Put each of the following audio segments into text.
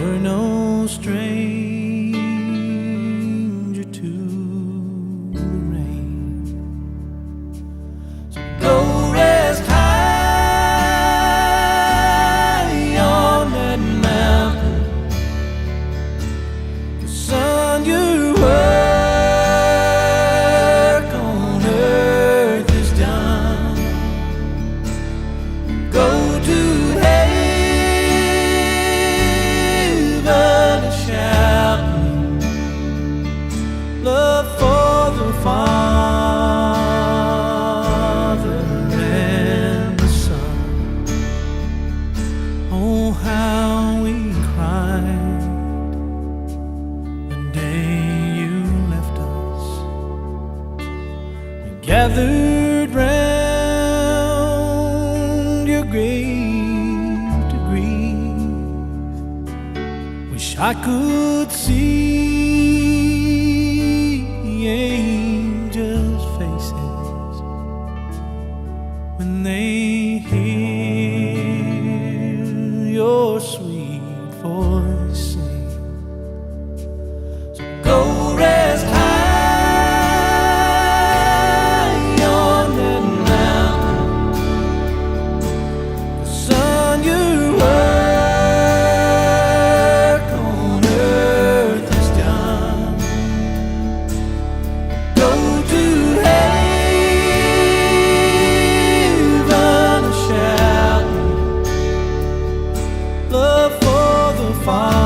Were no stranger to the rain. So go rest high on that mountain. 'Cause son, your work on earth is done. Go to heaven shouting love for the Father and the Son. Oh, how we cried the day you left us. We gathered round your grave to grieve. Wish I could see angels' faces when they hear your sweet voice sing. So go rest high on that mountain. Son, your work on earth is done. Go to heaven shouting love for the Father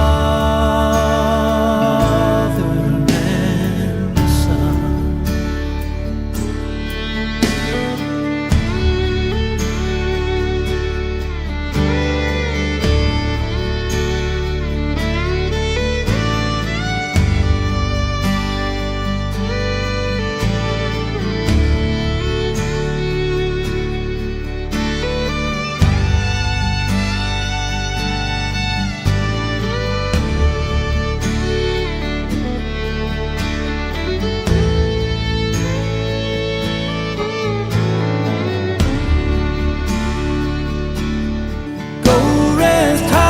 and the Son. Go rest high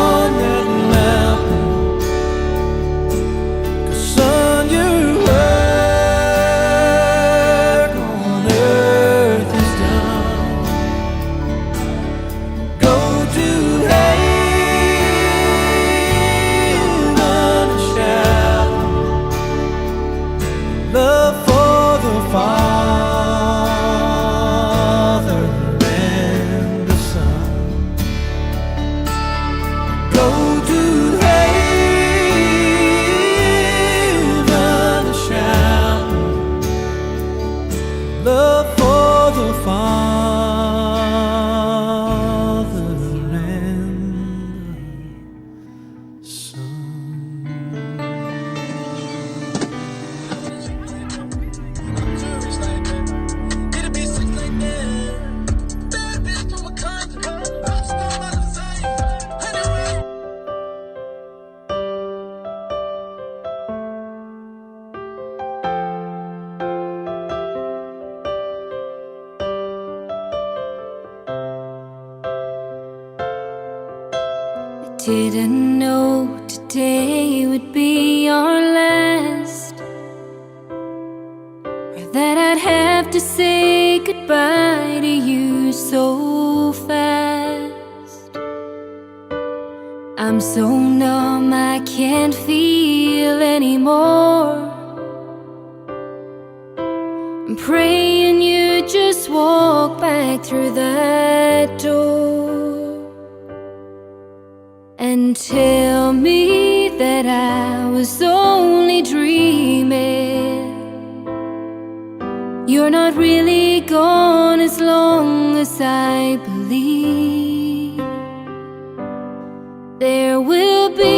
on that mountain. 'Cause son, your work on earth is done. Go to heaven shouting love for the Father and the Son. Go to heaven shouting love for the Father and the Son. I didn't know today would be our last, or that I'd have to say goodbye to you so fast. I'm so numb, I can't feel anymore. I'm praying you just walk back through that door and tell me that I was only dreaming. You're not really gone as long as I believe. There will be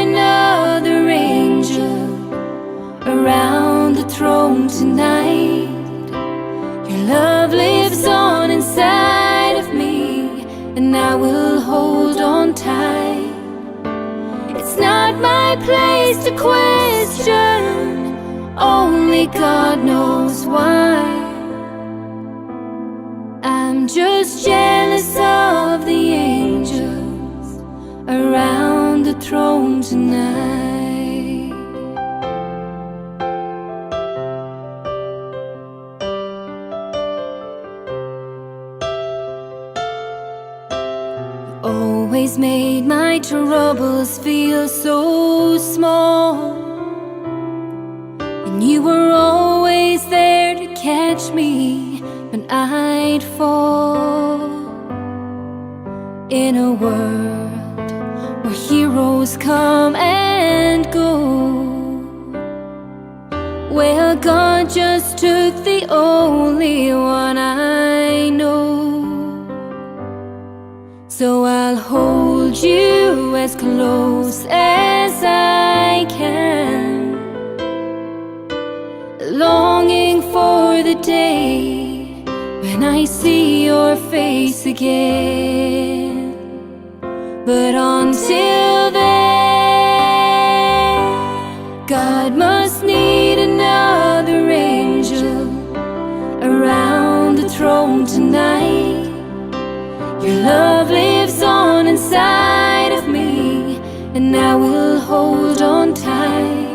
another angel around the throne tonight. Your love lives on inside of me, and I will hold on tight. It's not my place to question, only God knows why. I'm just jealous of the angels tonight. You always made my troubles feel so small. And you were always there to catch me when I'd fall. In a world where heroes come and go, well, God just took the only one I know. So I'll hold you as close as I can, longing for the day when I see your face again. But until then, God must need another angel around the throne tonight. Your love lives on inside of me, and I will hold on tight.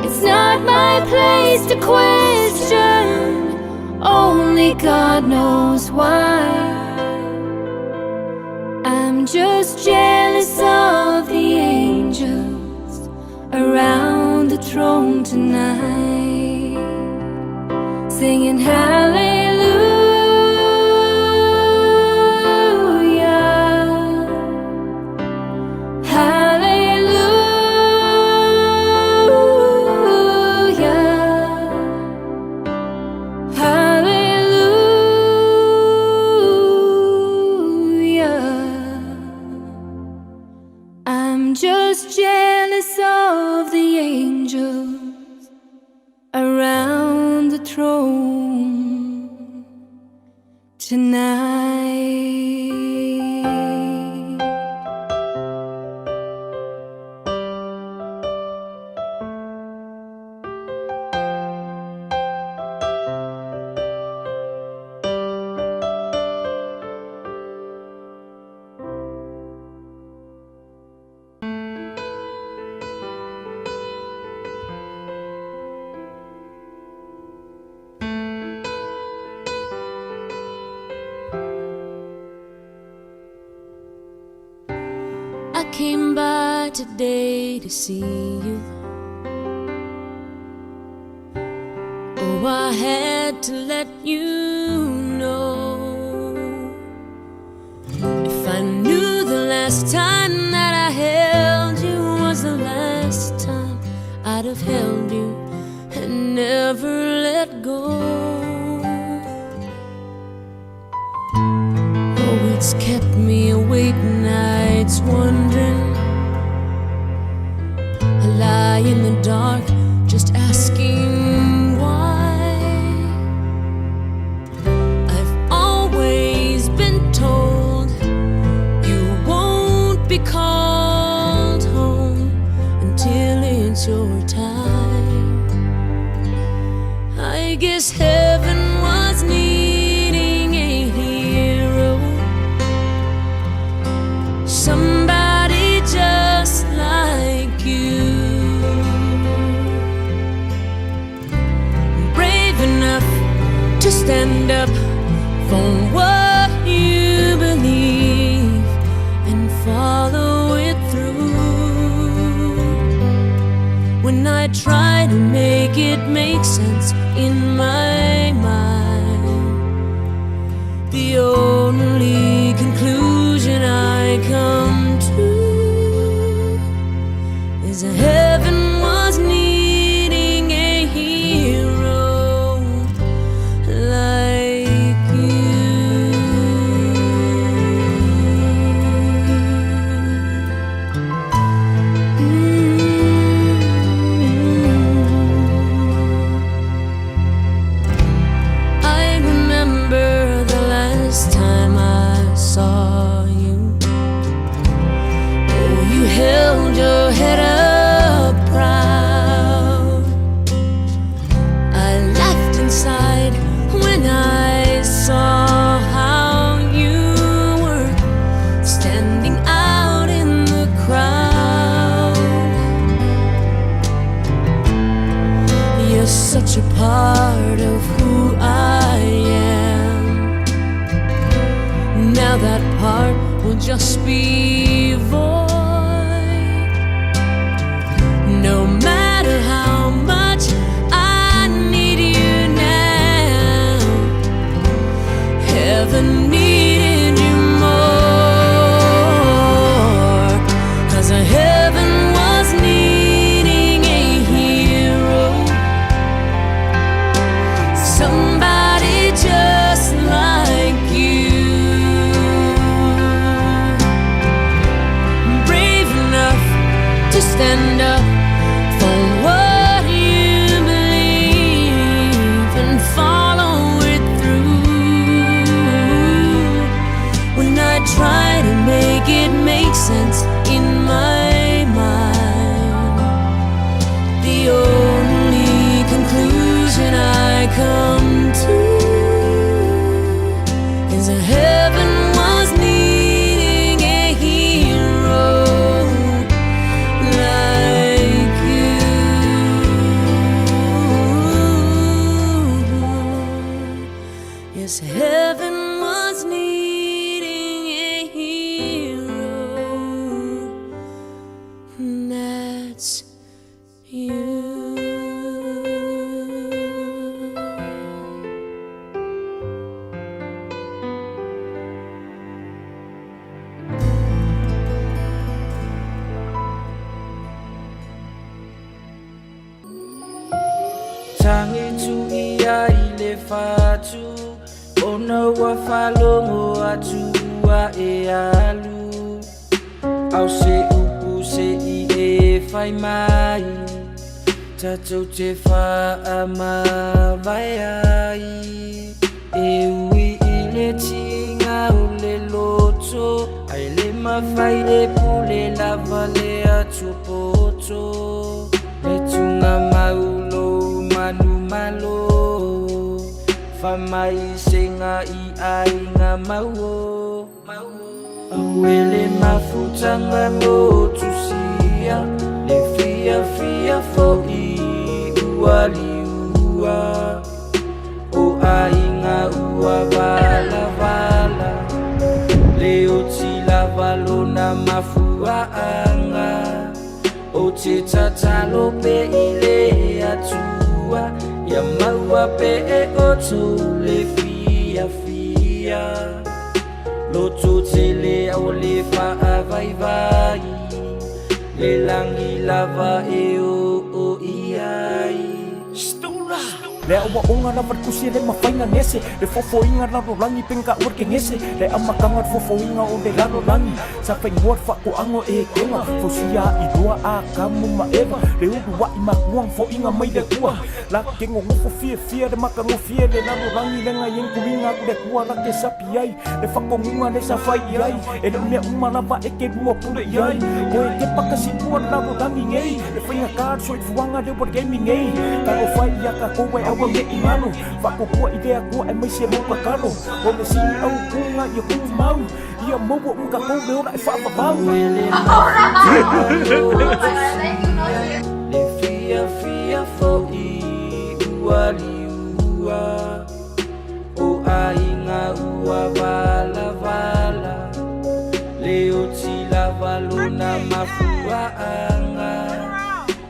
It's not my place to question, only God knows why. I'm just jealous of the angels around the throne tonight, singing hallelujah, hallelujah, hallelujah. I'm just jealous of the angels around the throne tonight. I came by today to see you. Oh, I had to let you know. If I knew the last time that I held you was the last time, I'd have held you and never let go. Oh, it's kept me awake nights wondering. I lie in the dark just asking why. I've always been told you won't be called home until it's your time. I guess heaven was needing a hero, somebody just like you, brave enough to stand up for what you believe and follow it through. When I try to make it make sense in my mind, the only conclusion I come to is heaven was needing a hero like you. I remember the last time I saw you. Oh, you held your head up heart will just be void. No matter how much I need you now, heaven needed you more. 'Cause heaven was needing a hero. Somebody just like you. Brave enough to stand up for what you believe and follow it through. When I try to make it make sense in my mind, the only conclusion I come to is that heaven was needing a hero like you. Yes, heaven was needing a hero. That's you. Tagi ia i le fatu ona ua faalogo atu ua e alu Ao se upu se i e fai mai Tatou te faamavae ai E ui i le tiga o le loto Ae le mafai le pule lava le atupoto Le tugamau lou manumalo Faamaisega i aiga mau Auē le mafutaga mo tusia Le fiafia fo'i ua liua O aiga ua valavala Le oti lava lona mafuaaga Ou te tatalo pea i le Atua Ia maua pea e outou le fiafia Lototele aua le faavaivai Le lagi lava e oo i ai Le aoaoga lava le tusi e le mafai na gese le fofoina lalolagi penga ua le kegese le amataga le fofoina o le lalolagi sa faigōa le faatoaga o Etena fausia aʻi loa Atamu ma Eva le uluaʻi makua foʻiga mai le Atua la ke nonofo fiafia le matagofie le lalolagi lega i tuliga atu le Atua la ke sapi ai le faatonuga le sa fai i ai e le o mea uma lava e te lua pule i ai oe ke pakasipua le lalolagi nei le faigatā le soifuaga le ua le emi nei talofa e iā tatou e aua neʻi galo faatuatua i le Atua e maise lou tatalo o le sini autuga ia tumau ia maua uma tatou le ola e faavavau. Auē le mafutaga mo tusia Le fiafia fo'i ua liua O aiga ua valavala Le oti lava lona mafuaaga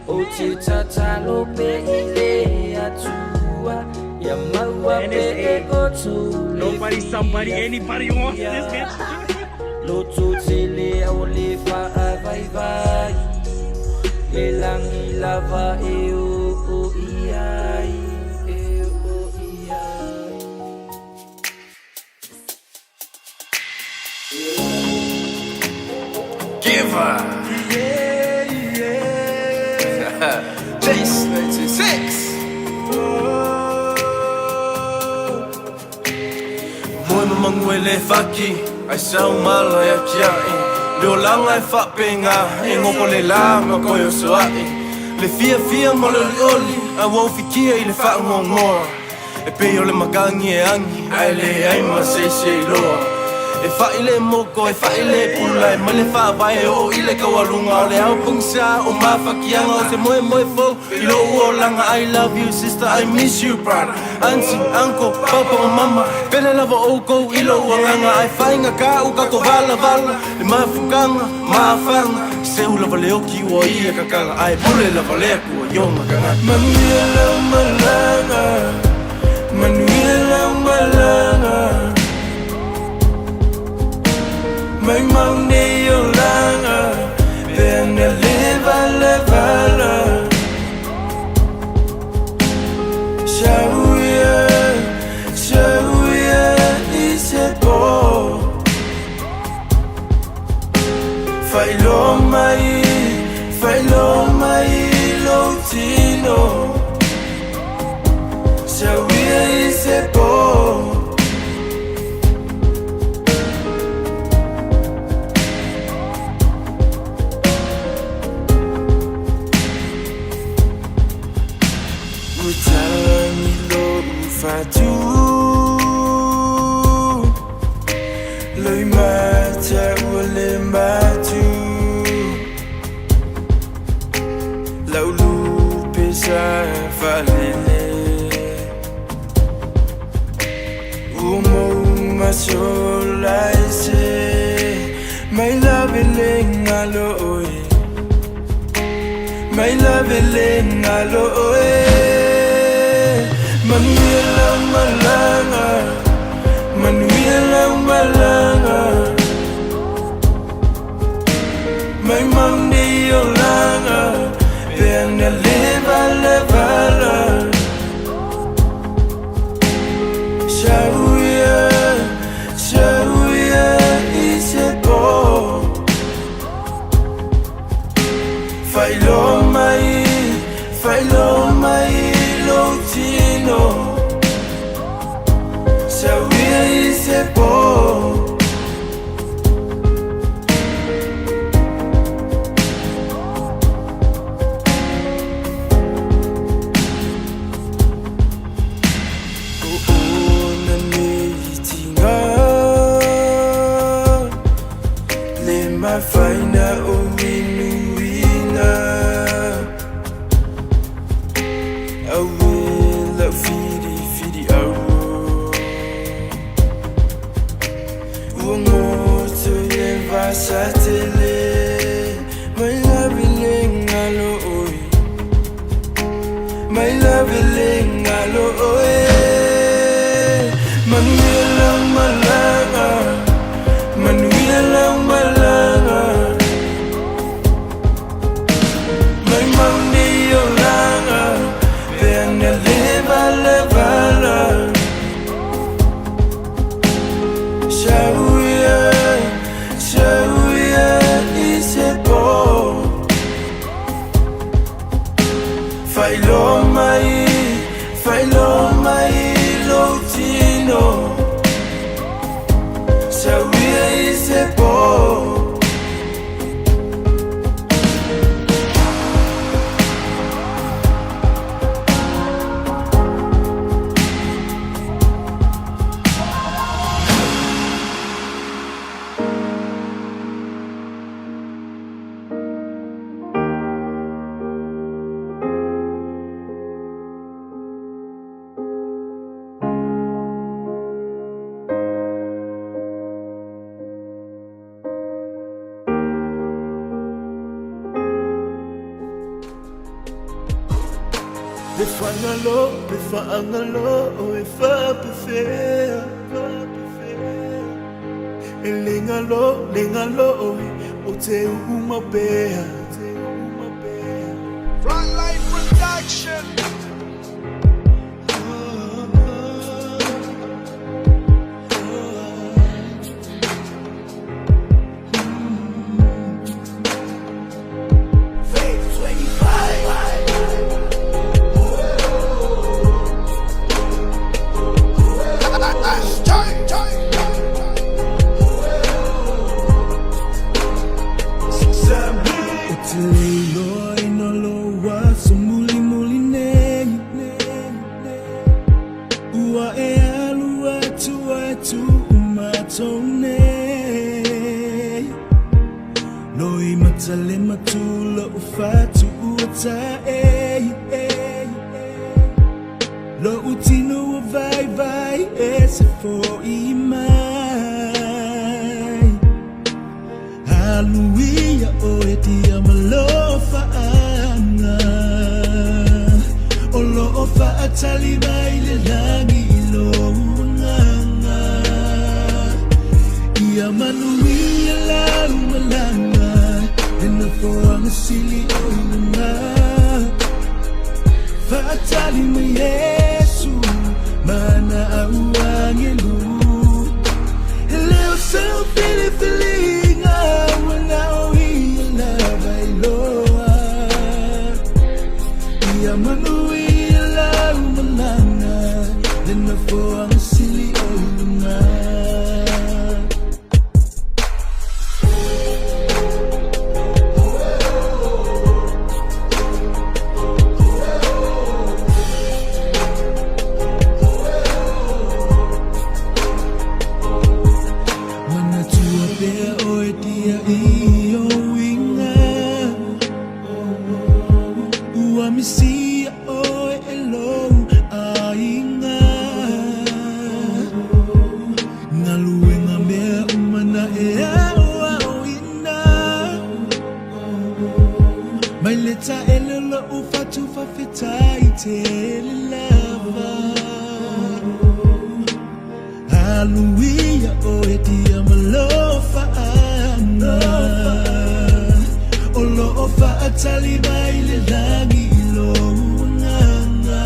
Ou te tatalo pea i le Atua Ia maua pea e outou le Nobody, somebody, anybody wants this fiafia bitch? Lototele aua le faavaivai Le lagi lava e oo i ai E oo i ai Giver. Chase 96. Moe ma magu e le faki ai sau mala ia kiaʻi Le olaga e faapega e gogo le lā ma koe osoaʻi Le fiafia ma le olioli a ua ufikia i le faagoagoa E pei o le makagi e agi ae leai ma se isi e iloa. E fa'i le moko, e fa'i le pula, e mai le faavae e oo i le taualuga. O le ao pogisa o mafakiaga, o se moemoe fou i lo'u olaga. I love you sister, I miss you brother, auntie, uncle, papa ma mama, pele lava oukou i lou agaga. Ae faigata ua tatou valavala, le mafukaga ma afaga, seu lava le oki ua ia kakala, ae pule lava le Atua i ona tagata. Manuia lau malaga, manuia lau malaga, maimau nei olaga pe ana le valavala. Sauia, sauia i se po, faailoa mai, faailoa mai lou tino. Sauia i se po. Ua tagi lou fatu, loimata ua le matu, lau lupe sa faalele, ua mou masola ese mai lave le galo oe, mai lave le galo oe. Manuia lau malaga, manuia lau malaga, maimau nei olaga pe ana le valavala. Sauia, sauia i se po, faailoa mai, faailoa mai lou tino. Sauia i se po. O ona nei tiga, le mafaina o inuina, aue lau filifili au, ua goto i le vasatele, mai lave le galo oe, mai lave le galo oe. Manuia lau malaga, manuia lau malaga, maimau nei olaga pe ana le valavala. Sauia, sauia i se po, faailoa mai, faailoa mai lou tino. Sauia i se po. Le fagalo, le faagalo e faapefea, e le galo, le galo o te uuma pea. Frontline Production. Ou te le iloa ina lou aso mulimuli nei. Tale matula o fatu ua tae Lo utino ua vai vai e se foi mai Aluia o e tia malofa anga O lo o faatali mai le langi i lo nganga Ia manuia lau malanga Le nofoaga sili o i luga Faatali mai Iesu ma ana au agelu E le o sau filifiliga ua na o ia lava e iloa Ia manuia lau malaga Le nofoaga sili o i luga. Manatua pea oe dia i ou uiga Ua misia oe e lou aiga Galuega mea uma na e aoaoina Mai le taele o lou fatu faafetai tele lava Aluia oe dia ma alofaga O lo o faatali mai le lagi i lou agaga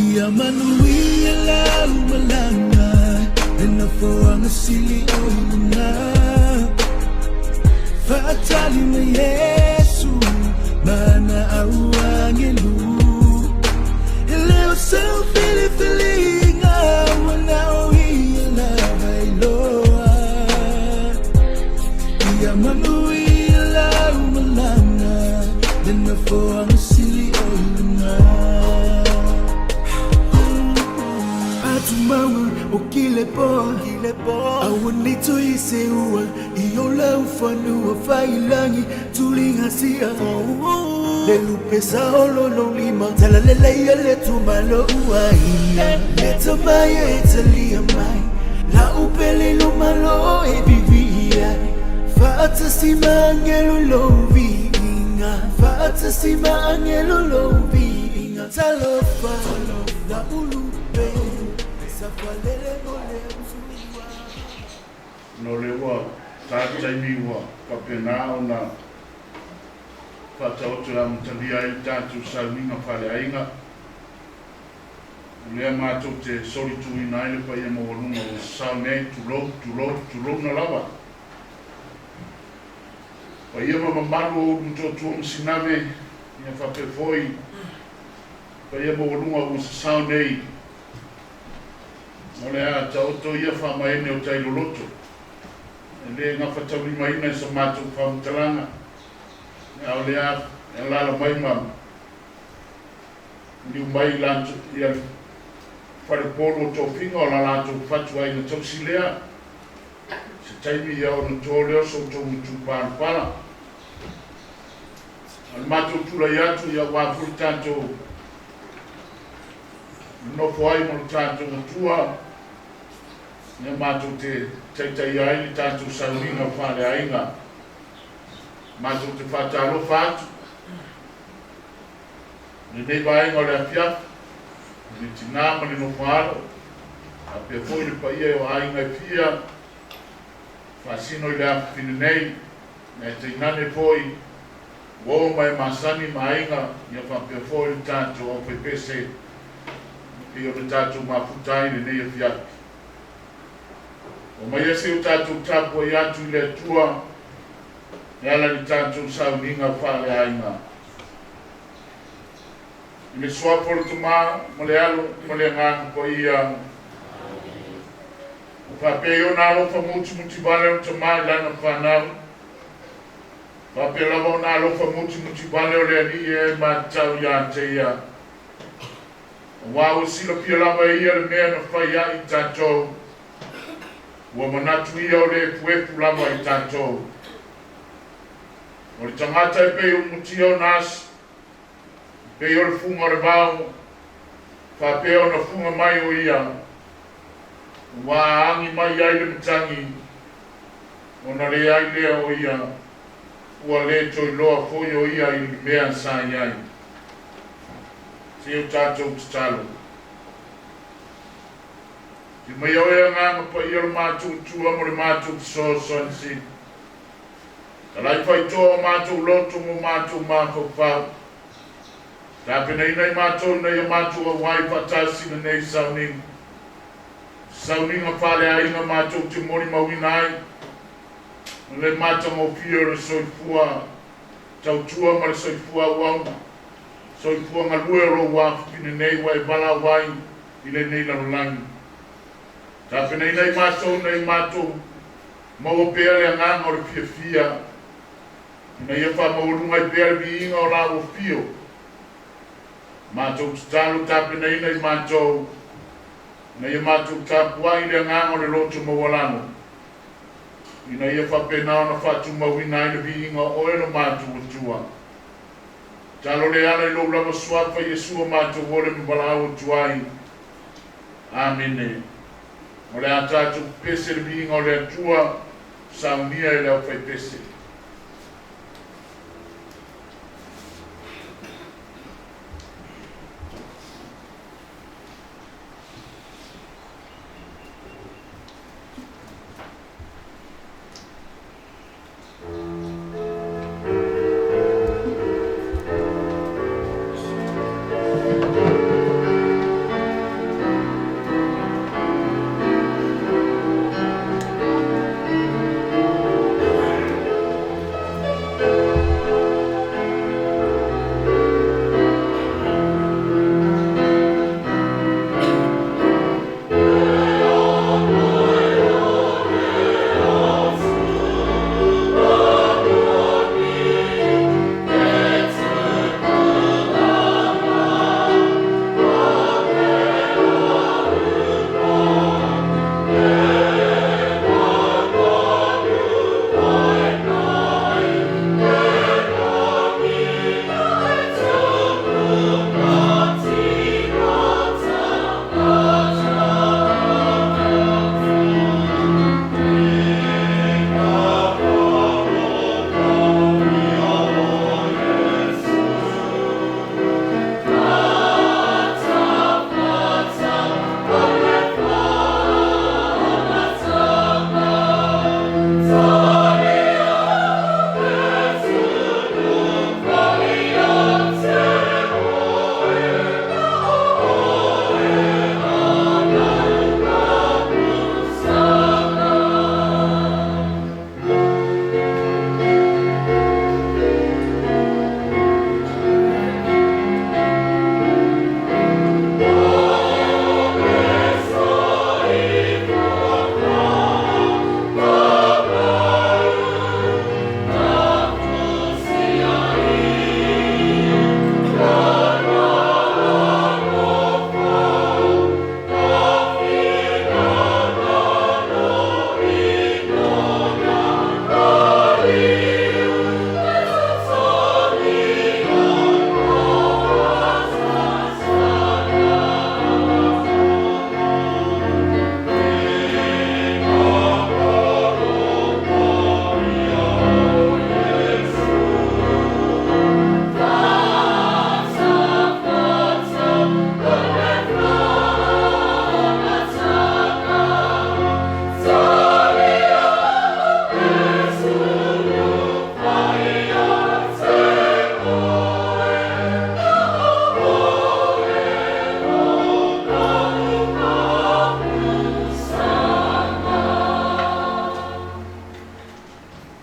Ia manuia lau malaga Le nofoaga sili o i luga Faatali mai Iesu ma ana au agelu E le o sau filifiliga ua na o ia lava e iloa Ia manuia lau malaga Le nofoaga sili o i luga Atumauga o Kilepo Aua nei toe seua I o lau fanua faiilagi Tuliga sia Le lupe sa olo lou lima Talalelei le tumalo ua ia Le tamai e talia mai Lau pele lo malo e vivii ai Faatasi ma agelo i lou viiga Faatasi ma agelo i lou viiga Talofa lau lupe Safalele mo le Atua. Ona o lea ua ta le taimi ua faapena ona faataoto e amatalia ai le tatou sauniga faaleaiga. O lea matou te solituina ai le paia maualuga ua sasao nei, tulou, tulou, tulouna lava. Paia ma mamalu o Ulutotua ma Sinave, ia faapea foi paia maualuga ua sasao nei. O le a taoto ia faamaene o tai loloto, e le gafataulimaina i sa matou faamatalaga, a o le a alaala mai ma Liu mai ia le falepolu o tofiga o la latou fatuaiga tausi lea. Se taimi ia ona to lea o so outou matupalapala. A o le matou tulai atu ia aua foi le tatou nonofo ai ma lo tatou Matua, ia matou te taitaia ai le tatou sauniga faaleaiga. Matou te faatalofa atu. Lenei vaega o le afiafi, i le tinā ma le nofo-alo, faapea foi le paia o aiga e fia faasino i le afafine nei, ae tainane foi uo ma e masani ma aiga, ia faapea foi le tatou aufaipese e pei ona tatou mafuta ai i lenei afiafi. Omaia se o tatou tapuai atu i le Atua e ala i le tatou sauniga faaleaiga. I le Suafa o le Tama, ma le Alo, ma le Agaga Paia. Ua faapea i ona alofa mutimutivale o le Tama i lana fanau, faapea lava ona alofa mutimutivale o le Alii e matau ia te ia. Aua ua silafia lava e ia le mea na fai ai i tatou, ua manatu ia o le efuefu lava i tatou. O le tagata e pei o mutia ona asi, pei o le fuga o le vao, faapea ona fuga mai o ia, ua agi mai ai le matagi, ona leai lea o ia, ua lē toe iloa foi o ia i le mea sa i ai. Se i o tatou tatalo. Afio mai oe Agaga Paia o le matou Atua mo le matou fesoasoani sili. Talai faitoa o matou loto mo matou mafaufau. Tapenaina i matou ina ia matou auai faatasi i lenei sauniga. Sauniga faaleaiga matou te molimauina ai le matagofie o le soifua tautua ma le soifua auauna, soifua galue o lou afafine nei ua e valaau ai i lenei lalolagi. Tapenaina i matou ina ia matou maua pea le agaga o le fiafia, ina ia faamaualuga ai pea le viiga o lau afio. Matou tatalo, tapenaina i matou ina ia matou tapuai i le agaga o le loto maualalo, ina ia faapena ona faatumauina ai le viiga o oe lo matou Atua. Talo le ala i lou lava suafa Iesu o matou ole ma valaau atu ai. Amene. O le a tatou pepese le viiga o le Atua, saunia e le aufaipese.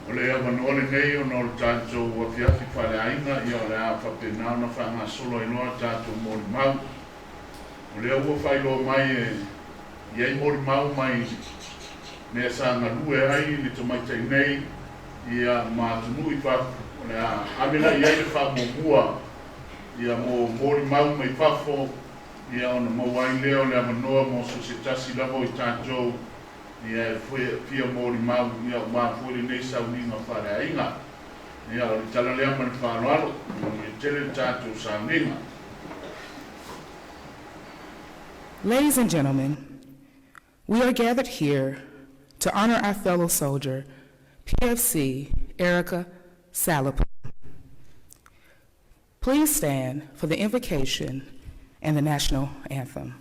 O le avanoa lenei ona o le tatou afiafi faaleaiga, ia o le a faapena ona faagasolo ai loa tatou molimau. O lea ua faailoa mai e i ai molimau mai mea sa galue ai le tamaitai nei ia ma atunuu i fafo. O le a ave la i ai le faamuamua ia mo molimau mai fafo, ia ona maua ai lea o le avanoa mo so o se tasi lava o i tatou ia e fia molimau, ia aua foi lenei sauniga faaleaiga. Ia, o le tala lea ma le faaaloalo, manuia tele le tatou sauniga. Ladies and gentlemen, we are gathered here to honor our fellow soldier, PFC Erica Salapu. Please stand for the invocation and the national anthem.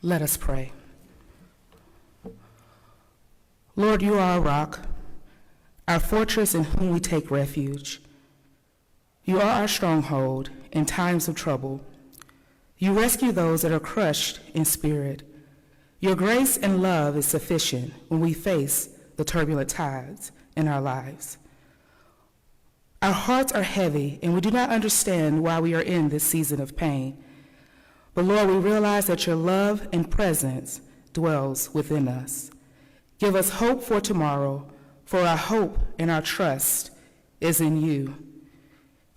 Let us pray. Lord, you are our rock, our fortress in whom we take refuge. You are our stronghold in times of trouble. You rescue those that are crushed in spirit. Your grace and love is sufficient when we face the turbulent tides in our lives. Our hearts are heavy, and we do not understand why we are in this season of pain. But Lord, we realize that your love and presence dwells within us. Give us hope for tomorrow, for our hope and our trust is in you.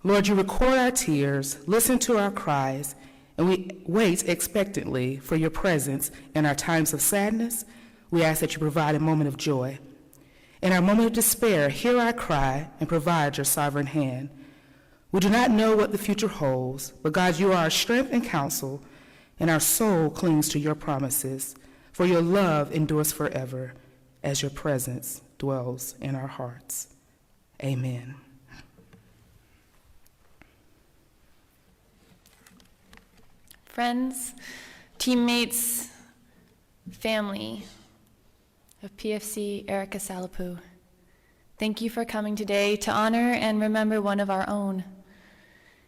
Lord, you record our tears, listen to our cries, and we wait expectantly for your presence in our times of sadness. We ask that you provide a moment of joy. In our moment of despair, hear our cry and provide your sovereign hand. We do not know what the future holds, but God, you are our strength and counsel, and our soul clings to your promises, for your love endures forever as your presence dwells in our hearts. Amen. Friends, teammates, family of PFC Erica Salapu, thank you for coming today to honor and remember one of our own.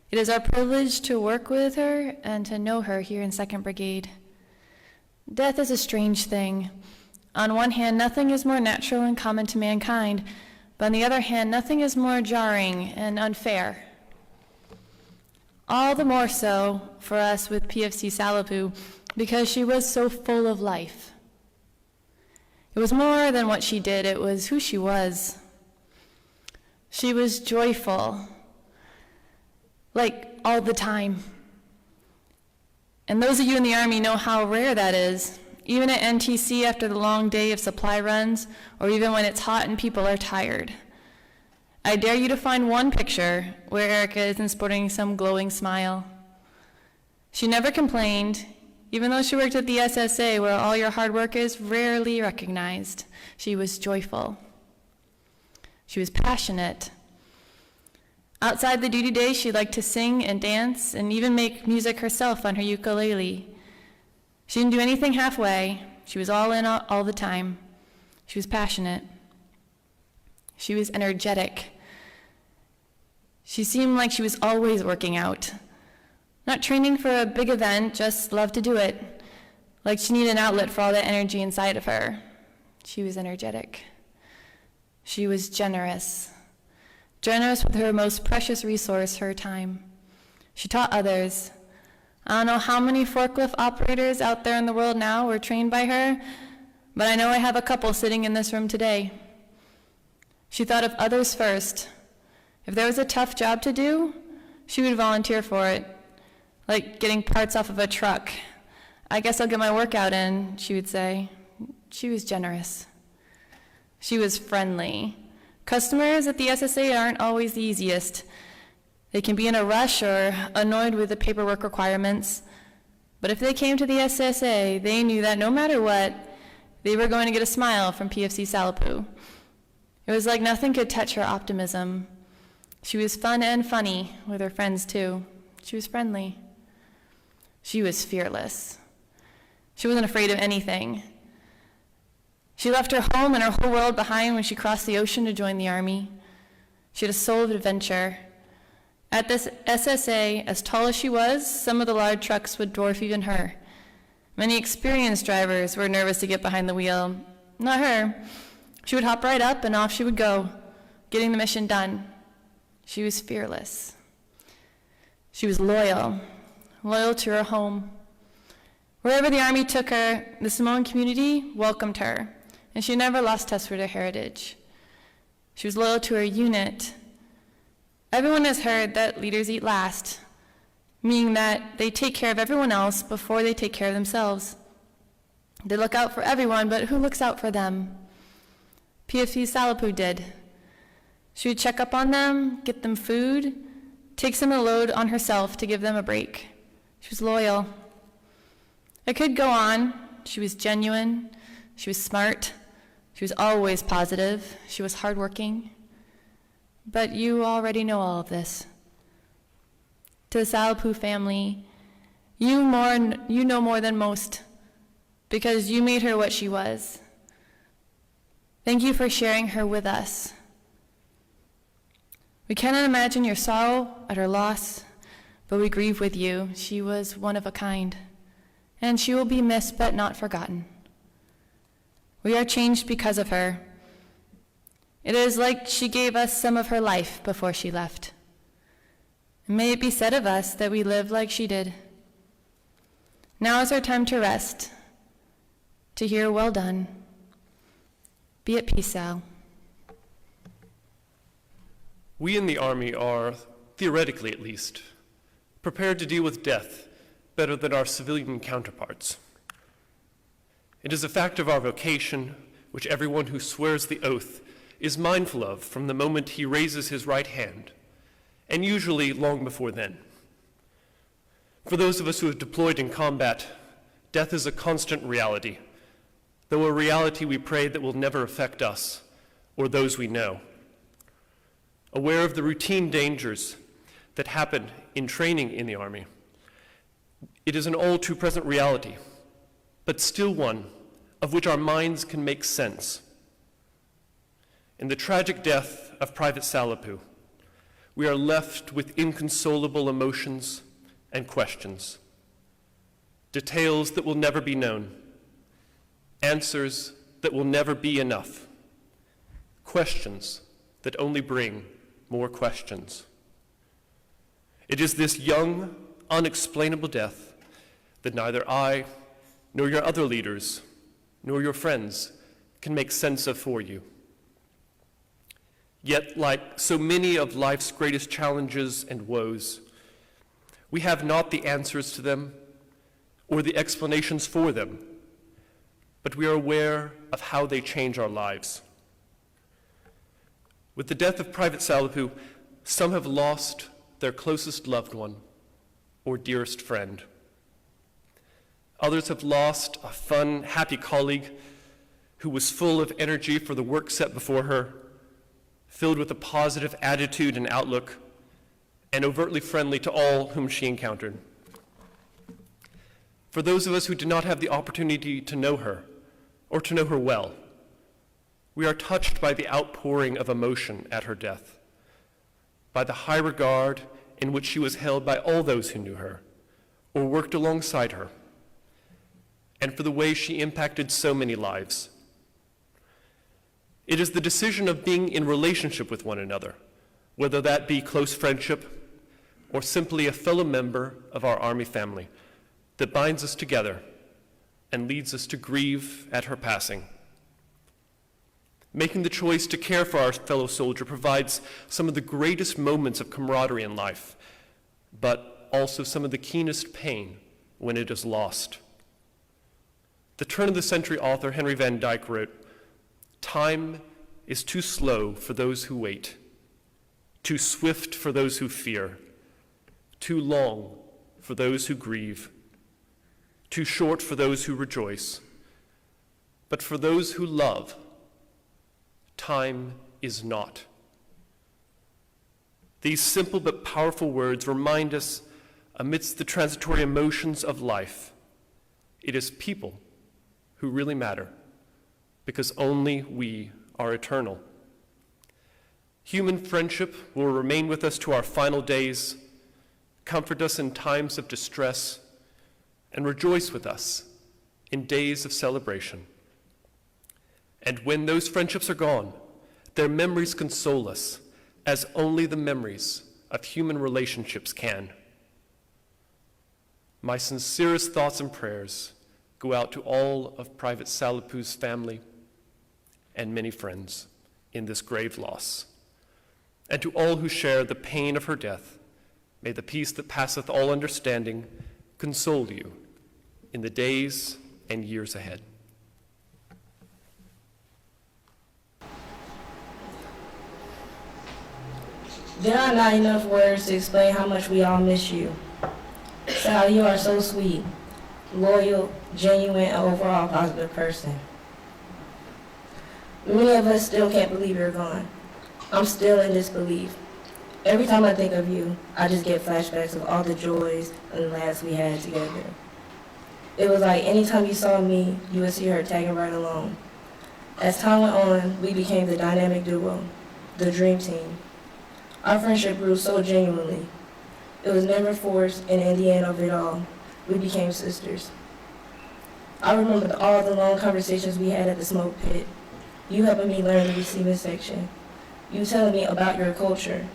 It is our privilege to work with her and to know her here in 2nd Brigade. Death is a strange thing. On one hand, nothing is more natural and common to mankind, but on the other hand, nothing is more jarring and unfair. All the more so for us with PFC Salapu because she was so full of life. It was more than what she did, it was who she was. She was joyful, like all the time. And those of you in the Army know how rare that is. Even at NTC after the long day of supply runs, or even when it's hot and people are tired. I dare you to find one picture where Erica isn't sporting some glowing smile. She never complained, even though she worked at the SSA where all your hard work is rarely recognized. She was joyful. She was passionate. Outside the duty day, she liked to sing and dance and even make music herself on her ukulele. She didn't do anything halfway. She was all in all the time. She was passionate. She was energetic. She seemed like she was always working out. Not training for a big event, just loved to do it. Like she needed an outlet for all that energy inside of her. She was energetic. She was generous. Generous with her most precious resource, her time. She taught others. I don't know how many forklift operators out there in the world now were trained by her, but I know I have a couple sitting in this room today. She thought of others first. If there was a tough job to do, she would volunteer for it, like getting parts off of a truck. I guess I'll get my workout in, she would say. She was generous. She was friendly. Customers at the SSA aren't always the easiest. They can be in a rush or annoyed with the paperwork requirements. But if they came to the SSA, they knew that no matter what, they were going to get a smile from PFC Salapu. It was like nothing could touch her optimism. She was fun and funny with her friends, too. She was friendly. She was fearless. She wasn't afraid of anything. She left her home and her whole world behind when she crossed the ocean to join the army. She had a soul of adventure. At this SSA, as tall as she was, some of the large trucks would dwarf even her. Many experienced drivers were nervous to get behind the wheel. Not her. She would hop right up and off she would go, getting the mission done. She was fearless. She was loyal, loyal to her home. Wherever the army took her, the Samoan community welcomed her, and she never lost touch with her heritage. She was loyal to her unit. Everyone has heard that leaders eat last, meaning that they take care of everyone else before they take care of themselves. They look out for everyone, but who looks out for them? PFC Salapu did. She would check up on them, get them food, take some of the load on herself to give them a break. She was loyal. I could go on. She was genuine. She was smart. She was always positive. She was hardworking. But you already know all of this. To the Salapu family, you, more, you know more than most because you made her what she was. Thank you for sharing her with us. We cannot imagine your sorrow at her loss, but we grieve with you. She was one of a kind, and she will be missed but not forgotten. We are changed because of her. It is like she gave us some of her life before she left. May it be said of us that we live like she did. Now is our time to rest, to hear well done. Be at peace, Sal. We in the Army are, theoretically at least, prepared to deal with death better than our civilian counterparts. It is a fact of our vocation, which everyone who swears the oath is mindful of from the moment he raises his right hand, and usually long before then. For those of us who have deployed in combat, death is a constant reality, though a reality we pray that will never affect us or those we know. Aware of the routine dangers that happen in training in the Army, it is an all too present reality, but still one of which our minds can make sense. In the tragic death of Private Salapu, we are left with inconsolable emotions and questions, details that will never be known, answers that will never be enough, questions that only bring more questions. It is this young, unexplainable death that neither I, nor your other leaders, nor your friends can make sense of for you. Yet, like so many of life's greatest challenges and woes, we have not the answers to them or the explanations for them, but we are aware of how they change our lives. With the death of Private Salapu, some have lost their closest loved one or dearest friend. Others have lost a fun, happy colleague who was full of energy for the work set before her, filled with a positive attitude and outlook, and overtly friendly to all whom she encountered. For those of us who did not have the opportunity to know her, or to know her well, we are touched by the outpouring of emotion at her death, by the high regard in which she was held by all those who knew her or worked alongside her, and for the way she impacted so many lives. It is the decision of being in relationship with one another, whether that be close friendship or simply a fellow member of our Army family, that binds us together and leads us to grieve at her passing. Making the choice to care for our fellow soldier provides some of the greatest moments of camaraderie in life, but also some of the keenest pain when it is lost. The turn of the century author Henry Van Dyke wrote, "Time is too slow for those who wait, too swift for those who fear, too long for those who grieve, too short for those who rejoice. But for those who love, time is not." These simple but powerful words remind us, amidst the transitory emotions of life, it is people who really matter, because only we are eternal. Human friendship will remain with us to our final days, comfort us in times of distress, and rejoice with us in days of celebration. And when those friendships are gone, their memories console us as only the memories of human relationships can. My sincerest thoughts and prayers go out to all of Private Salapu's family and many friends in this grave loss. And to all who share the pain of her death, may the peace that passeth all understanding console you in the days and years ahead. There are not enough words to explain how much we all miss you. Sal, you are so sweet, loyal, genuine, and overall positive person. Many of us still can't believe you're gone. I'm still in disbelief. Every time I think of you, I just get flashbacks of all the joys and laughs we had together. It was like anytime you saw me, you would see her tagging right along. As time went on, we became the dynamic duo, the dream team. Our friendship grew so genuinely. It was never forced, and in the end of it all, we became sisters. I remember all the long conversations we had at the smoke pit, you helping me learn the receiving section, you telling me about your culture.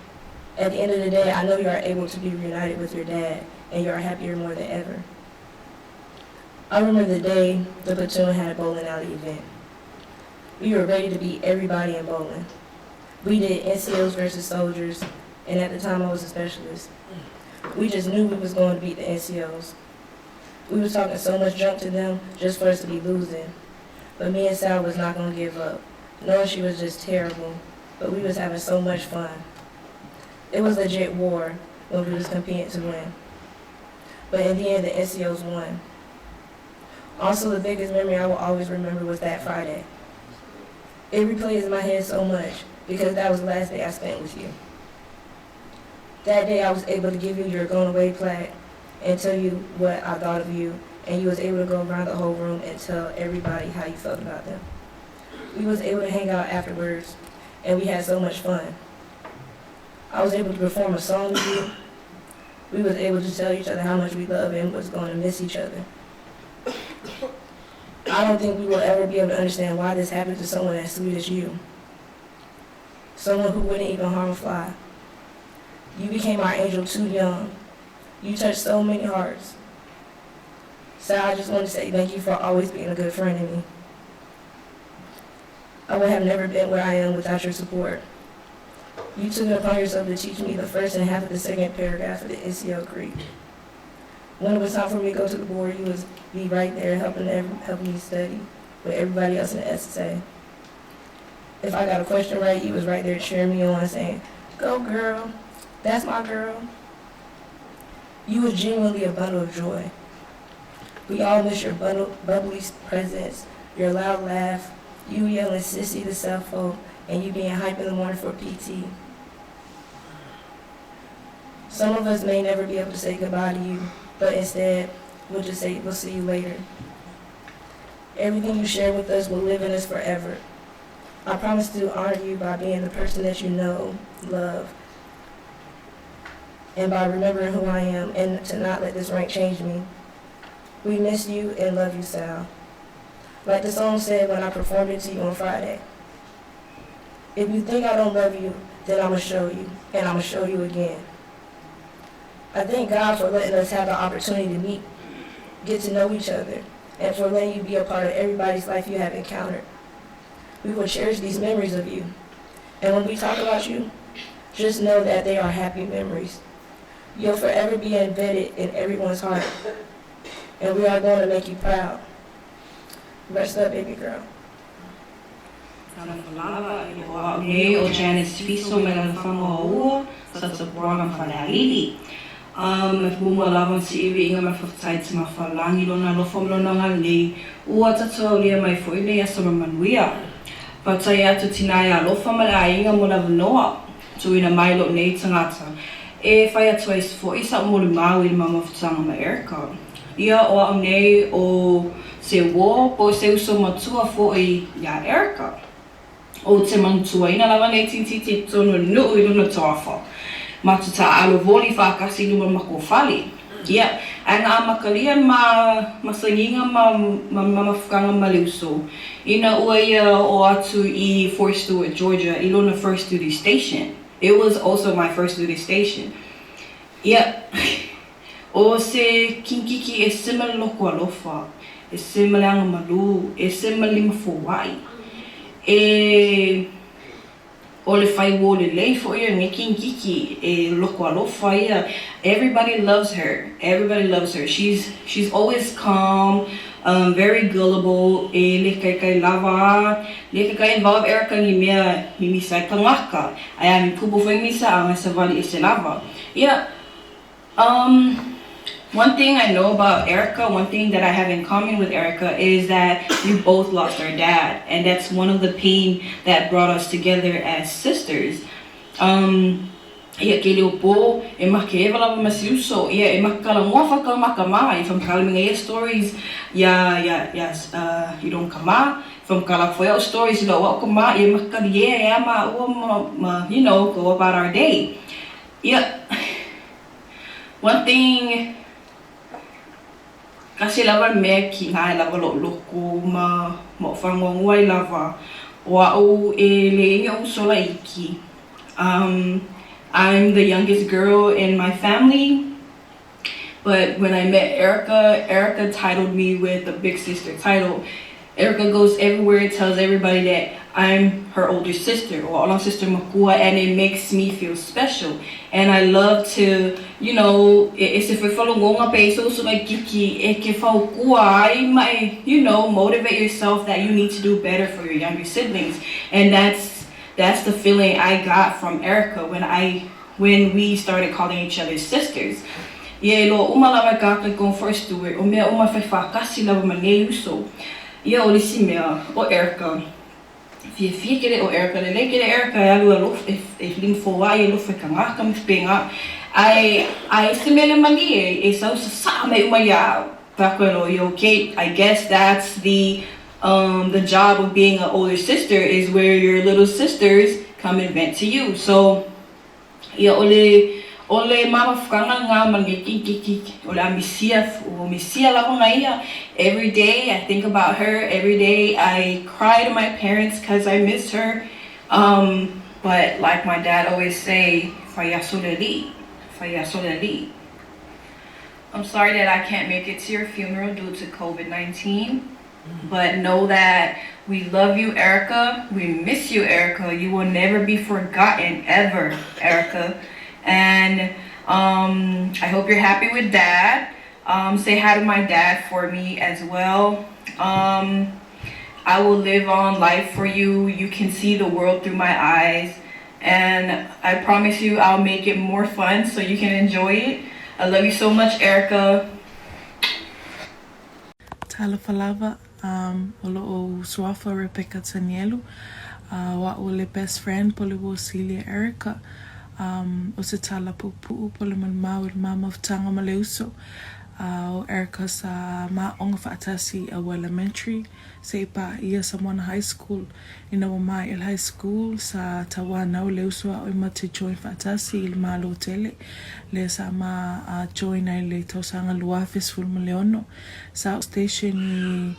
At the end of the day, I know you are able to be reunited with your dad, and you are happier more than ever. I remember the day the platoon had a bowling alley event. We were ready to beat everybody in bowling. We did NCOs versus soldiers, and at the time I was a specialist. We just knew we was going to beat the NCOs. We was talking so much junk to them just for us to be losing. But me and Sal was not going to give up, knowing she was just terrible, but we was having so much fun. It was legit war when we was competing to win. But in the end, the NCOs won. Also, the biggest memory I will always remember was that Friday. It replays in my head so much because that was the last day I spent with you. That day I was able to give you your going away plaque and tell you what I thought of you, and you was able to go around the whole room and tell everybody how you felt about them. We was able to hang out afterwards, and we had so much fun. I was able to perform a song with you. We was able to tell each other how much we love and was going to miss each other. I don't think we will ever be able to understand why this happened to someone as sweet as you. Someone who wouldn't even harm a fly. You became our angel too young. You touched so many hearts. So I just want to say thank you for always being a good friend to me. I would have never been where I am without your support. You took it upon yourself to teach me the first and half of the second paragraph of the NCO Creed. When it was time for me to go to the board, you was be right there helping me study with everybody else in the SSA. If I got a question right, you was right there cheering me on, saying, "Go girl, that's my girl." You was genuinely a bundle of joy. We all miss your bubbly presence, your loud laugh, you yelling sissy the cell phone, and you being hype in the morning for PT. Some of us may never be able to say goodbye to you, but instead, we'll just say we'll see you later. Everything you share with us will live in us forever. I promise to honor you by being the person that you know, love, and by remembering who I am and to not let this rank change me. We miss you and love you, Sal. Like the song said when I performed it to you on Friday. If you think I don't love you, then I'ma show you, and I'ma show you again. I thank God for letting us have the opportunity to meet, get to know each other, and for letting you be a part of everybody's life you have encountered. We will cherish these memories of you. And when we talk about you, just know that they are happy memories. You'll forever be embedded in everyone's heart. And we are going to make you proud. Rest up, baby girl. Talofa lava i o au nei o Janice Fiso mai Lalofaga o Aua, sa tapuaga ma Falealili. Um, e muamua lava ona si'ivi iga ma le faafetai i Timafalagi lona alofa ma lona agalelei ua tatou aulia mai foi lenei aso ma manuia. Faafetai atu tinā e alofa ma le aiga mo le avanoa tuuina mai lo'u nei tagata e fai atu ai fo'i sa'u molimau i le ma mafutaga ma Erica. Ia o a'u nei o se uō po o se uso matua fo'i iā Erica. Ou te manatuaina lava nei tititi i totonu o le nu'u i lona toafa. Matou taaalo voli faatasi i luma o le makou fale. Ia, ae na amatalia ma masagiga ma ma mafukaga ma le uso, ina ua ia oo atu i Fort Stewart, Georgia i lona first duty station. It was also my first duty station. Ia, o se kinkiki e se ma le loko alofa, e se ma le agamalu, e se ma le lima foai. E o le fai uō lelei foʻi o lenei kinkiki e loko alofa ia. Everybody loves her. Everybody loves her. She's she's always calm. Um, very gullible, e le kaikai lava a, le kaikai involve Erica ni mea mi misa e kangaka, ae a mi kupu foi misa a ngai savali e se lava. Ia, um, one thing I know about Erica, one thing that I have in common with Erica is that we both lost our dad, and that's one of the pain that brought us together as sisters. Um, ia ke leo po e make eva lava ma si uso ia e makala ngoa fa maka ma i fa minga ia stories ia ia ia i dong kama from kala foi stories lo wa ko ma ia makali ia ia ma ua ma, ma you know go about our day. Ia one thing kasi lava mea ki ngā lava lo loko ma ma whangoangua i lava o au e le inga uso la iki. I'm the youngest girl in my family, but when I met Erica, Erica titled me with the big sister title. Erica goes everywhere and tells everybody that I'm her older sister or older sister makua, and it makes me feel special. And I love to, you know, it's if follow ngonga pe so so like kiki e ke faukua ai mai, you know, motivate yourself that you need to do better for your younger siblings. And that's the feeling I got from Erica when we started calling each other sisters. Ia lo uma lava ka ka kon first to o mea uma fai whakasi lava ma nei uso. Ia o lisi mea o Erica. Fia fia kere o Erica le le kere Erica e alu alof e e lim fo ai e lofa ka ngaka me penga. Ai ai se mele mali e e sau sa sa me uma ia. Lo okay, I guess that's the job of being an older sister is where your little sisters come and vent to you. So ia ole ole mama whakanga ngā mangeki kiki ole a misia o misia lava ngai ia. Every day I think about her. Every day I cry to my parents because I miss her. But like my dad always say, "Whaiaso le li, whaiaso le li." I'm sorry that I can't make it to your funeral due to COVID-19. But know that we love you, Erica. We miss you, Erica. You will never be forgotten, ever, Erica. And I hope you're happy with Dad. Say hi to my dad for me as well. I will live on life for you. You can see the world through my eyes. And I promise you I'll make it more fun so you can enjoy it. I love you so much, Erica. Talofa lava, o lo o suafa Rebecca Tanielu, wa o le best friend po le Celia Erica, o se tala pupu po le malmau i le mamafutaga ma le uso. O Erica sa ma'oga fa'atasi a elementary se i pa'aia Samoana High School. Ina ua maea le high school sa tauānau le uso a'o i ma te join fa'atasi i le malo tele lea sa ma join ai le tausaga 2016 sa station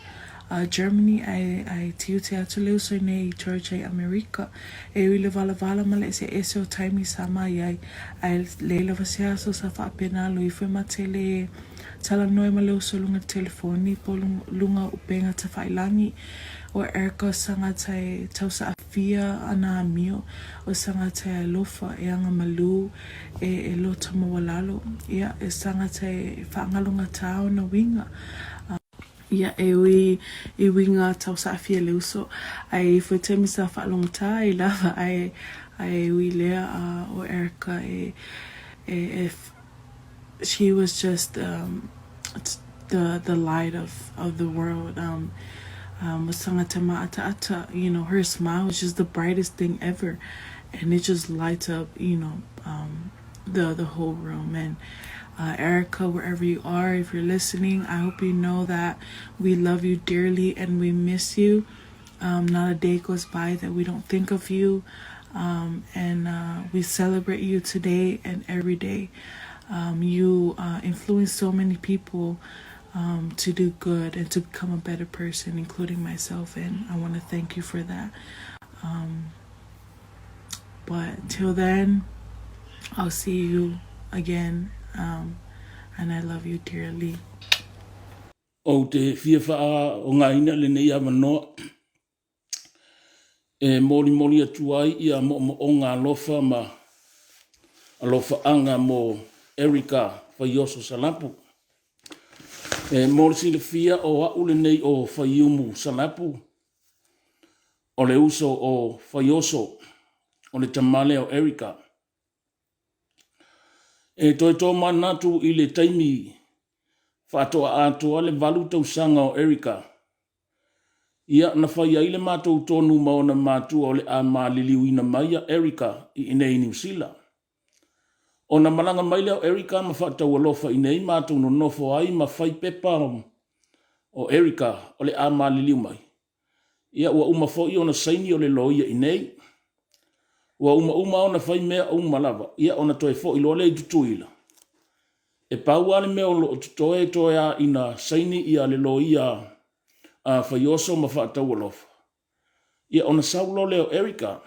i Germany ai ai tiute atu le uso nei i Georgia i Amerika e ui le valavala ma le ese ese o taimi sa mai ai ai le lava se aso sa faapena lo ifo e matele talanoa ma le uso luga telefoni po luga upenga tafailangi. O Erica sangata e tausaafia ana amio o sangata e alofa e aga malū e, e lota maualalo ia e sangata e faagalogatā ona uiga ia e ui i uiga tausaafia le uso ae ifo e taimi sa faalogatā ai lava ae ae ui lea o Erica e, e, e she was just the light of the world. You know, her smile was just the brightest thing ever, and it just lights up, the whole room. And Erica, wherever you are, if you're listening, I hope you know that we love you dearly and we miss you. Not a day goes by that we don't think of you. And we celebrate you today and every day. You influence so many people to do good and to become a better person, including myself, and I want to thank you for that. But till then, I'll see you again, and I love you dearly. Ou te fia faaaogāina lenei avanoa e molimoli atu ai ia mo'omo'oga alofa ma alofa'aga mo Erica Faioso Salapu. E mo le silafia o a'u lenei o Faiumu Salapu, o le uso o Faioso, o le tama lea o Erica. E toe tōmanatu i le taimi faatoa atoa le valu tausaga o Erica, ia na fai ai le matou tonu ma ona matua o le a maliliuina mai a Erica i inei i Niu Sila. Ona malaga mai lea o Erica ma faataualofa inei matou nonofo ai ma fai pepa o Erica o le a maliliu mai. Ia ua uma foi ona saini o le loia inei. Ua umauma ona fai mea uma lava, ia ona toe foi loa lea i Tutuila. E pau lava le mea o lo o totoe toe a ina saini ia le loia a Faioso ma faataualofa. Ia ona sau loa lea o Erica.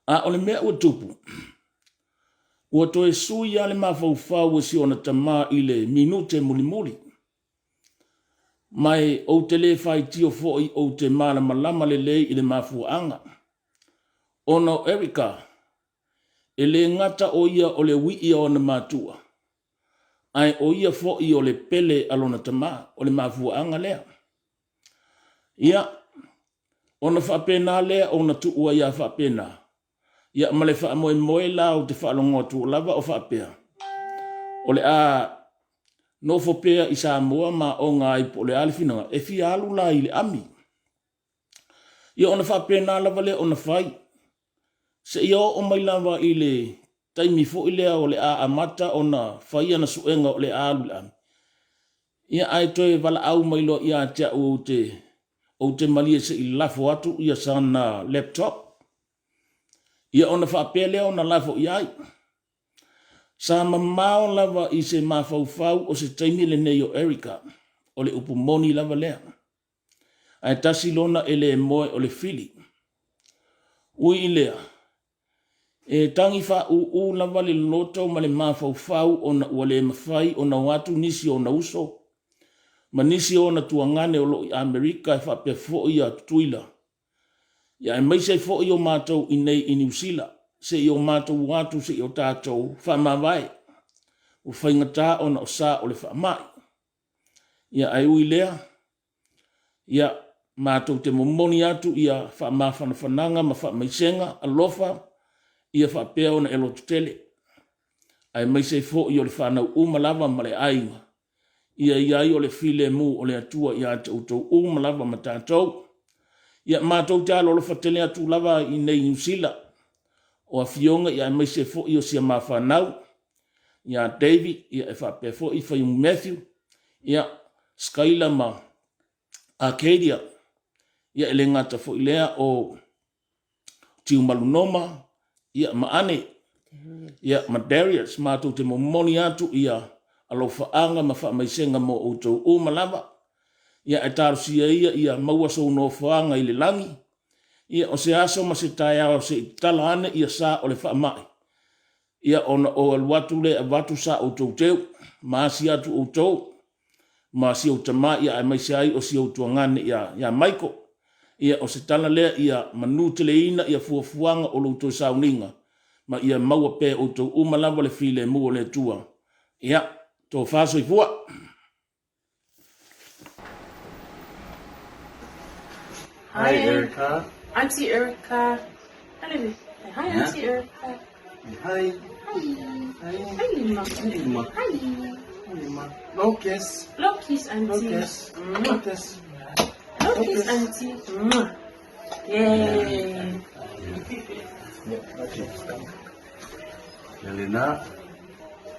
A o le mea ua tupu, ua toe sui lava le mafaufau o si ona tama i le minute mulimuli. Ma e ou te le faitio foi ou te malamalama lelei i le mafuaaga. Ona o Erica, e le gata o ia o le uii a ona matua, ae o ia foi o le pele a lona tama, o le mafuaaga lea. Ia, ona faapena lea ona tuu ai a faapena, Ia, ma le faamoemoe la ou te faalogo atu lava o faapea, o le a nofo pea i Samoa ma aoga ai po o le a le finagalo, e fia alu la i le ami. Ia ona faapena lava lea ona fai, seia oo mai lava i le taimi foi lea o le a amata ona fai ana suega o le a alu i le ami. Ia ae toe valaau mai loa ia te au ou te, ou te malie se i lafo atu ia sana laptop. Ia ona faapea lea ona lafo i ai. Sa mamao lava i se mafaufau o se taimi lenei o Erica, o le upu moni lava lea. Ae tasi lona e le moe o le fili. Ui i lea, e tagi faaūū lava le loto ma le mafaufau ona ua le mafai ona o atu nisi o ona uso ma nisi o ona tuagane o lo o i Amerika e faapea foi ia Tutuila Ia aemaise ai foi o matou i nei i Niu Sila, se i o matou o atu se i o tatou faamavae, ua faigata ona o sa o le faamai. Ia ae ui lea, ia matou te momoli atu ia faamafanafanaga ma faamaisega alofa ia faapea ona e lototele, aemaise ai foi o le fanau uma lava ma le aiga Ia i ai o le filemu o le Atua ia te outou uma lava ma tatou. Ia matou te alolofa tele atu lava i nei Niu Sila, o Afioga ia aemaise foi o si a ma fanau, ia David, ia e faapea foi Faiumu Matthew, ia Skyla ma Arcadia, ia e le gata foi lea o Tiumalu Noma, ia ma Ane, ia ma Darius, matou te momoli atu ia alofaaga ma faamaisega mo outou uma lava. Ia ae talosia ia ia maua sou nofoaga i le lagi, ia o se aso ma se taeao se i tatala ane ia sa o le faamai, ia ona ou alu atu lea e avatu sa outou teu, ma asi atu outou ma si ou tama ia aemaise ai o si ou tuagane ia ia Michael. Ia o se tala lea ia manuteleina ia fuafuaga o lo outou sauniga ma ia maua pea e outou uma lava le filemu o le Atua. Ia, tofa soifua. Hi, Erica. Auntie Erica. Hi, Hi Auntie Erica. Hi. Hi. Hi. Hi, Lima. Hi, Lima. Hi. Hi, Lima. No kiss. No kiss, Auntie. No kiss. No kiss. No kiss, Auntie. Yay. Ia lena,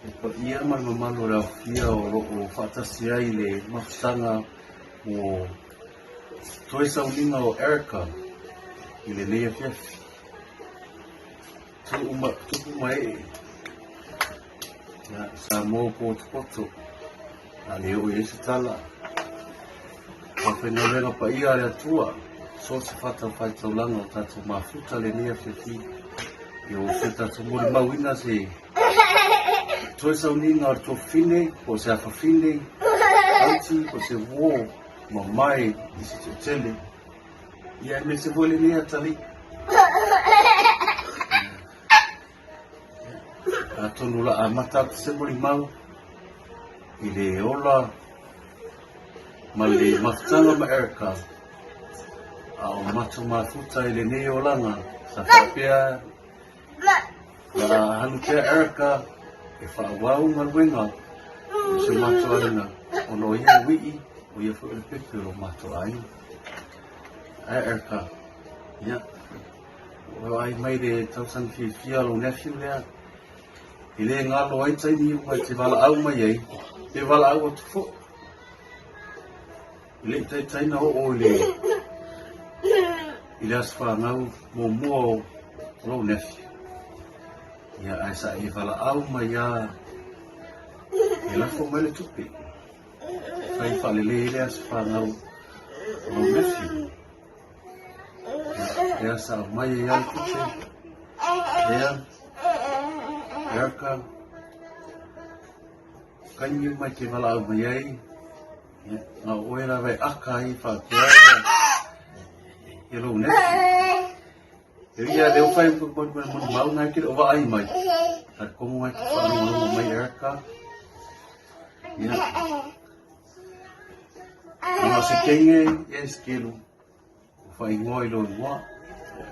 e paia ma le mamalu o le aofia o lo o faatasi ai le mafutaga mo toe sauniga o Erica i lenei afiafi. Tuu ma, tupu ma ee. Ia, Samoa potopoto. A le oo i ai se tala. Faafaigaluega paia a le Atua, so se fatafaitaulaga o tatou mafuta lenei afiafi. Ia ua se tatou molimauina se toe sauniga o le tuafafine, po o se afafine, auti, po o se uo, mamae i se toatele. Ia aemaise foi lenei atalii. Atonu o le a amata atu se molimau i le ola. Ma le mafutaga ma Erica, a o matou mafuta i lenei olaga, sa faapea la alu pea Erica e faaauau galuega o si o matou aiga, ona o ia e ui'i, o ia foi o le pepe o lo matou aiga. Ae Erica, ia, ua vaai mai le tausaga fiafia a lou nephew lea, e le galo ai taimi uma e te valaau mai ai, pe valaau atu foi. E le i taitai na oo i le i le aso fanau muamua o lou nephew. Ia, ae sa e valaau mai lava e lafo mai le tupe. Fai faalelei ai le aso fanau o lou nephew. Ia, lea sa aumai ai lava le tupe. Lea, Erica, Kaimi mai te valaau mai ai, ia, na o oe lava e aka ai faapea ia, ia lou nephew. E ia leo whai manu mau ngai te o vaai mai. Ta komo ngai te whaalongolongo mai Erica. Ia. Ana se kenge, ia se kelu. O whaingoa i lo ingoa.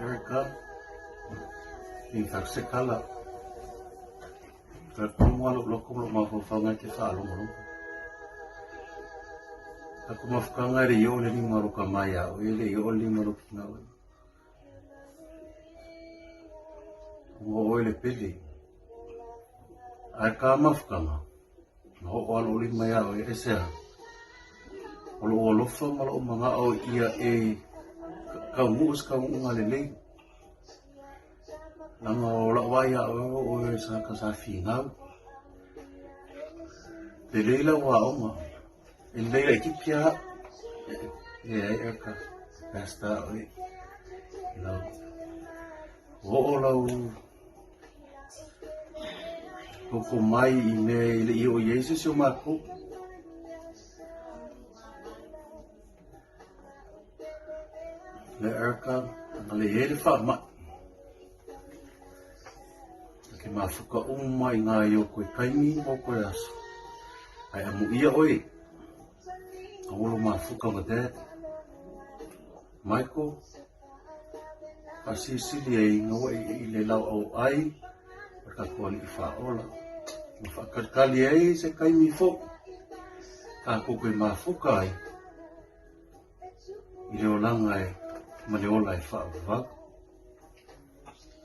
Erica. In fact, se kala. Ka tomo lou loko ma lou mafaufau ngai te faalogologo. Taku mafukanga e le i oo le lima o lou kama iā oe, e le i oo le lima o lou kina oe. Ua oe le pele. Ae ka mafukanga, na oo a lou lima iā oe, e se aha? O lou alofa ma lou manao ia e kaunuu se kaunuuga lelei. Leaga o lau vaai ia oe o oe sa ka sa finau. Lelei lau aoga. E lelei laitiiti lava au. Leai e ka pastor oe. You know, ua oo lau koko mai i mea e le i oo i ai se isi o makou. Le Erica, ana le i ai le faamai. Ta te mafuka uma i ngā i o koe kaimi ma o koe aso. Ae amuia oe, a olo mafuka ma dad. Michael, faasilisili ai nga ua i i le lauʻau ai o le tatou Alii Faaola. Ma faakalikali ai se kaimi fou, tatou toe mafuka ai i le olaga e ma le ola e faavavau.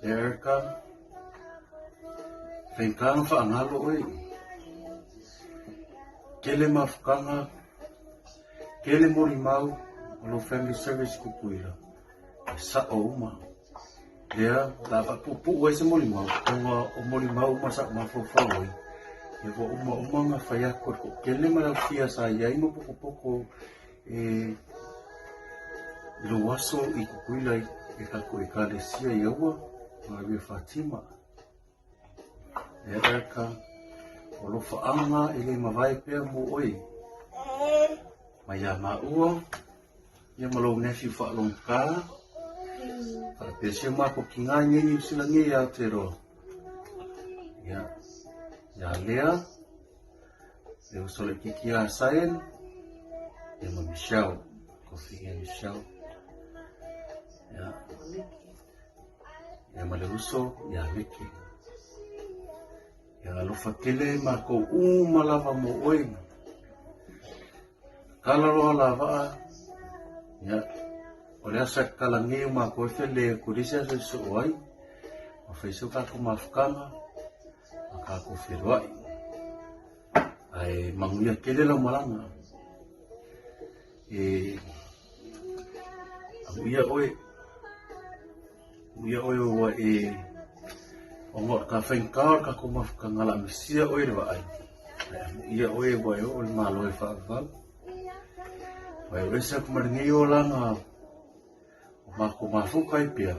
E Erica, faigata ona faagalo oe. Tele mafukaga, tele molimau o lou family service Kukuila, e sao uma. Lea, o le a faapuupuu ai se molimau, ona o molimau uma sa ou mafaufau ai, ia ua uma uma ona fai atu e le toatele ma le aofia sa i ai ma pokopoko e i lou aso i Tutuila i le tatou Ekalesia i Aua, Maria Fatima. E Erica, o alofaaga e le mavae pea mo oe. Mai iā maua, ia ma lou nephew faalogotā, faapea si o matou kinā i nei Niu Sila nei i Aotearoa. Ia, ia Lea, le uso laitiiti ia Zion, ia ma Michelle, Kofi ia Michelle. Ia, ia ma le uso ia Ricky. Ia alofa tele makou uma lava mo oe. Kala loa la vaa, ia, o le aso e kala nei o makou e fele e kulisi aso i soo ai, ma fai se o tatou mafukanga, ma tatou feloai. Ae manuia tele lau malaga. E amuia oe, amuia oe ua e ona o le ka faigata o le tatou mafutaga o le a misia oe i le vaai. Ae amuia oe ua e oo i le Malo e faavavau. Ua e ese atu ma lenei olaga o matou mafuta ai pea,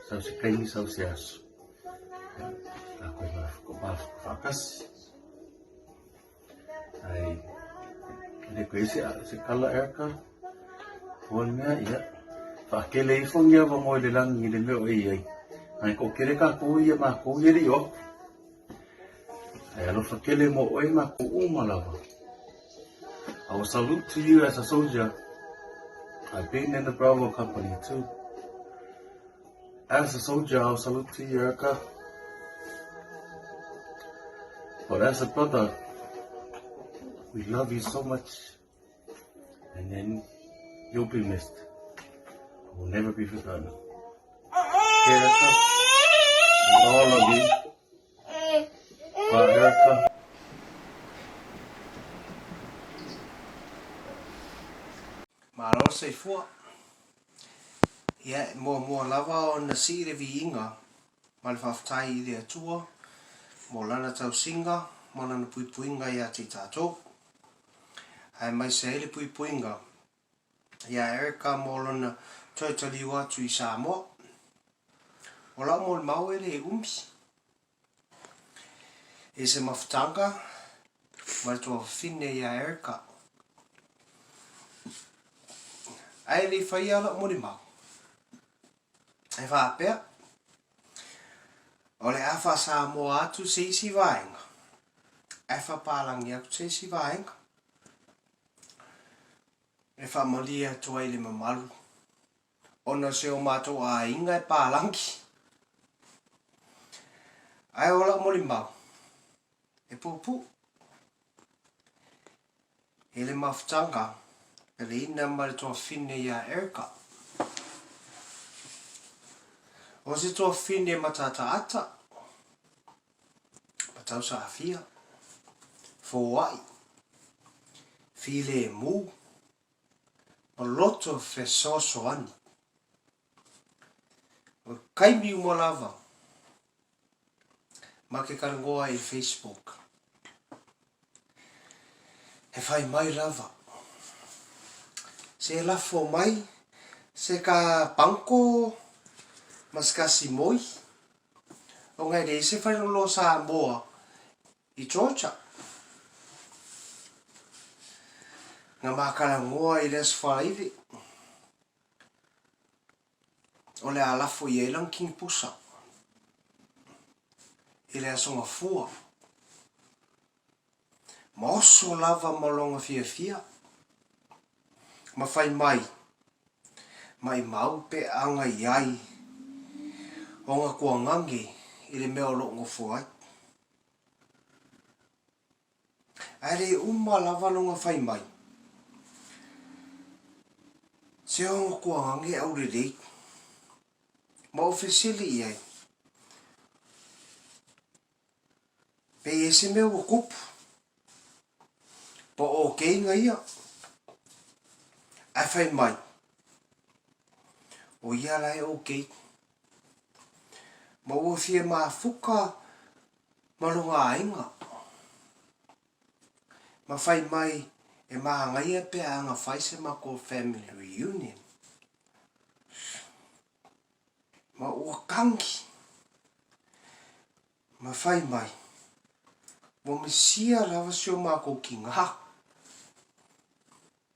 sau se taimi sau se aso. Ia, tatou mafuta faatasi. Ai, le koe se, se kala Erica, o le mea, ia, whaakele ifo ni awa mo i le langi i le mea o e iai. Ai ko kele kākou ia mākou ia le i oku. Ai alofa kele mo oe mākou uma lava. I will salute to you as a soldier. I've been in the Bravo Company too. As a soldier, I'll salute to you, Erica. But as a brother, we love you so much. And then you'll be missed. Will never be forgotten. Erica, and all of you. Bye, Erica. Malo le soifua. Ia, e muamua lava ona sii le viiga ma le faafetai i le Atua mo Lana tausiga ma Lana puipuiga ia te i tatou. Aemaise ai le puipuiga iā Erica mo lona toe taliu atu i Samoa. O lau molimau e le umi. I se mafutaga ma le tuafafine iā Erica. Ae le i faia lau molimau. E faapea, o le a faa-Samoa atu se isi vaega, ae faapalagi atu se isi vaega. E faamalie atu ai i le mamalu ona o si o matou aiga e palagi. Ae o lau molimau, e puupuu. I le mafutaga, peleina ma le tuafine iā Erica. O se tuafine matataata, matausaafia, foai, filemu, ma loto fesoasoani. O taimi uma lava ma ke talanoa i Facebook. He whai mai lava. Se lafo mai se ka panko ma se ka simoi. Ona e leai se faleoloa Samoa i Georgia. Na ma talanoa i le Aso Faraile, o le a lafo i ai lana kinipusa i le Aso Gafua. Ma oso lava ma lona fiafia, ma fai mai, Maʻimau pe aga i ai ona kuagage i le mea o loʻu nofo ai. Ae le uma lava lona fai mai, Se ona kuagage aulelei. Ma ou fesili i ai, Pe i ai se mea ua kupu, po o keinga ia, ae fai mai, o ia la e okay. Ma ua fia mafuka ma lona aiga. Ma fai mai e māngaia pe a anga fai se makou family reunion. Ma ua kangi. Ma fai mai, Ua misia lava si o mākou kingā.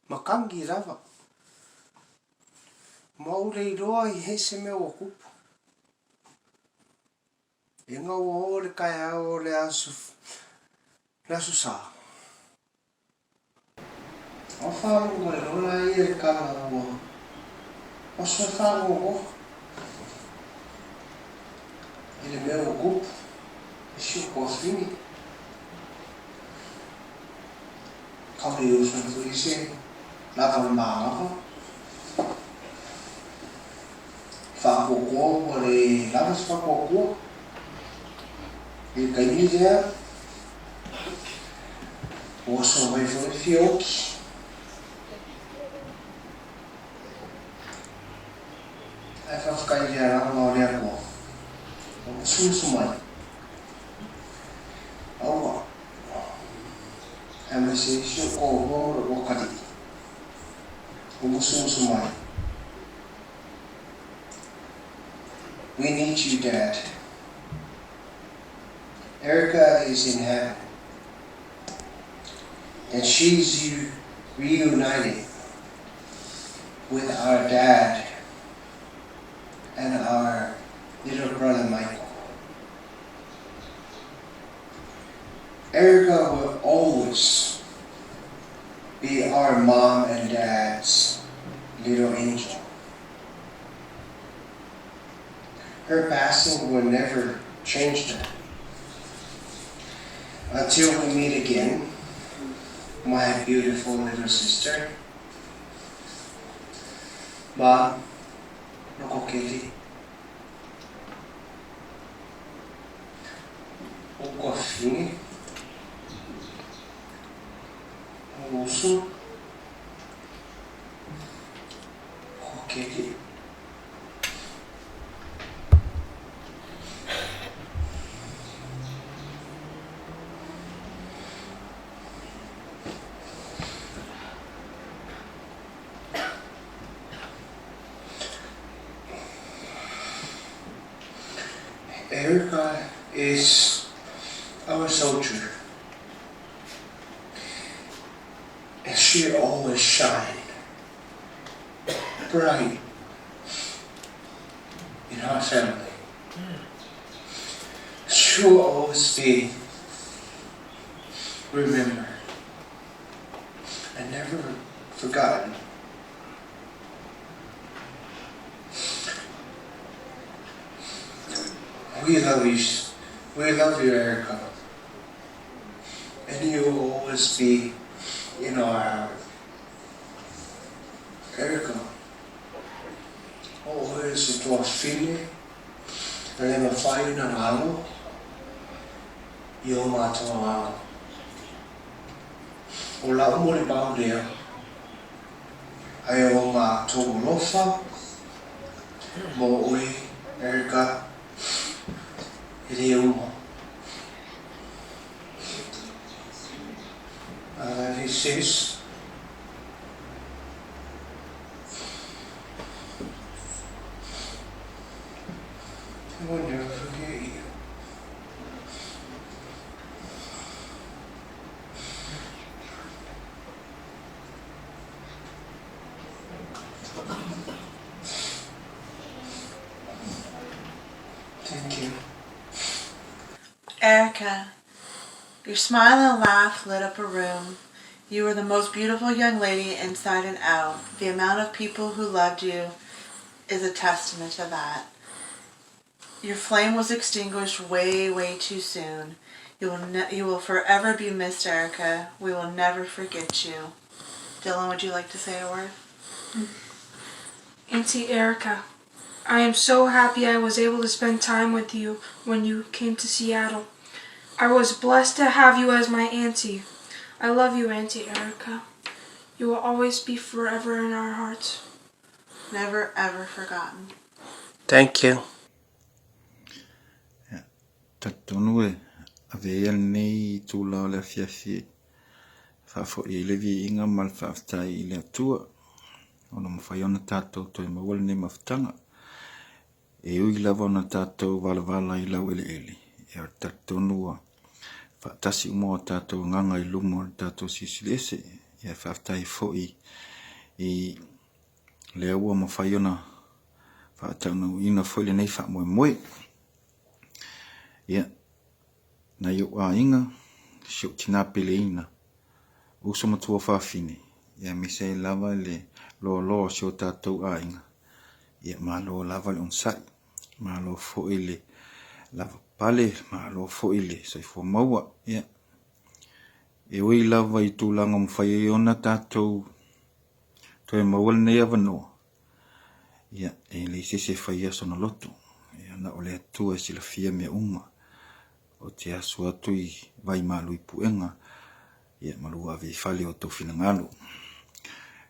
Ma kangi lava. Ma ua le iloa i hei se mea ua kupu. Ina ua oo le taeao o le aso, le aso Sa. Ua faalogo mai loa la ia i le tala ua oso e faanoanoa i le mea ua tupu i si ou tuafafine. Kau le oso ai foi se lava o le manava. Faatoatoa ua le lava se faatoatoa i le taimi lea. Ua oso mai foi le fia oki. Ae faafetai i le alaga o le Atua ua musumusu mai. Aua, aemaise ai si ou toalua ma lou atalii ua musumusu mai. We need you, Dad. Erica is in heaven, and she's reunited with our dad and our little brother Michael. Erica will always be mom and dad's little angel. Her passing will never change that. Until we meet again, my beautiful little sister. Ma, Nokokeli. O cofine. O uso. Kokeli. Erica is our soldier. And she always shine bright in our family. She will always be remembered and never forgotten. We love you. We love you, Erica. And you will always be in our heart. Erica, o oe se tuafine, e le mafai ona galo i o matou agaga. O lau molimau lea, ae o matou alofa mo oe, Erica, e le uma. I love you, sis. I will never forget you. Thank you. Erica, your smile and laugh lit up a room. You were the most beautiful young lady inside and out. The amount of people who loved you is a testament to that. Your flame was extinguished way, way too soon. You will, ne- you will forever be missed, Erica. We will never forget you. Dylan, would you like to say a word? Auntie Erica, I am so happy I was able to spend time with you when you came to Seattle. I was blessed to have you as my auntie. I love you, Auntie Erica. You will always be forever in our hearts. Never, ever forgotten. Thank you. Talitonu e ave ia lenei itula o le afiafi e faafoi ai le viiga ma le faafetai i le Atua ona mafai ona tatou toe maua lenei mafutaga. E ui lava ona tatou valavala i laueleele, ia talitonu ua faatasi uma o tatou agaga i luma o le tatou Silisili Ese. Ia faafetai foi i lea ua mafai ona faataunuuina foi lenei faamoemoe. Ia, nai ou aiga, si ou tina peleina, uso ma tuafafine, ia aemaise ai lava le loaloa o si o tatou aiga. Ia malo lava le onosai, malo foi le lavapapale, malo foi le soifua maua. Ia, e ui lava i tulaga ua mafai ai ona tatou toe maua lenei avanoa, ia, e leai se isi e faia sona loto. Ia, na o le Atua e silafia mea uma. Ou te asu atu i Vaimalu i Puega, ia, ma lua ave i fale o outou finagalo.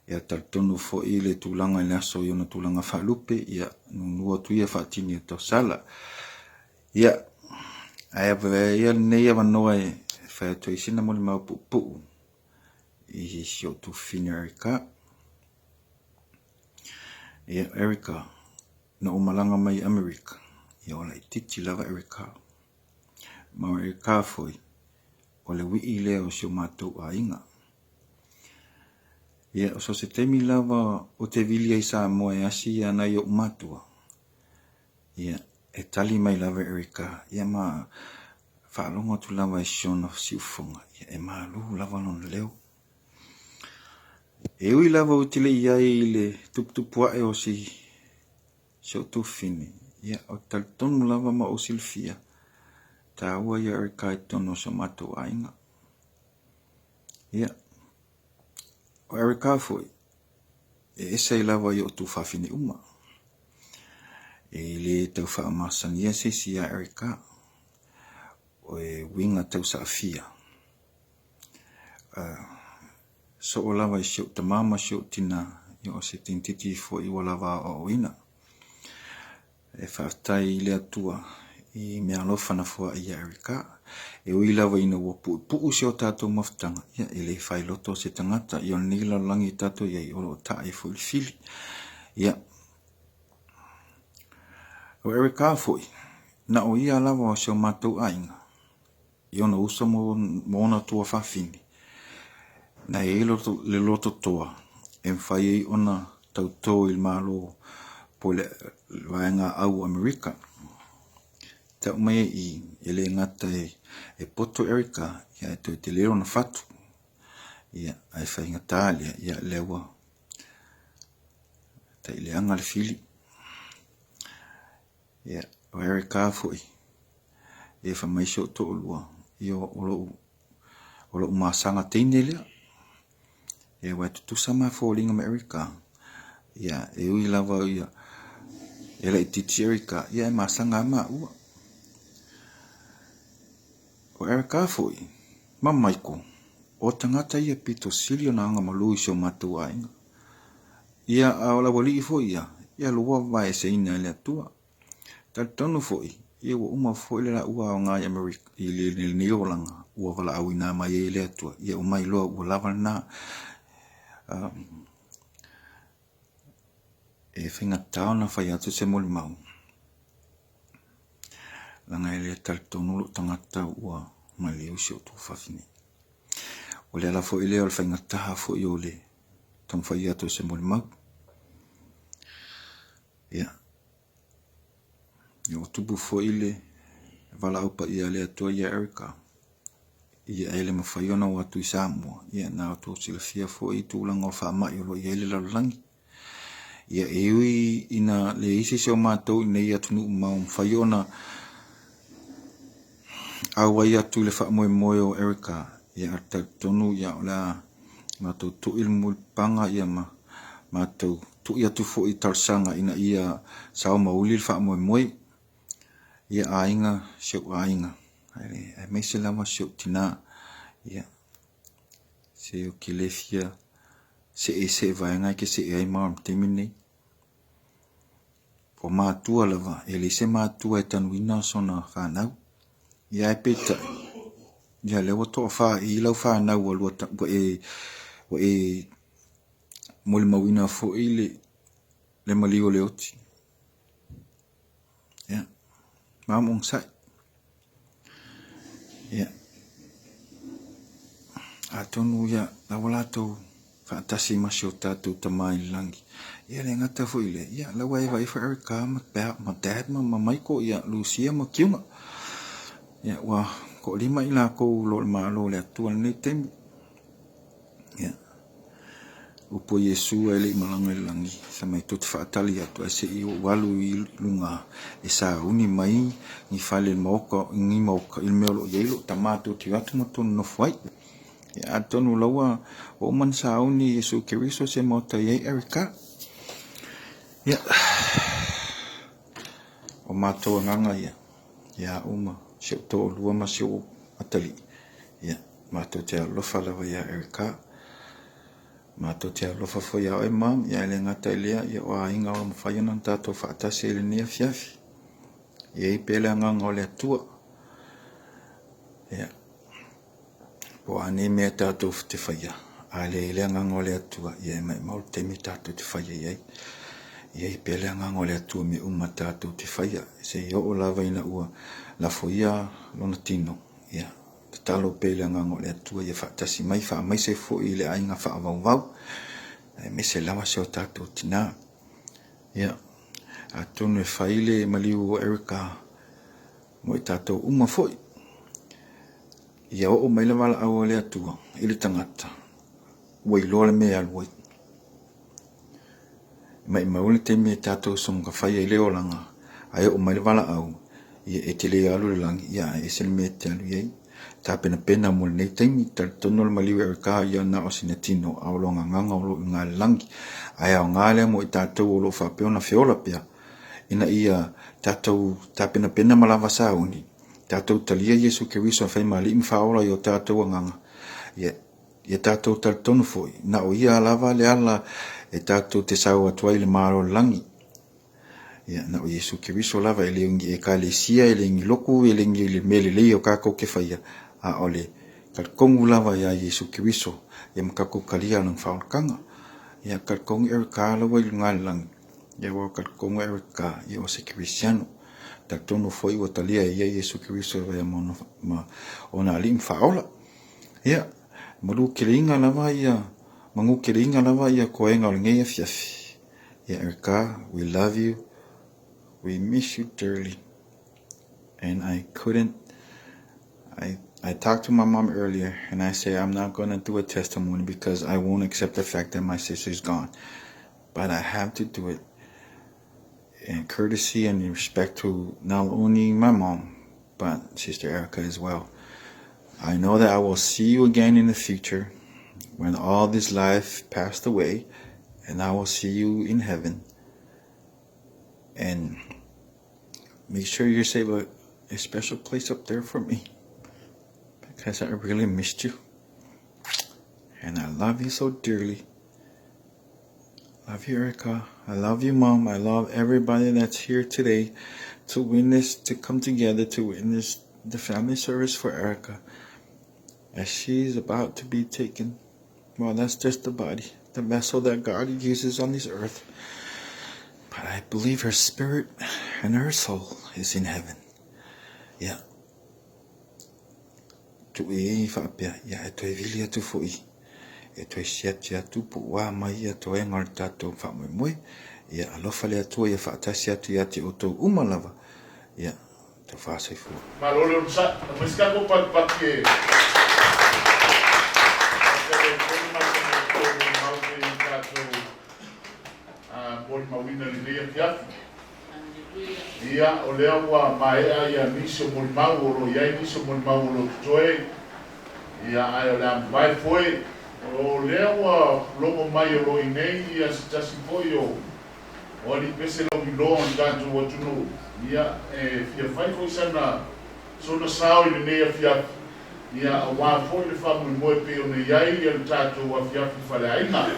Ia, talitonu foi le tulaga i le aso i ona tulaga faalupe, ia, nuunuu atu ia faatini o tausala. Ia, ae avea ia lenei avanoa e fai atu ai sina molimau puupuu i si ou tuafafine o Erica. Ia, Erica, na ou malaga mai i Amerika, ia o laitiiti lava Erica. Ma o Erica foi, o le ui'i lea o si o matou aiga. Ia, o so o se taimi lava ou te vili ai i Samoa e asi ia nai o'u matua, ia, e tali mai lava Erica, ia ma faalogo atu lava i si ona siufofoga, ia e malu lava lona leo. E ui lava ou te le i ai i le tuputupu ae o si si ou tuafafine, ia, ou te talitonu lava ma ou silafia, taua ia Erica i totonu o si o matou aiga. Ia, o Erica foi, e ese ai lava i o tuafafine uma. E le tau faamasania se isi ia Erica, o e uiga tau saafia. Soo lava i si ou tama ma si ou tina, ia o se tintiti foi ua lava aoaoina. E faafetai i le Atua i mea alofa na foai ia Erica. E ui lava ina ua puupuu si o tatou mafutaga, ia e le failoto se tagata i o lenei lalolagi tatou i ai, o lo o taa ai foi le fili. Ia, o Erica foi, na o ia lava o si o matou aiga, i ona uso ma ona tuafafine, na i ai le loto toa e mafai ai ona tautō i le Malo po o le Vaega Au o Amerika. Tau mai ai i, e le gata e poto Erica, ia e toe tele lona fatu. Ia, ae faigata lea, ia lea ua taileaga le fili. Ia, o Erica foi, ia fai mai si ou toalua, ia o lou, o lou masaga teine lea. Ia ua tutusa ma foliga ma Erica. Ia, e ui lava ia, e laitiiti Erica, ia e masaga lava maua. O Erica foi, ma Michael, o tagata ia pito sili ona agamalu i si o matou aiga. Ia, a o le aualii foi ia, ia lua vaeseina e le Atua. Talitonu foi, ia ua uma foi le laua aoga i Amerika i lenei olaga ua valaauina mai ai e le Atua, ia uma ai loa ua lava lena. E faigata ona fai atu se molimau, leaga e le talitonu lou tagata ua maliu si ou tuafafine. O le ala foi lea o le faigata foi o le taumafai atu o se molimau. Ia, ua tupu foi le valaau paia a le Atua ia Erica, ia e le mafai ona o atu i Samoa, ia na outou silafia foi i tulaga o faamai o lo o i ai le lalolagi. Ia e ui ina leai se isi o matou i nei atunuu mamao mafai ona auai atu i le faamoemoe o Erica, ia ae talitonu ia o le a matou tui le mulipapaga ia ma matou tui atu foi i talosaga ina ia sao ma uli le faamoemoe. Ia aiga, si ou aiga, aemaise lava si ou tina, ia se ou te le fia see se vaega e te see ai ma o le taimi lenei. O matua lava, e leai se matua e tanuina sona fanau. Ia ae peitai, ia lea ua toafa i lau fanau ua lua ua e ua e molimauina foi le le maliu o le oti. Ia, ma onosai. Ia, atonu ia la ua latou faatasi ma si o tatou Tama i le lagi. Ia le gata foi lea, ia la ua e vaai foi Erica ma, ma Dad ma, ma Michael, ia Lucia ma Kiunga. Ia ua toalima i lakou o lo o le Malo o le Atua i lenei taimi. Ia, upu a Iesu ae le i malaga i le lagi, fai mai tou te faatali atu ae se i ou alu i luga e sauni mai ni fale i le maoka, ni maoka i le mea o lo o i ai lou tama tou te o atu ma tou nonofo ai. Ia atonu la ua uma ona sauni Iesu Keriso se maota i ai Erica. Ia, o matou agaga ia, ia au ma si ou toalua ma si ou atalii, ia, matou te alofa lava ia Erica. Matou te alofa foi ia oe mom, ia e le gata i lea, ia o aiga o lo o mafai ona tatou faatasi ai i lenei afiafi. E i ai pea le agaga o le Atua. Ia, po o a nei mea tatou te faia, a leai le agaga o le Atua, ia e maumau le taimi tatou te faia i ai. E i ai pea le agaga o le Atua i mea uma tatou te faia, seia oo lava ina ua lafoia lona tino, ia, tatalo pea i le agaga o le Atua ia faatasi mai, faamaise foi i le aiga faavauvau, aemaise lava si o tatou tina. Ia, atonu e fai le maliu o Erica mo i tatou uma foi. Ia oo mai le valaau a le Atua i le tagata. ua iloa le mea e alu ai. E maumau le taimi e tatou soona fai ai le olaga, ae oo mai le valaau, ia e te le alu i le lagi, ia ae ese le mea e te alu i ai. Tapenapena mo lenei taimi, talitonu le maliu e Erika ia na o sina tino, a o lona agaga o lo o i uga i le lagi. Ae aoga lea mo i tatou o lo o faapea ona feola pea, ina ia tatou tapenapena ma lava sauni, tatou talia Iesu Keriso e fai ma Alii ma Faaola i o tatou agaga, ia Ia tatou talitonu foi, na o Ia lava le ala e tatou te sau atu ai i le Malo o le lagi. Ia, na o Iesu Keriso lava, e le o ni Ekalesia, e le ni loku, e le ni le mea lelei o kakou ke faia, a o le talitonu lava iā Iesu Keriso, ia ma kakou talia lana faaolataga. Ia, talitonu Erika laua i luga i le lagi, ia aua talitonu Erika, ia o se Kerisiano. Talitonu foi ua talia e ia Iesu Keriso ia ma ona alii ma faaola. Ia, malu keleina lava ia, manu keleina lava ia koega o lenei afiafi. Ia, Erika, we love you. We miss you dearly. And I couldn't, I talked to my mom earlier and I say I'm not going to do a testimony because I won't accept the fact that my sister's gone. But I have to do it in courtesy and in respect to not only my mom, but Sister Erica as well. I know that I will see you again in the future when all this life passed away, and I will see you in heaven. And make sure you save a special place up there for me, because I really missed you. And I love you so dearly. Love you, Erica. I love you, Mom. I love everybody that's here today to witness, to come together to witness the family service for Erica as she's about to be taken. Well, that's just the body, the vessel that God uses on this earth. But I believe her spirit and her soul is in heaven. Yeah. Tuu i ai faapea, ia e toe vili atu foi, e toe siati atu po o a mai ia toega o le tatou faamoemoe. Ia alofa le Atua ia faatasi atu ia te outou uma lava. Ia, taufa soifua. Malo le onosai. Aumai se tatou patupatu e faapea e tolu masina e tolu molimau pei ona tatou molimauina i lenei afiafi. Ia, o lea ua maea ia nisi o molimau o lo o i ai nisi o molimau o lo o totoe, ia, ae o le a mavae foe. O lea ua logo mai o lo o i nei ia se tasi foi o o alii pese lauiloa o le tatou atunuu, ia, e fia fai foi sana sona sao i lenei afiafi, ia, aua foi le faamoemoe pei ona i ai ia le tatou afiafi faleaiga.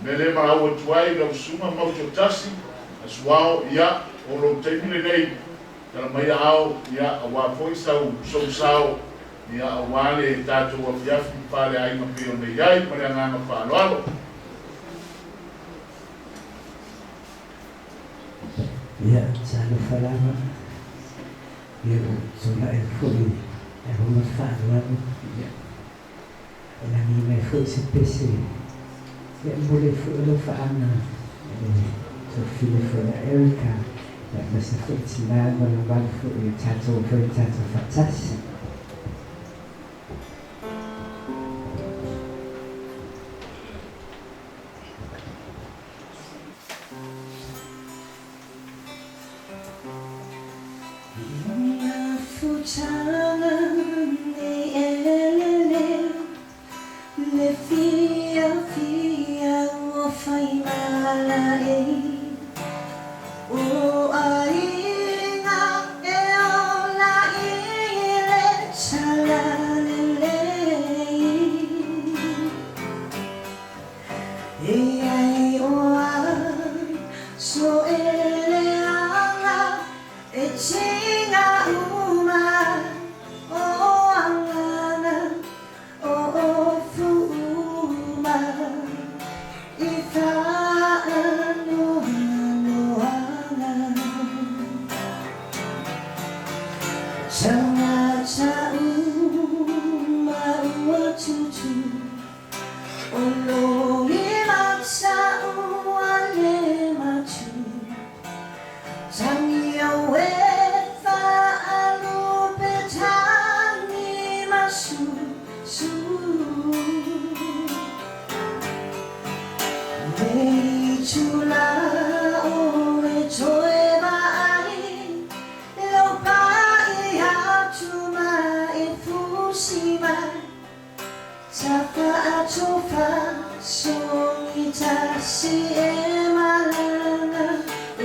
Mea lea e valaau atu ai lau susuga Mautoatasi Asuao, ia, o lou taimi lenei, tala mai aao, ia, aua foi sau sou sao, ia, aua le tatou afiafi faleaiga pei ona i ai ma le agaga faaaloalo. Ia, talofa lava, ia ua ou tulai atu foi e ava ma le faaaloalo, ia, e lagi mai foi se pese, ia, e momoli ai foi o alofaaga i le tuafafine foi ia Erica, ia, aemaise foi le tina ma le mamalu foi o tatou foi na tatou faatasi.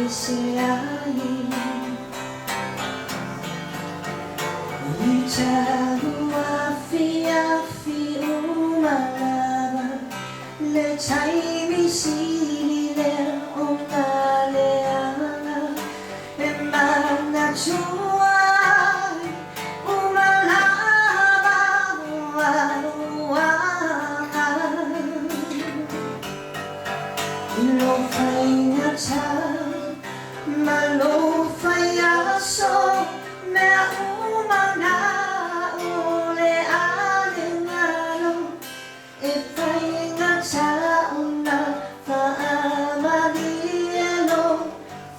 ese ai I tahu afiafi uma lava Le taimi sili lea ona leaga E manatua ai uma lava o aloaga I lou faigata ma lou faiaso Mea uma na o le a le galo E faigata ona faamalie lou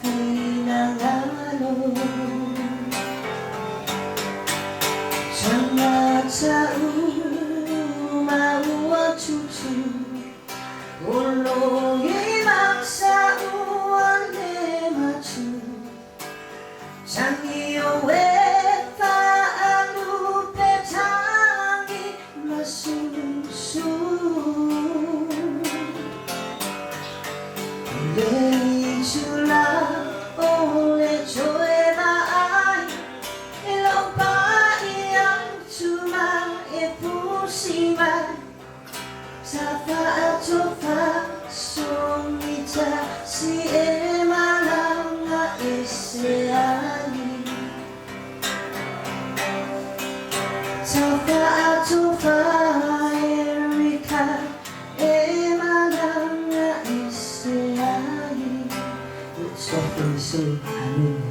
finagalo Tagata uma ua tutu O logi maksa ua le matu Tangi o e whaalupe tangi masusu Le itula o le toe vaai E lau pai atu ma e pusi mai Sa faatofa sogita si e malaga ese ai Sa faatofa Erika e malaga ese ai Softly say Amen.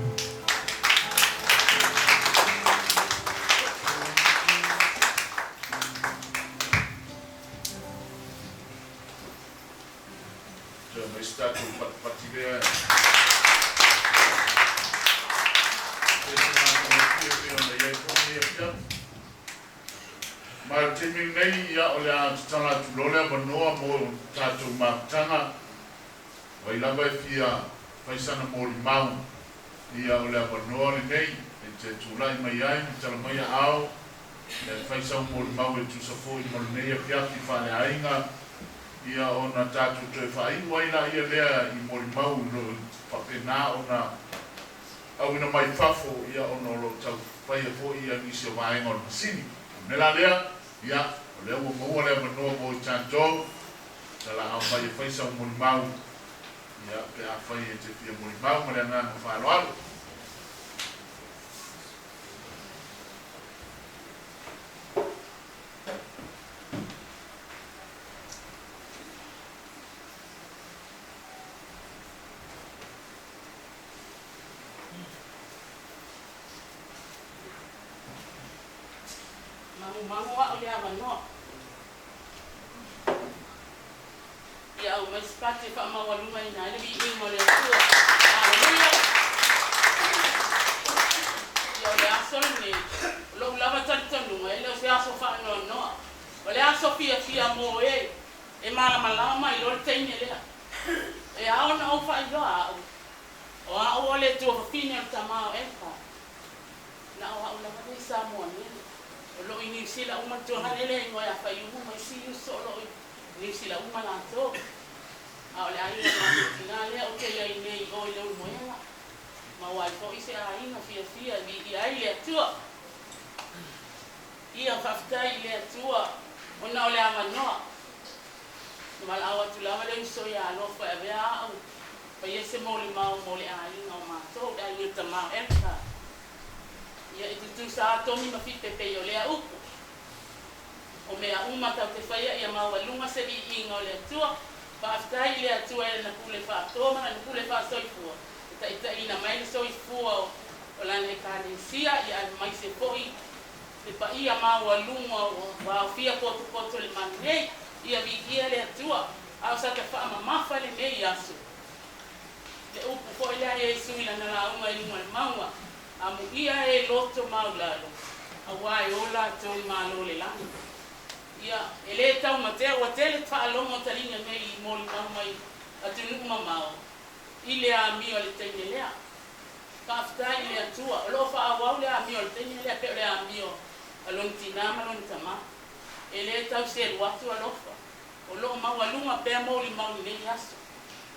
Toe mai se tatou patipati lea e se matagofie e pei ona i ai foi lenei afiafi. Ma o le taimi lenei, ia, o le a tatala atu loa le avanoa mo tatou mafutaga, o ai lava e fia fai sana molimau, ia, o le avanoa lenei e te tulai mai ai ma tala mai aao e fai sau molimau e tusa foi mo lenei afiafi faaleaiga, ia, ona tatou toe faaiu ai laia lea i molimau o lo o faapena ona auina mai fafo, ia, ona o lo o tau faia foi ia nisi o vaega o le masini. O le mea la lea, ia, o lea ua maua le avanoa mo i tatou, talaau mai e fai sau molimau, ia, pe afai e te fia molimau ma le agaga faaaloalo. Magumagu a'u le avanoa. Ia aumai se pati e faamaualugaina ai le viiga o le Atua. Aleluia! Ia o le aso lenei, o lou lava talitonuga, e le o se aso faanoanoa. O le aso fiafia mo e e malamalama ai loa le teine lea. E ao ona ou faailoa a'u, o a'u o le tuafafine o le tama o Efa. Na o a'u lava lea i Samoa nei. O loo i Niu Sila uma le tuaga lea igoa ia Faiumu ma isi uso o loo i Niu Sila uma latou. A o le aiga o matou tinā lea ou te i ai nei i o i Leulumoega. Maua ai foi se aiga fiafia e viia ai le Atua. Ia faafetai i le Atua ona o le avanoa. Na valaau atu lava le uso ia Alofa e avea a'u faia se molimau mo le aiga o matou, le aiga o le tama o Elka. Ia e tutusa a togi ma fipepei o lea upu. O mea uma tau te faia ia maualuga se viiga o le Atua. Faafetai i le Atua i Lana pule faatoa ma Lana pule faasoifua e taitaiina mai le soifua o Lana Ekalesia, ia aemaise foi le paia maualuga ua aofia potopoto i le malu nei. Ia viia le Atua, a o sa ta faamamafa lenei aso. Le upu foi lea a Iesu i Lana lauga i luga o le mauga, Amuia e loto maulalo, auā e o latou i Malo o le lagi. Ia, e lē taumatea, ua tele faalogo taliga nei i molimau mai atunuu mamao i le amio a le teine lea. Faafetai i le Atua, o loo faaauau le amio a le teine lea pei o le amio a lona tinā ma lona tamā. E lē tau selu atu alofa, o loo maualuga pea molimau i lenei aso.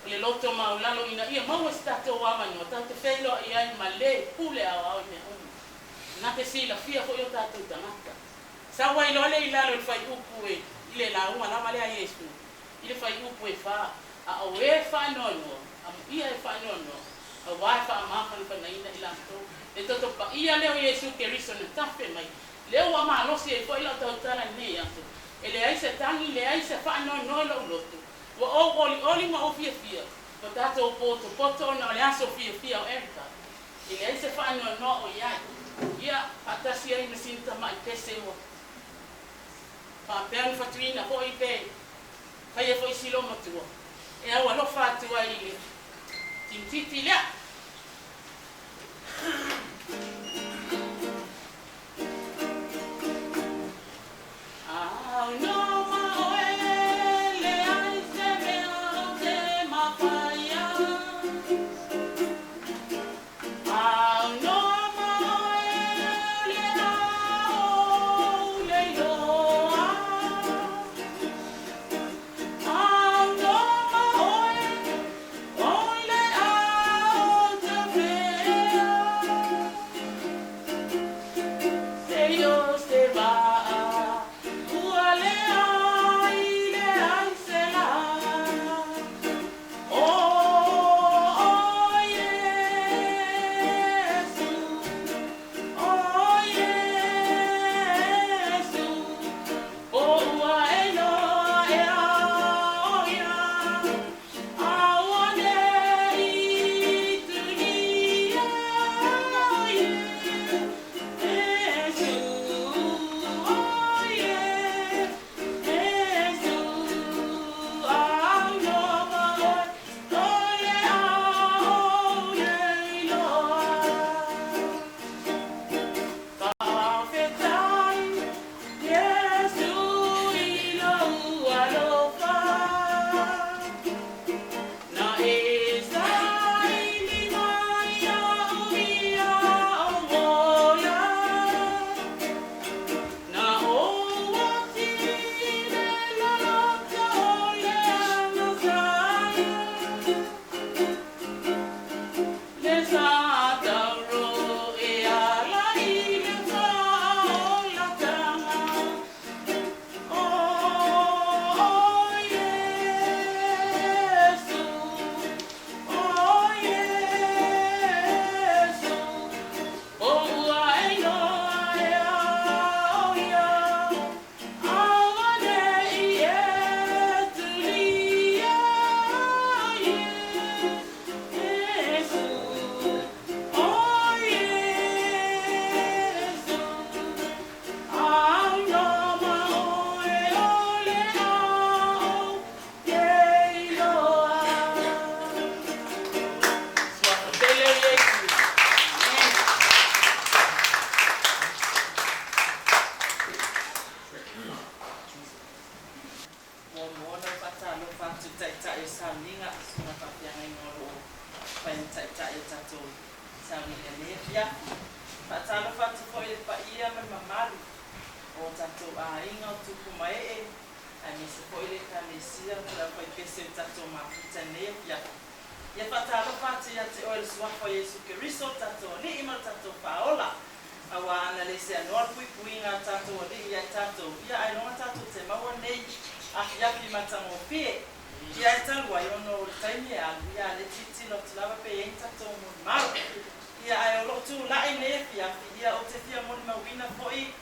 O le loto maualalo ina ia maua se tatou avanoa tatou te feiloai ai ma le pule aoao i mea uma. Na te silafia foi o tatou tagata. Sau ai loa lea i lalo i le fuaiupu e i le lauga lava lea a Iesu i le fuaiupu e fa, a o e faanoanoa, amuia e faanoanoa, auā e faamafanafanaina i latou. Le toto paia lea o Iesu Keriso na tafe mai, lea ua malosi ai foi lau tautala i lenei aso, e leai se tagi, leai se faanoanoa i lou loto, Ua ou olioli ma ou fiafia, ua tatou potopoto ona o le aso fiafia o Erica. E leai se faanoanoa o i ai. Ia, faatasi ai ma sina tamai pese ua faapea ona fatuina foi pe faia foi si loomatua e au alofa atu ai i le tinititi lea. Muamua ona ou faatalofa atu i Taitai o Sauniga, Susuga Faafeagaiga o lo o fai ma Taitai o tatou Sauniga i lenei afiafi. Faatalofa atu foi i le paia ma le mamalu o tatou aiga o tupu ma ee, aemaise foi le Ekalesia o le aufaipese o tatou mafuta i lenei afiafi. Ia faatalofa atu ia te oe le Suafa o Iesu Keriso, lo tatou Alii ma lo tatou Faaola. Auā ana le seanoa le puipuiga a tatou Alii ia i tatou, ia ailoga tatou te maua nei afiafi matagofie. Ia e talu ai ona o le taimi e alu, ia a le tilotilo atu lava pe i ai ni tatou molimau. Ia ae o lou tulai nei afiafi, ia ou te fia molimauina foi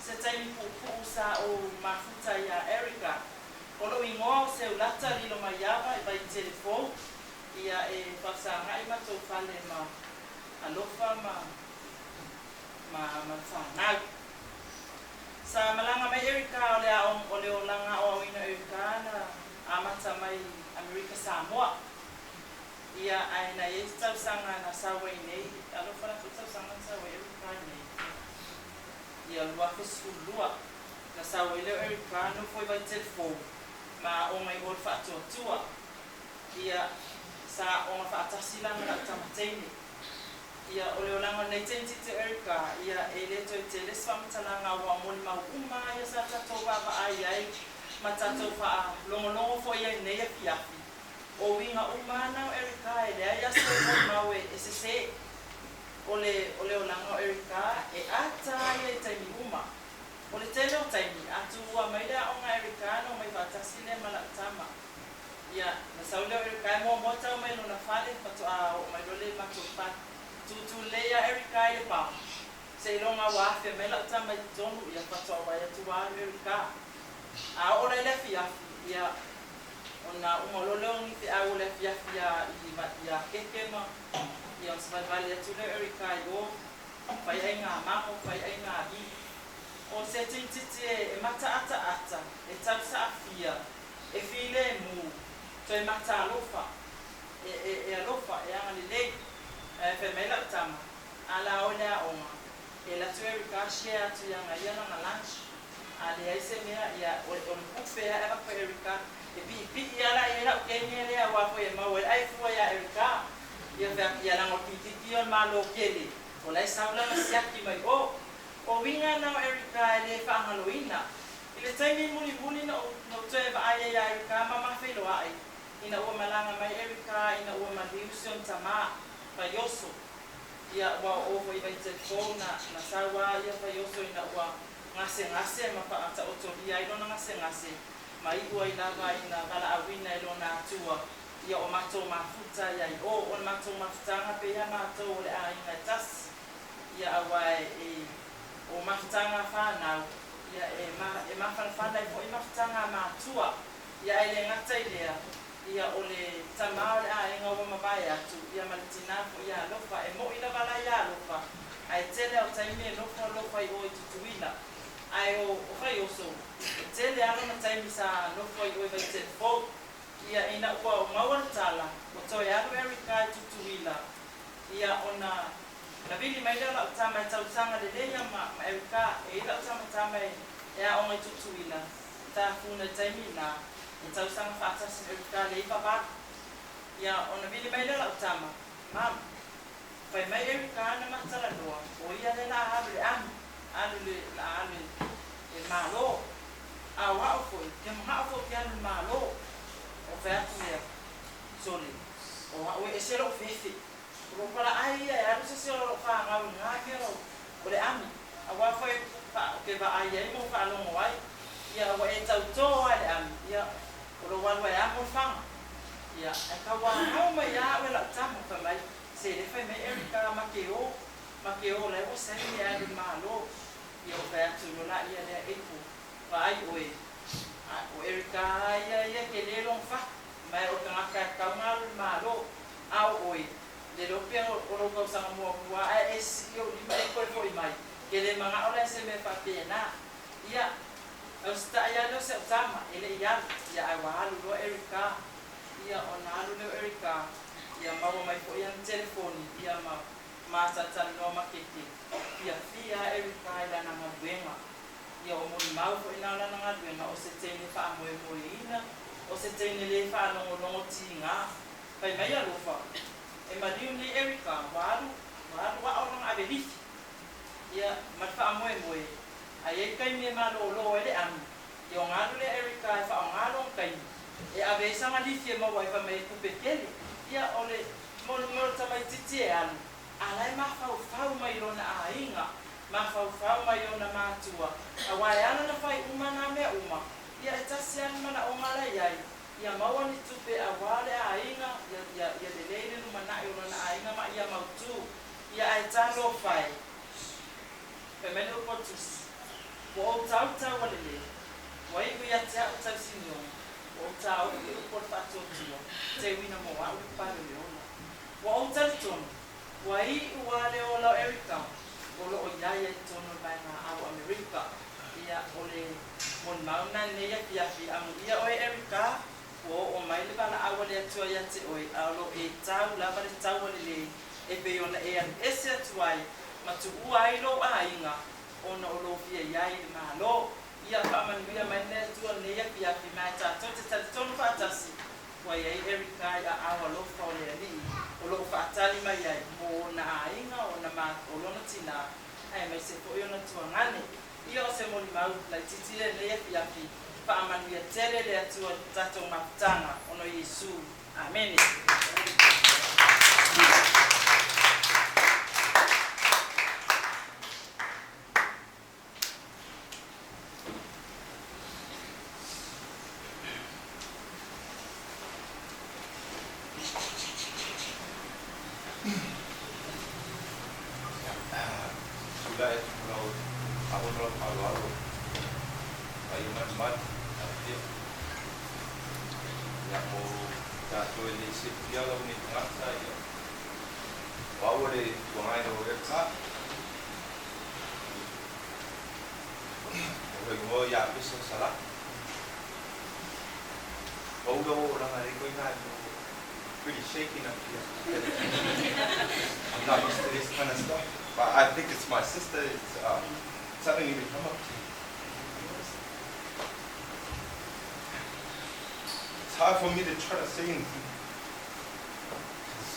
se taimi puupuu sa ou mafuta iā Erica. O lou igoa o Seulata Lilomaiava i Vaitele Fou, ia e faafesagai matou fale ma Alofa ma ma ma le fanau. Sa malaga mai Erica o le aoga o le olaga aoaoina o Erica na amata mai Amerika Samoa. Ia ae na i ai se tausaga na sau ai nei, alofa la foi tausaga na sau ai Erica i nei. Ia 2012 na sau ai lea o Erica nofo i Vaitele Fou ma aoga i o le Faatuatua. Ia sa aoga faatasi la ma lau tama teine. Ia, o le olaga o lenei teinititi o Erica, ia, e le toe tele se faamatalaga aua o molimau uma lava ia sa tatou vaavaai ai ma tatou faalogologo foi ai i lenei afiafi. O uiga uma lava na o Erika e leai aso e molimau e sesē. O le o le olaga o Erika e ata a ia i taimi uma. O le tele o taimi, a tuua mai le aoga a Erika ona omai faatasi lea ma lau tama. Ia, na sau lea o Erika e muamua tau mai lona fale, faatoa oo mai loa lea i le matou fale. Tūtū lelei lava Erika i le pao. Seiloga ua afe mai lau tama i totonu, ia faatoa vaai atu ua alu Erika. A oo la i le afiafi, ia, ona uma loa lea o ni feau o le afiafi iā iā Keke ma, ia ona savalivali atu lea o Erika i o, fai aiga mamo, fai aiga alii. O se tamaitiiti e mataataata, e tausaafia, e filemu, toe mataalofa, e, e, e alofa, e agalelei. Ae fai mai lau tama, A la oe le aoga, e alu atu Erika share atu ia ia lana lunch. A leai se mea, ia, o, o le pupe lava e avatu e Erika. E piipii lava la i ai lau kene lea aua foi e maua ai le ai fua ia Erika. Ia fai atu, ia leaga o le kilikiti ia o le Malo tele, o la e sau lana siaki mai o. O uiga na o Erika e le faagaloina. I le taimi mulimuli na ou, na ou toe vaai ai ia Erika ma ma feiloai, ina ua malaga mai Erika ina ua maliu si ona tamā, Faioso. Ia, ua oo foi i Vaitele-fou na, na sau lava ia Faioso ina ua gasegase ma faataotolia ai lona gasegase, ma iu ai lava ina valaauina e lona Atua, ia o matou mafuta ia i o, o le matou mafutaga pei lava matou o le aiga e tasi, ia aua e, o mafutaga a fanau, ia e, e mafanafana ai foi mafutaga a matua, ia ae le gata i lea, ia o le tamā o le aiga ua mavae atu, ia ma le tinā foi ia alofa, e moʻi lava la ia alofa, ae tele lava o taimi e nofo alofa i o i Tutuila. Ae o, o Faioso, e tele lava lona taimi sa nofo ai i o i Vaitele-fou. Ia, ina ua maua le tala, ua toe alu Erika i Tutuila, ia ona na vili mai lea o lau tama e tausaga lelei ia ma, ma Erika, e i ai lau tama tama e, e aoga i Tutuila, tafuna i taimi ina, e tausaga faatasi ma Erika le 98. Ia, ona vili mai lea o lau tama, Mum, fai mai Erika na ma talanoa, o ia lea la a alu i le ami, alu i le, la a alu i le Malo. A o a'u foi, ke mana'o foi ou te alu i le Malo. Ou fai atu lea, Sole, o a'u e ese lo'u fefe. O lou palaai ia e alu se isi o lou fanau i na mea o le ami, auā foi ou te vaai ai ma ou faalogo ai, ia ua e tautō lava i le ami, ia o lou alu ai amo le faga. Ia, ae tauanau mai ia a'u e lau tama, fai mai, se le fai mai Erika ma te o, ma te o la e ua saini e alu i le Malo. Ia ou fai atu loa laia lea, April, vaai oe, a o Erika lava ia ia tele lona fatu, ma o le tagata e tatau ona alu i le Malo. A o oe, le iloa pea o lou tausaga muamua ae e sii ou lima e toe foi mai, ke le mana'o la i se mea faapena. Ia, na usita'i lava lea o si a'u tama, e le i alu, ia ae ua alu loa Erika. Ia, ona alu lea o Erika, ia maua mai foi ana telefoni, ia ma ma talatalanoa ma Keke. Fiafia lava Erika i lana galuega. Ia, o molimau foi na o lana galuega, o se teine faamoemoeina, o se teine lē faalogologo tigā. Fai mai alofa, e maliu nei Erika, ua alu, ua alu a'o lona ave lifi. Ia, ma le faamoemoe, a i ai taimi e malōlō ai le ami, ia ona alu lea Erika e faaaogā lona taimi, e ave ai sana lifi e maua ai fai mai e tupe tele. Ia, o le, mo le, mo le tamaitiiti e alu, a la e mafaufau mai i lona aiga, mafaufau mai i ona matua, auā e ala ona fai uma nā mea uma, ia e tasi lava le manaoga la e i ai, Ia maua ni tupe auā le aiga, ia, ia, ia lelei le lumanaʻi o lona aiga ma ia mautū. Ia ae talofa e. Fai mai le upu a le Tusi, Ua ou tautau a lelei, ua iu ia te a'u tausinioga, ua ou tāofi i upu o le faatuatua, te uina mo a'u le pale o le ola. Ua ou talitonu, ua iʻu a le ola o Erika o loo i ai ia i totonu o le vaega ao Amerika. Ia, o le molimau lena i lenei afiafi, amuia oe Erika, ua oo mai le valaau a le Atua ia te oe, a o loo e tau lava le taua lelei e pei ona e alu ese atu ai ma tuua ai lou aiga ona o lou fia i ai i le Malo. Ia, faamanuia mai le Atua i lenei afiafi, ma e tatou te talitonu faatasi Ua i ai Erika i aao alofa o le Alii o lo o faatali mai ai mo ona aiga, ona ma, o lona tinā, aemaise foi ona tuagane. Ia o se molimau laitiiti lenei afiafi, faamanuia tele le Atua i le tatou mafutaga ona o Iesu. Amene. Tulai atu ma lau aoga lau faaaloalo ai malimali ia ia mo tatou e le silafia lou nei tagata ia o au o le tuagaina o Erica o lou igoa ia Pesa Salaki. Pau lau olaga lei koe ina pretty shaken up here. I'm not used to this kind of stuff. But I think it's my sister. It's something even come up to me. It's hard for me to try to say anything. 'Cause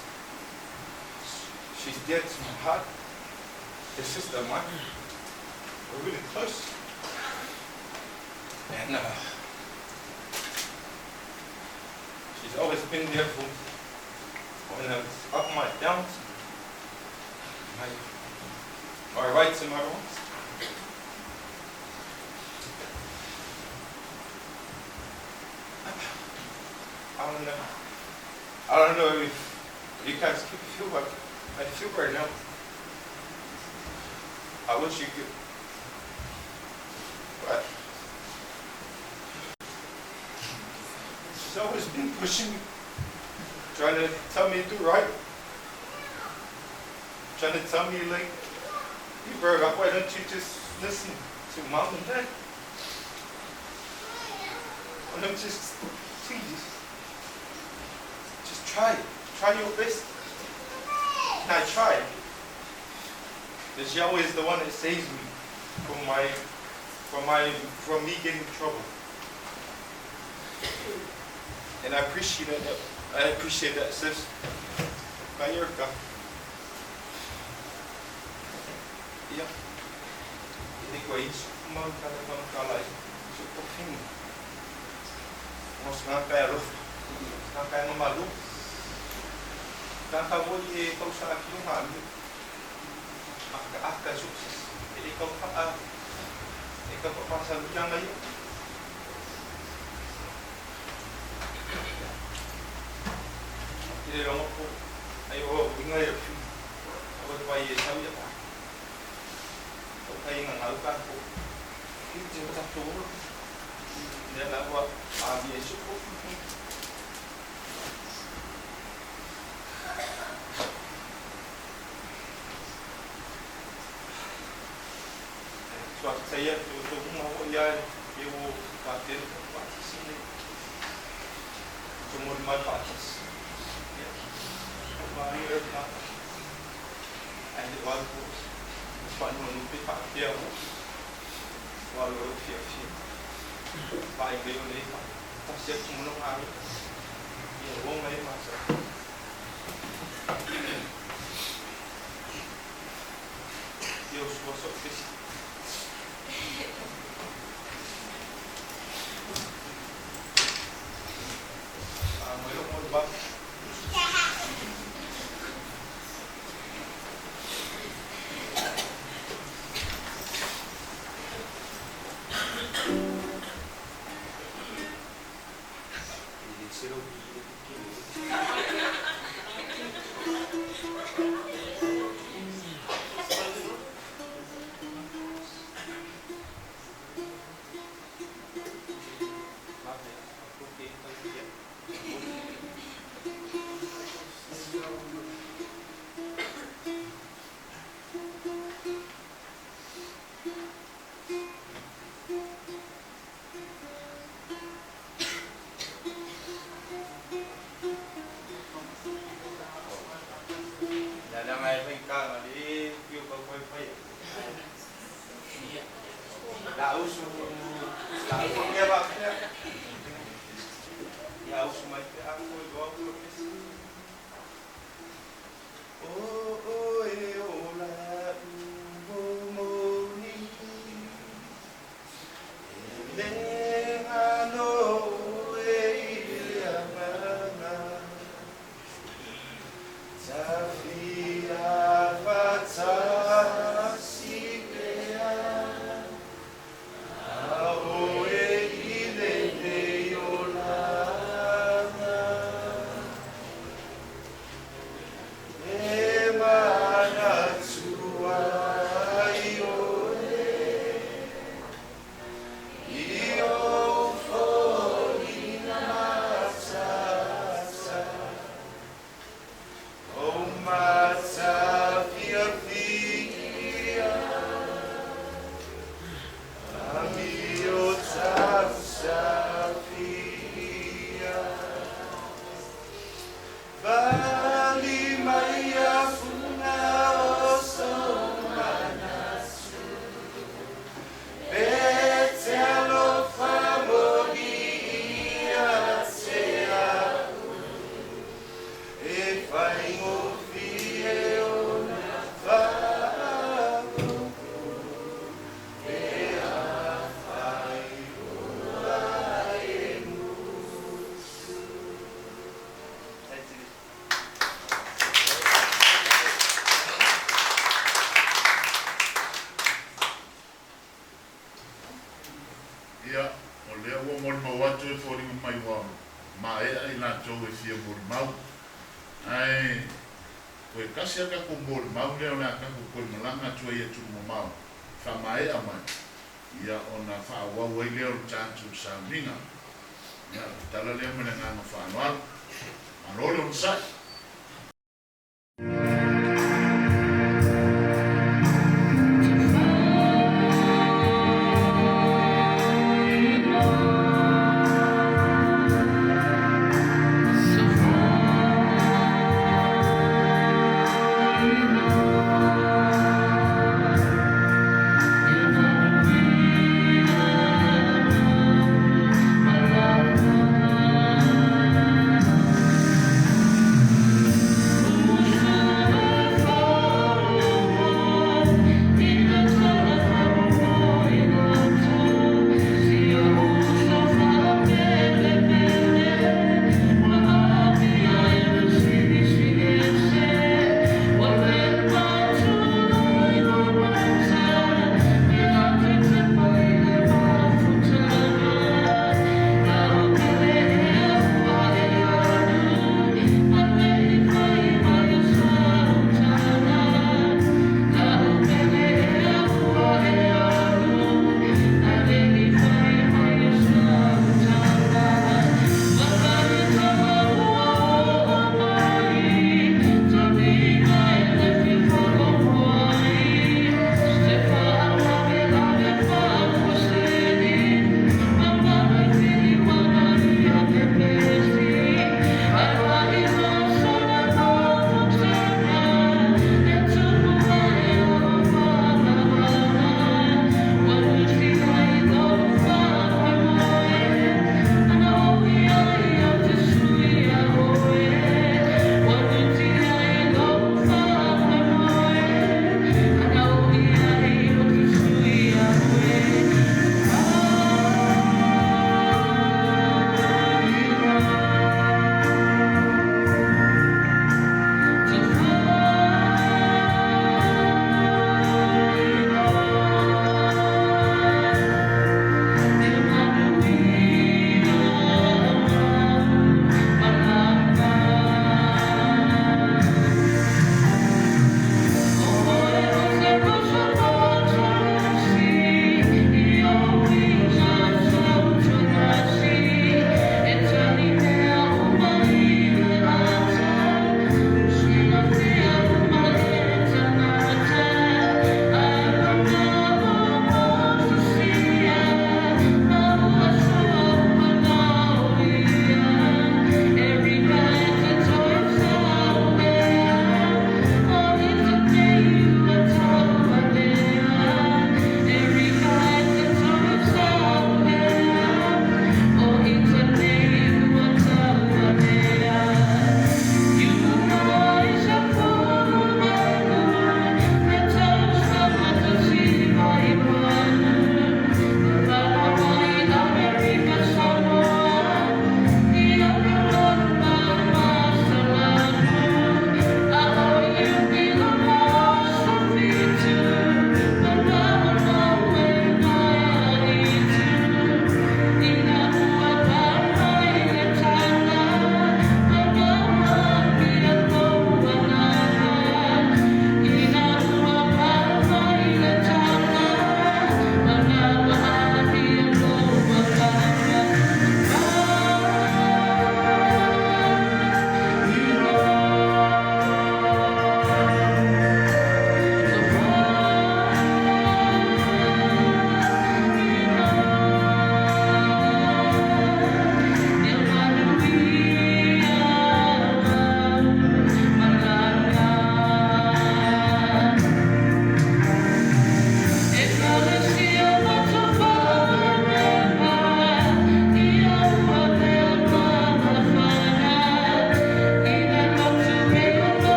she's dear to my heart. The sister of mine. We're really close. And she's always been there for me when I was up my downs, my rights and my wrongs. I don't know. I don't know if you guys can feel what I feel right now. I wish you could. But she's always been pushing me, trying to tell me to do right. Trying to tell me, like, you broke up, why don't you just listen to mom and dad? Why don't you just, please, just try it. Try your best. And I try. Because Yahweh is the one that saves me from me getting in trouble. And I appreciate that. I appreciate that, sis. By Erica. Yeah. I think we each mau kala mau kala so pofini. Mo sa ka alo. Sa ka no malu. Ka ka mo i kau sa ki ha mi. Aka aka sukses. E kau pa e kau pa sa lu yang ai. I le longo po ai o inga e fi. O pa i e sau ia pa. O kai ngā ngau ka ko. I te o tato oro. Nea la ua a vi e suko. Tua teia te o tō hunga ho ia e o ka tēne ka pātisi nei. Tō mori mai pātisi. Ia. O pā i e ka. Ai le wā ko. Wha no nu pe wha pia o. Wā lo o fia fia. Wha i veo le wha. Ta se tu mono ngā mi. Ia o ngai masa. Ia o sua so pesi. A mo ero mo ba. matou e fia molimau. Ae toe tasi lava tatou molimau lea o le a tatou toe malaga atu ai i atunuu mamao faamaea mai, ia ona faaauau ai lea o le tatou sauniga. Ia, o le tala lea ma le agaga faaaloalo. Malo le onosai.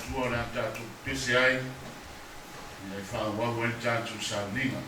Atua o le a tatou pepese ai, ia e faaauau ai le tatou sauniga.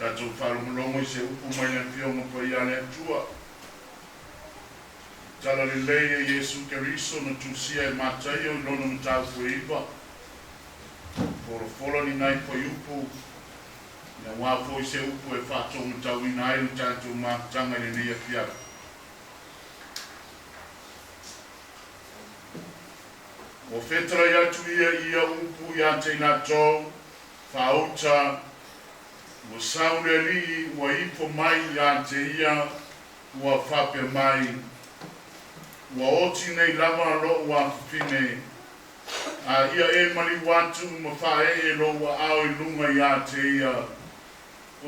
Tatou faalogologo i se upu mai le Afioga Paia a le Atua. Tala lelei e Iesu Keriso na tusia e Mataio i lona mataupu e iva. Folafola ni nai fuaiupu, aua foi se upu e faataumatauina ai le tatou mafutaga i lenei afiafi. Ua fetalai atu ia i ia upu ia te i latou, faauta, ua sau le Alii ua ifo mai ia te ia, ua faapea mai, Ua oti nei lava loʻu afafine, a ia e maliu atu ma faaee lou aao i luga iā te ia,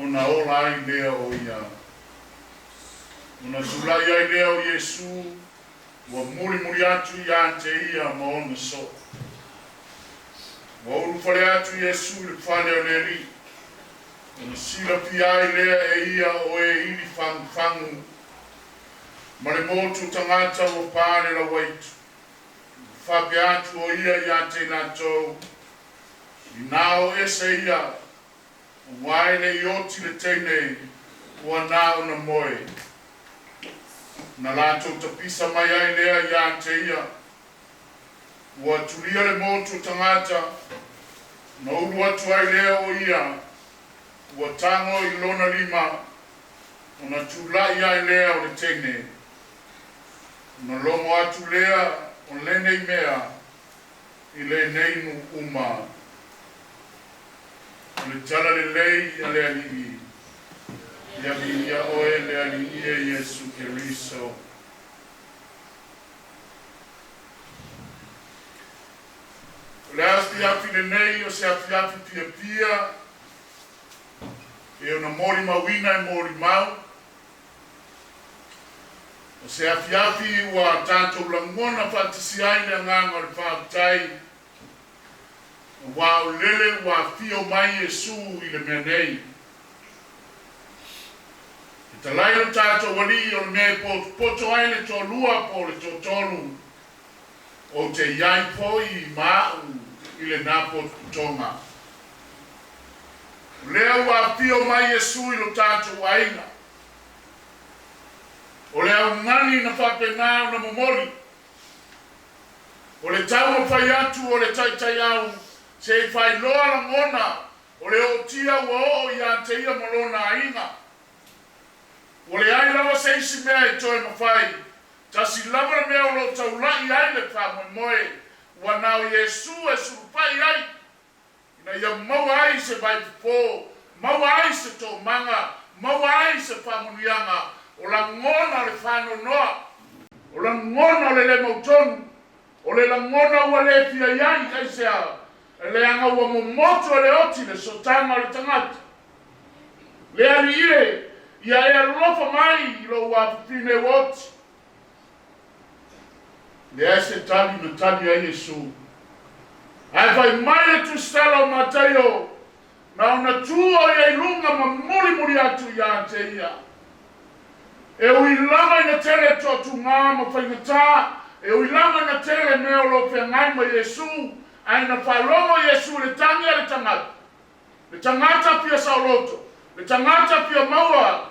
ona ola ai lea o ia. Ona tulaʻi ai lea o Iesū, ua mulimuli atu iā te ia ma ona soo. Ua ulufale atu Iesū i le fale o le Alii, ona silafia ai lea e ia o e ili fagufagu ma le motu tagata ua pā le lauaitu. Ua faapea atu o ia iā te latou, Inā o ese ia, auā e le i oti le teine ua na ona moe. Na latou tapisa mai ai lea iā te ia. Ua tulia le motu tagata, na ulu atu ai lea o ia, ua tago i lona lima, ona tulaʻi ai lea o le teine. Ona logo atu lea o lenei mea i lenei nuu uma. O le tala lelei a le Alii, ia viia oe le Alii e Iesu Keriso. O le afiafi lenei o se afiafi fiafia e ona molimauina e molimau. O se afiafi ua tatou lagona faatasi ai le agaga o le faafetai, aua o lele ua afio mai Iesu i le mea nei. Fetalai lo tatou Alii o le mea e potopoto ai le toalua po o le toatolu, ou te i ai foi ma a'u i lenā potopotoga. O lea ua afio mai Iesu i lo tatou aiga. O le augani na faapena ona momoli. O le taumafai atu o le taitaiau se i faailoa lagona o le ootia ua oo iā te ia ma lona aiga. Ua leai lava se isi mea e toe mafai, tasi lava le mea o lo o taulaʻi ai le faamoemoe, ua na o Iesu e sulupai ai ina ia maua ai se vaifofo, maua ai se toomaga, maua ai se faamanuiaga, o lagona o le faanoanoa, o lagona o le le mautonu, o le lagona ua le fia i ai, aisea? Leaga ua momotu e le oti le sootaga o le tagata. Le Alii e, ia e alofa mai i lou afafine ua oti. Leai se tali na tali ai Iesu. Ae fai mai le tusitala o Mataio, na ona tu o ia i luga ma mulimuli atu iā te ia. E ui lava ina tele toatugā ma faigata, e ui lava ina tele mea o lo o feagai ma Iesu, ae na faalogo Iesu i le tagi a le tagata, le tagata fia saoloto, le tagata fia maua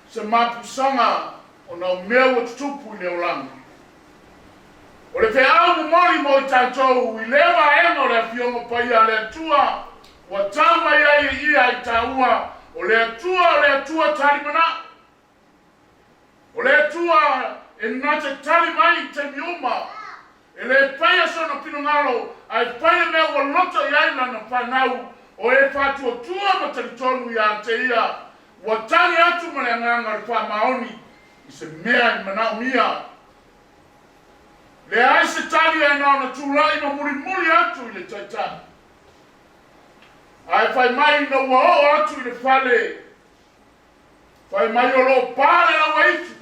se mapusaga ona o mea ua tutupu i le olaga. O le feau momoli mo i tatou i lea vaega o le Afioga Paia a le Atua ua tau mai ai e Ia i taua, o le Atua o le Atua talimanao. O le Atua e na te tali mai i taimi uma, e le faia sona finagalo, ae fai le mea ua loto i ai lana fanau, o e faatuatua ma talitonu iā te ia, ua tali atu ma le agaga o le faamaoni i se mea e manaomia. Leai se tali ae na ona tulaʻi ma mulimuli atu i le Taitai. Ae fai mai ina ua oo atu i le fale, Fai mai o lo o pa le lauaitu.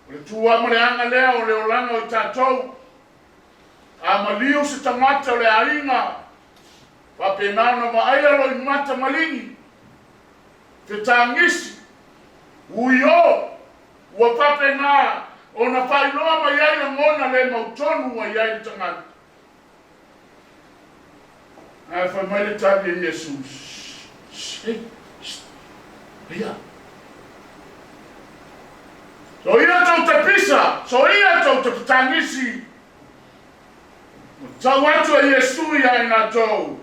O le tu ma le aga lea o le olaga o i tatou. A maliu se tagata o le aiga, faapena ona vaaia loimata maligi, fetagisi, uiō, ua faapena ona faailoa mai ai lagona le mautonu ua i ai le tagata. Ae fai mai le tali a Iesu, Shh, shh, ia. So ia tou te pisa, so ia tou te fetagisi. Ua tau atu e Iesu ia i latou,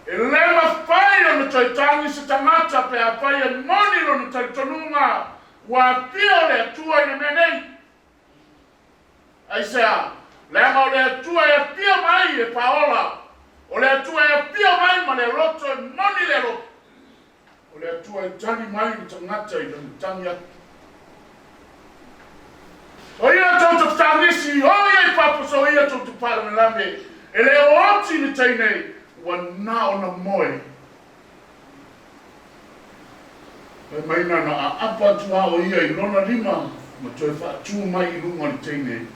E le mafai ona toe tagi se tagata pe afai e moni lona talitonuga ua afio le Atua i le mea nei. Aisea? Leaga o le Atua e afio mai e faaola, o le Atua e afio mai ma le loto e moni le alofa, o le Atua e tali mai i le tagata i lana tagi atu. O ia tou te fetagisi, o ia i fafo so ia tou te faalamelame, e le o oti le teine, ua na ona moe. Fai mai na na aapa atu a o ia i lona lima ma toe faatū mai i luga o le teine.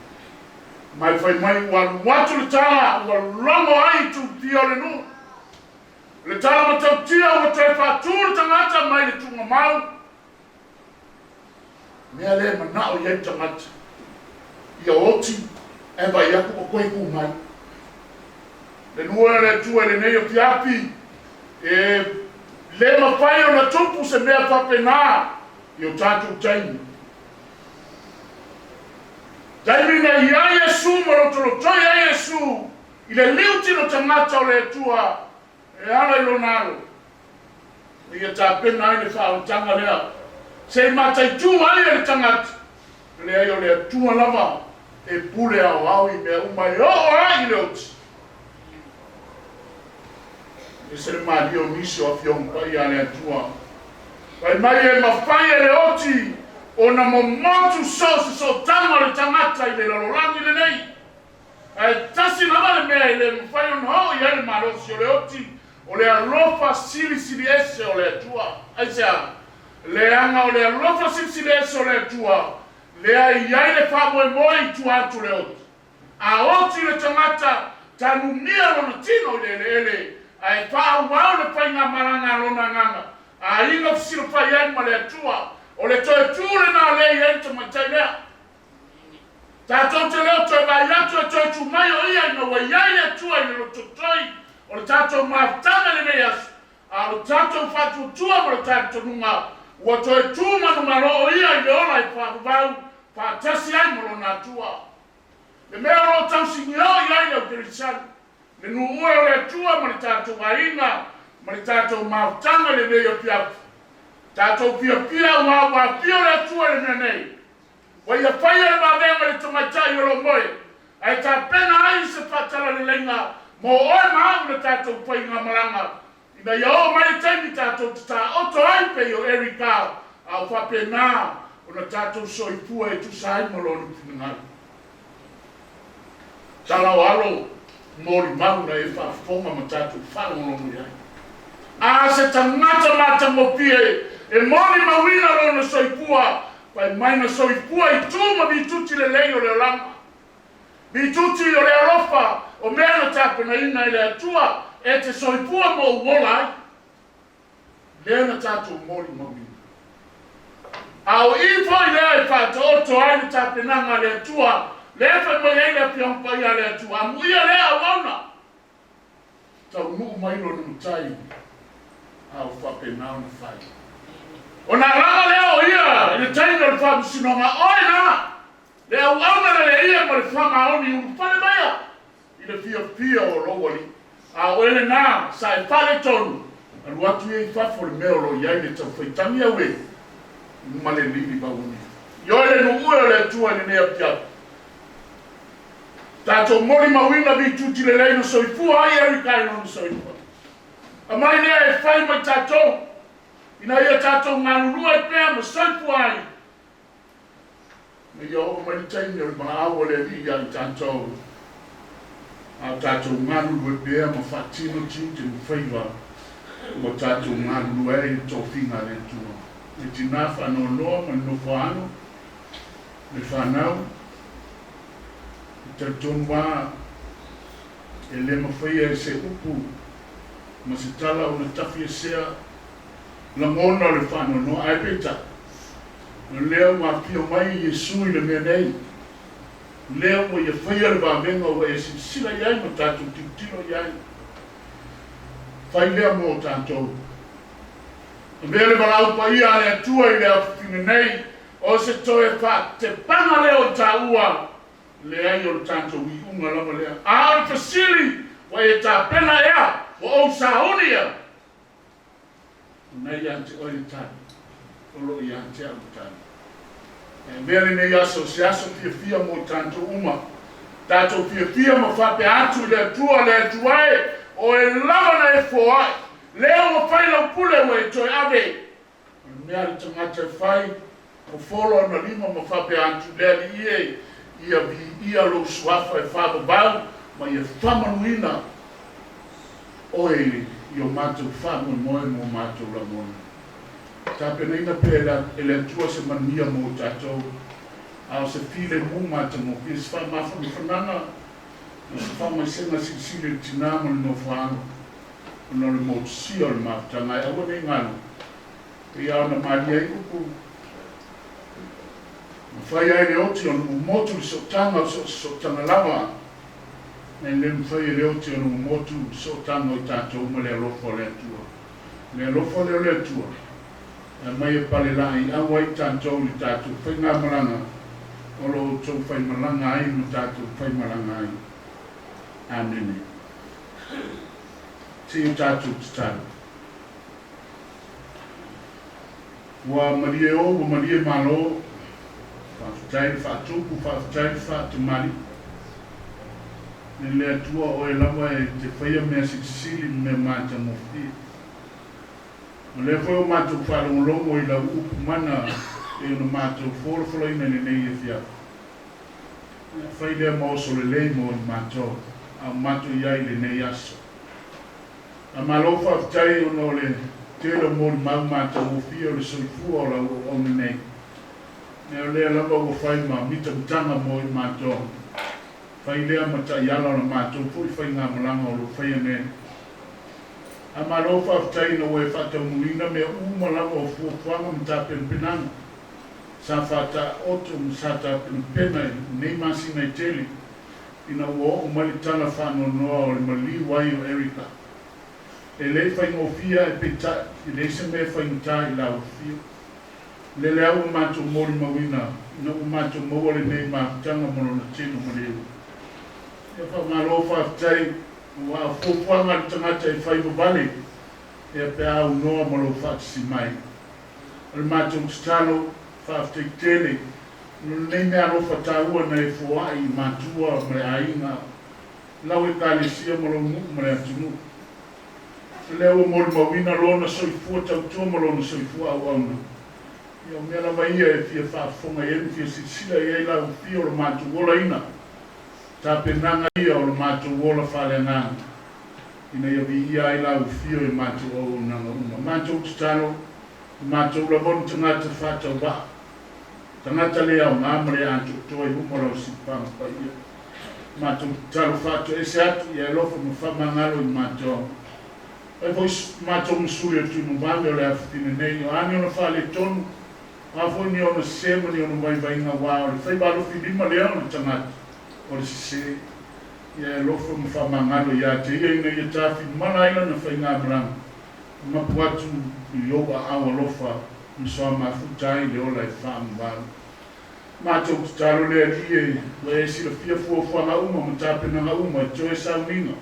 Mai fai mai ua alu atu le tala ua logo ai i tupia o le nuu. O le tala matautia ua toe faatū le tagata mai le tuugamau. Mea lea e manao i ai le tagata, ia oti ae vaai atu ua toe tu mai. Le nuu e o le Atua i lenei afiafi, e le mafai ona tupu se mea faapena i o tatou taimi. Taimi na i ai Iesu ma lotolotoi ai Iesu i le liu tino tagata o le Atua e ala i lona alo, ina ia tapena ai le faaolataga lea, se i mataitū ai e le tagata, e leai o le Atua lava e pule aoao i mea uma e oo ai i le oti. E ese le malie o nisi o Afioga Paia a le Atua. Fai mai e mafai e le oti ona momotu so o se sootaga o le tagata i le lalolagi lenei. Ae tasi lava le mea e le mafai ona oo i ai le malosi o le oti, o le alofa silisili ese o le Atua. Aisea? Leaga o le alofa silisili ese o le Atua, lea e i ai le faamoemoe i tua atu o le oti. A oti le tagata, tanumia lona tino i le eleele, ae faaauau le faigamalaga a lona agaga, aiga fesilafai ai ma le Atua. O le toe tu lena lea e i ai le tamaitai lea. Tatou te le o toe vaai atu e toe tu mai o Ia ina ua i ai le Atua i le lototoi o le tatou mafutaga i lenei aso, a o le tatou faatuatua ma le talitonuga ua toe tu manumalo o Ia i le ola e faavavau faatasi ai ma Lona Atua. Le mea o lo o tausigioo i ai le aukerisiano, le nuu-ue o le Atua ma le tatou aiga ma le tatou mafutaga i lenei afiafi. Tatou fiafia aua ua afio le Atua i le mea nei. Ua ia faia le vavega i le tamaitai o lou moe, ae tapena ai se faatalaleiga mo oe ma au i le tatou faigamalaga, ina ia oo mai le taimi tatou te taoto ai pei o Erika, a o faapena ona tatou soifua e tusa ai ma Lona finagalo. Tala o alo, molimau na e faafofoga ma tatou faalogologo i ai. A se tagata matagofie e molimauina lona soifua, fai mai na soifua i tu ma vituti lelei o le olaga, vituti o le alofa o mea na tapenaina e le Atua e te soifua ma ou ola ai. Lea na tatou molimauina. A o i foi lea e faataoto ai le tapenaga a le Atua, lea e fai mai ai le Afioga Paia a le Atua, Amuia lea auauna, taunuu mai lona matai, a o faapena ona fai. Ona alaga lea o ia i le taimi o le faamasinoga, oe la, le auauna leleia ma le faamaoni ulufale maia i le fiafia o lou alii. A o oe lena, sa e faaletonu, alu atu ia i fafo le mea o lo o i ai le taufaitagi au e ma le lili vauone. Ioe le nuu e o le Atua i lenei afiafi. Tatou molimauina vituti lelei na soifua ai Erika i lona soifua. Aumai lea e fai mai tatou, ina ia tatou galulue ai pea ma soifua ai Ina ia oo mai le taimi o le valaau a le Alii ia i tatou, a o tatou galulue pea ma faatino tiute ma faiva ua tatou galulue ai i le tofiga a le Atua. Le tinā faanoanoa ma le nofoaano, le fanau, e talitonu lava e le mafaia e se upu ma se tala ona tafiesea lagona o le faanoanoa, ae peitai, o lea ua afio mai Iesu i le mea nei, lea ua Ia faia le vavega ua e silasila i ai ma tatou tilotilo i ai. Fai lea mo tatou. Avea le valaau paia a le Atua i le afifina nei, o se toe faatepaga lea o i taua, leai o le tatou iuga lava lea. A o le fesili, ua e tapena ea? Ua ou sauni ea? O na ia te oe le tali, o lo o ia te au le tali. E avea lenei aso o se aso fiafia mo tatou uma. Tatou fiafia ma faapea atu i le Atua, Le Atua e, o oe lava na e foai, lea ua fai lau pule ua e toe ave. O le mea a le tagata e fai, Fofolo ona lima ma faapea atu, Le Alii e, ia viia lou suafa e faavavau ma ia faamanuina oe i o matou faamoemoe ma o matou lagona. Tapenaina pea e le Atua se manuia mo tatou, a o se filemu matagofie, se faamafanafanaga ma se faamaisega silisili i le tinā ma le nofoaalo, ona o le motusia o le mafutaga. Ae aua ne i galo, pei lava ona malie ai upu, Na fai ai le oti ona momotu le sootaga o so o se sootaga lava, ae le mafai e le oti ona momotu le sootaga o i tatou ma le alofa o le Atua. O le alofa lea o le Atua, e aumai e palelaaiau ai tatou i le tatou faigamalaga o lo o outou faimalaga ai ma tatou faimalaga ai. Amene. Se i o tatou tatalo. Ua malie o, ua malie malo, faafetai le faatupu, faafetai le faatamalii. E le Atua o oe lava e te faia mea silisili ma mea matagofie. O lea foi ua matou faalogologo i lau upu mana pei ona matou folafolaina i lenei afiafi. Ia fai lea ma oso lelei mo i matou, a o matou i ai i lenei aso. A malo faafetai ona o le tele o molimau matagofie o le soifua o lau auauna nei. Mea o lea lava ua fai ma mitamitaga mo i matou. Fai lea ma taiala o la matou foi faigamalaga o lo o faia nei. A malo faafetai ina ua e faataunuuina mea uma lava o fuafuaga ma tapenapenaga sa faataoto ma sa tapenapena i nei masina e tele ina ua oo mai le tala faanoanoa o le maliu ai o Erica. E le i faigofie ae peitai, e leai se mea e faigata i lau afio. O lele lava ua matou molimauina ina ua matou maua lenei mafutaga ma lona tino maliu. Ia faamalo faafetai aua o fuafuaga a le tagata e fai vavale ia pe a aunoa ma lou faatasi mai. O le matou tatalo, faafetai tele No lenei mea alofa taua na e foai i matua ma le aiga, lau Ekalesia ma lou nuu ma le atunuu. O lea ua molimauina lona soifua tautua ma lona soifua auauna. Ia o mea lava ia e fia faafofoga i ai ma fia silasila i ai lau afio o lo matou olaina, tapenaga ia o lo matou ola faaleagaga, ina ia viia ai lau afio i matou auaunaga uma. Matou tatalo, o matou lava o ni tagata faatauvaa. Tagata le aoga ma le atoatoa i luma o lau sipaga paia. Matou tatalo faatoese atu ia alofa ma faamagalo i matou. Fai foi matou ma suli o Tuimavave o le afafine nei, o a ni ona faaletonu, o a foi ni ona sese ma ni ona vaivaiga aua o le faiva alofilima lea o le tagata, o le sese. Ia e alofa ma faamagalo ia te ia ina ia tafimala ai lana faigamalaga Mapu atu i ou aao alofa ma soamafuta ai le ola e faamavalu. Matou tatalo le Alii e, ua e silafia fuafuaga uma ma tapenaga uma i toe sauniga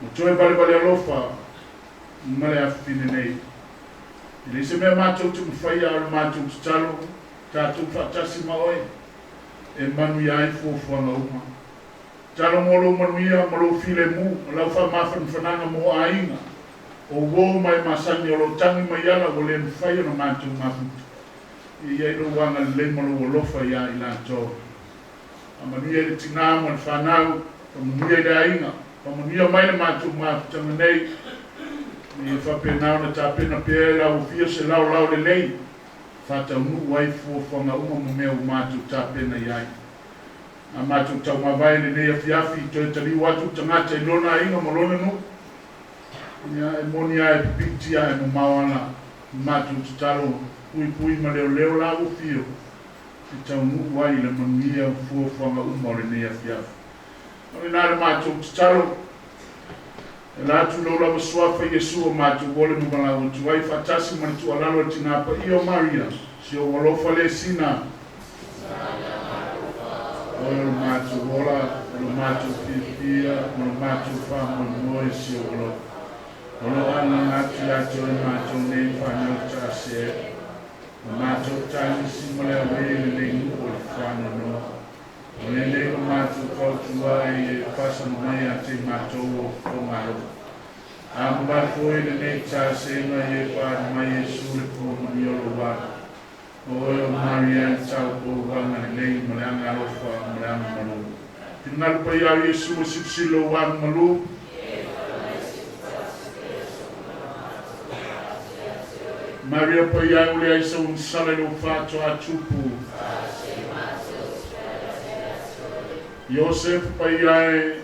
ma toe valevale alofa ma le afafine nei. E leai se mea matou te mafaia a o le matou tatalo tatou faatasi ma oe e manuia ai fuafuaga uma. Tatalo mo lou manuia ma lou filemu ma lau faamafanafanaga mo aiga o uo ma e masani o lo o tagi mai ala ua le mafai ona matou mafuta. Ia i ai lou agalelei ma lou alofa iā i latou. Faamanuia i le tinā ma le fanau, faamanuia i le aiga, faamanuia mai le matou mafutaga nei, ina ia faapena ona tapena pea e lau afio se laolao lelei e faataunuu ai fuafuaga uma ma mea ua matou tapena i ai. A matou taumavae i lenei afiafi, toe taliu atu le tagata i lona aiga ma lona nuu. Ia, e moni lava e pipiti ae mamao ana matou tatalo puipui ma leoleo la ua fio e taunuu ai i le manuia fuafuaga uma o lenei afiafi. O lena le matou tatalo, E ala atu lou lava suafa Iesu o matou ole ma valaau atu ai faatasi ma le tuualalo a le Tina Paia o Maria, si ou alofa le sina, Oe o le matou ola, o le matou fiafia ma le matou faamoemoe, si ou alofa. O lo o agaga atu ia te oe matou nei fanau taase, ma matou tagisi ma le awe i lenei nuu o le faanoanoa. O lenei lo matou fautua ai e faasano mai ia te matou o fofoga alofa. A mavae foi lenei tasega i e paali mai Iesu le pua manuia o lou alo. O oe o Maria e tau po wanga lelei ma le aga alofa ma le aga malu. Fingalu pa ia Iesu e silisili lou aga malu. Maria pa ia o le aisa unsala i lou faatoa tupu. Iosef pa ia e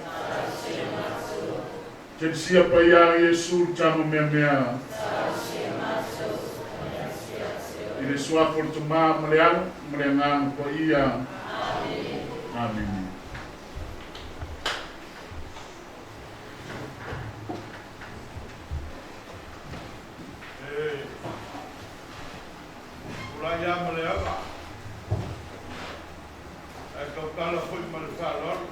Telesia pa ia Iesu le tama meamea. I le suafa o le Tamā ma le Alo ma le Agaga Paia. Amene. E tulai lava ma le ava, ae tautala foi ma le faaaloalo,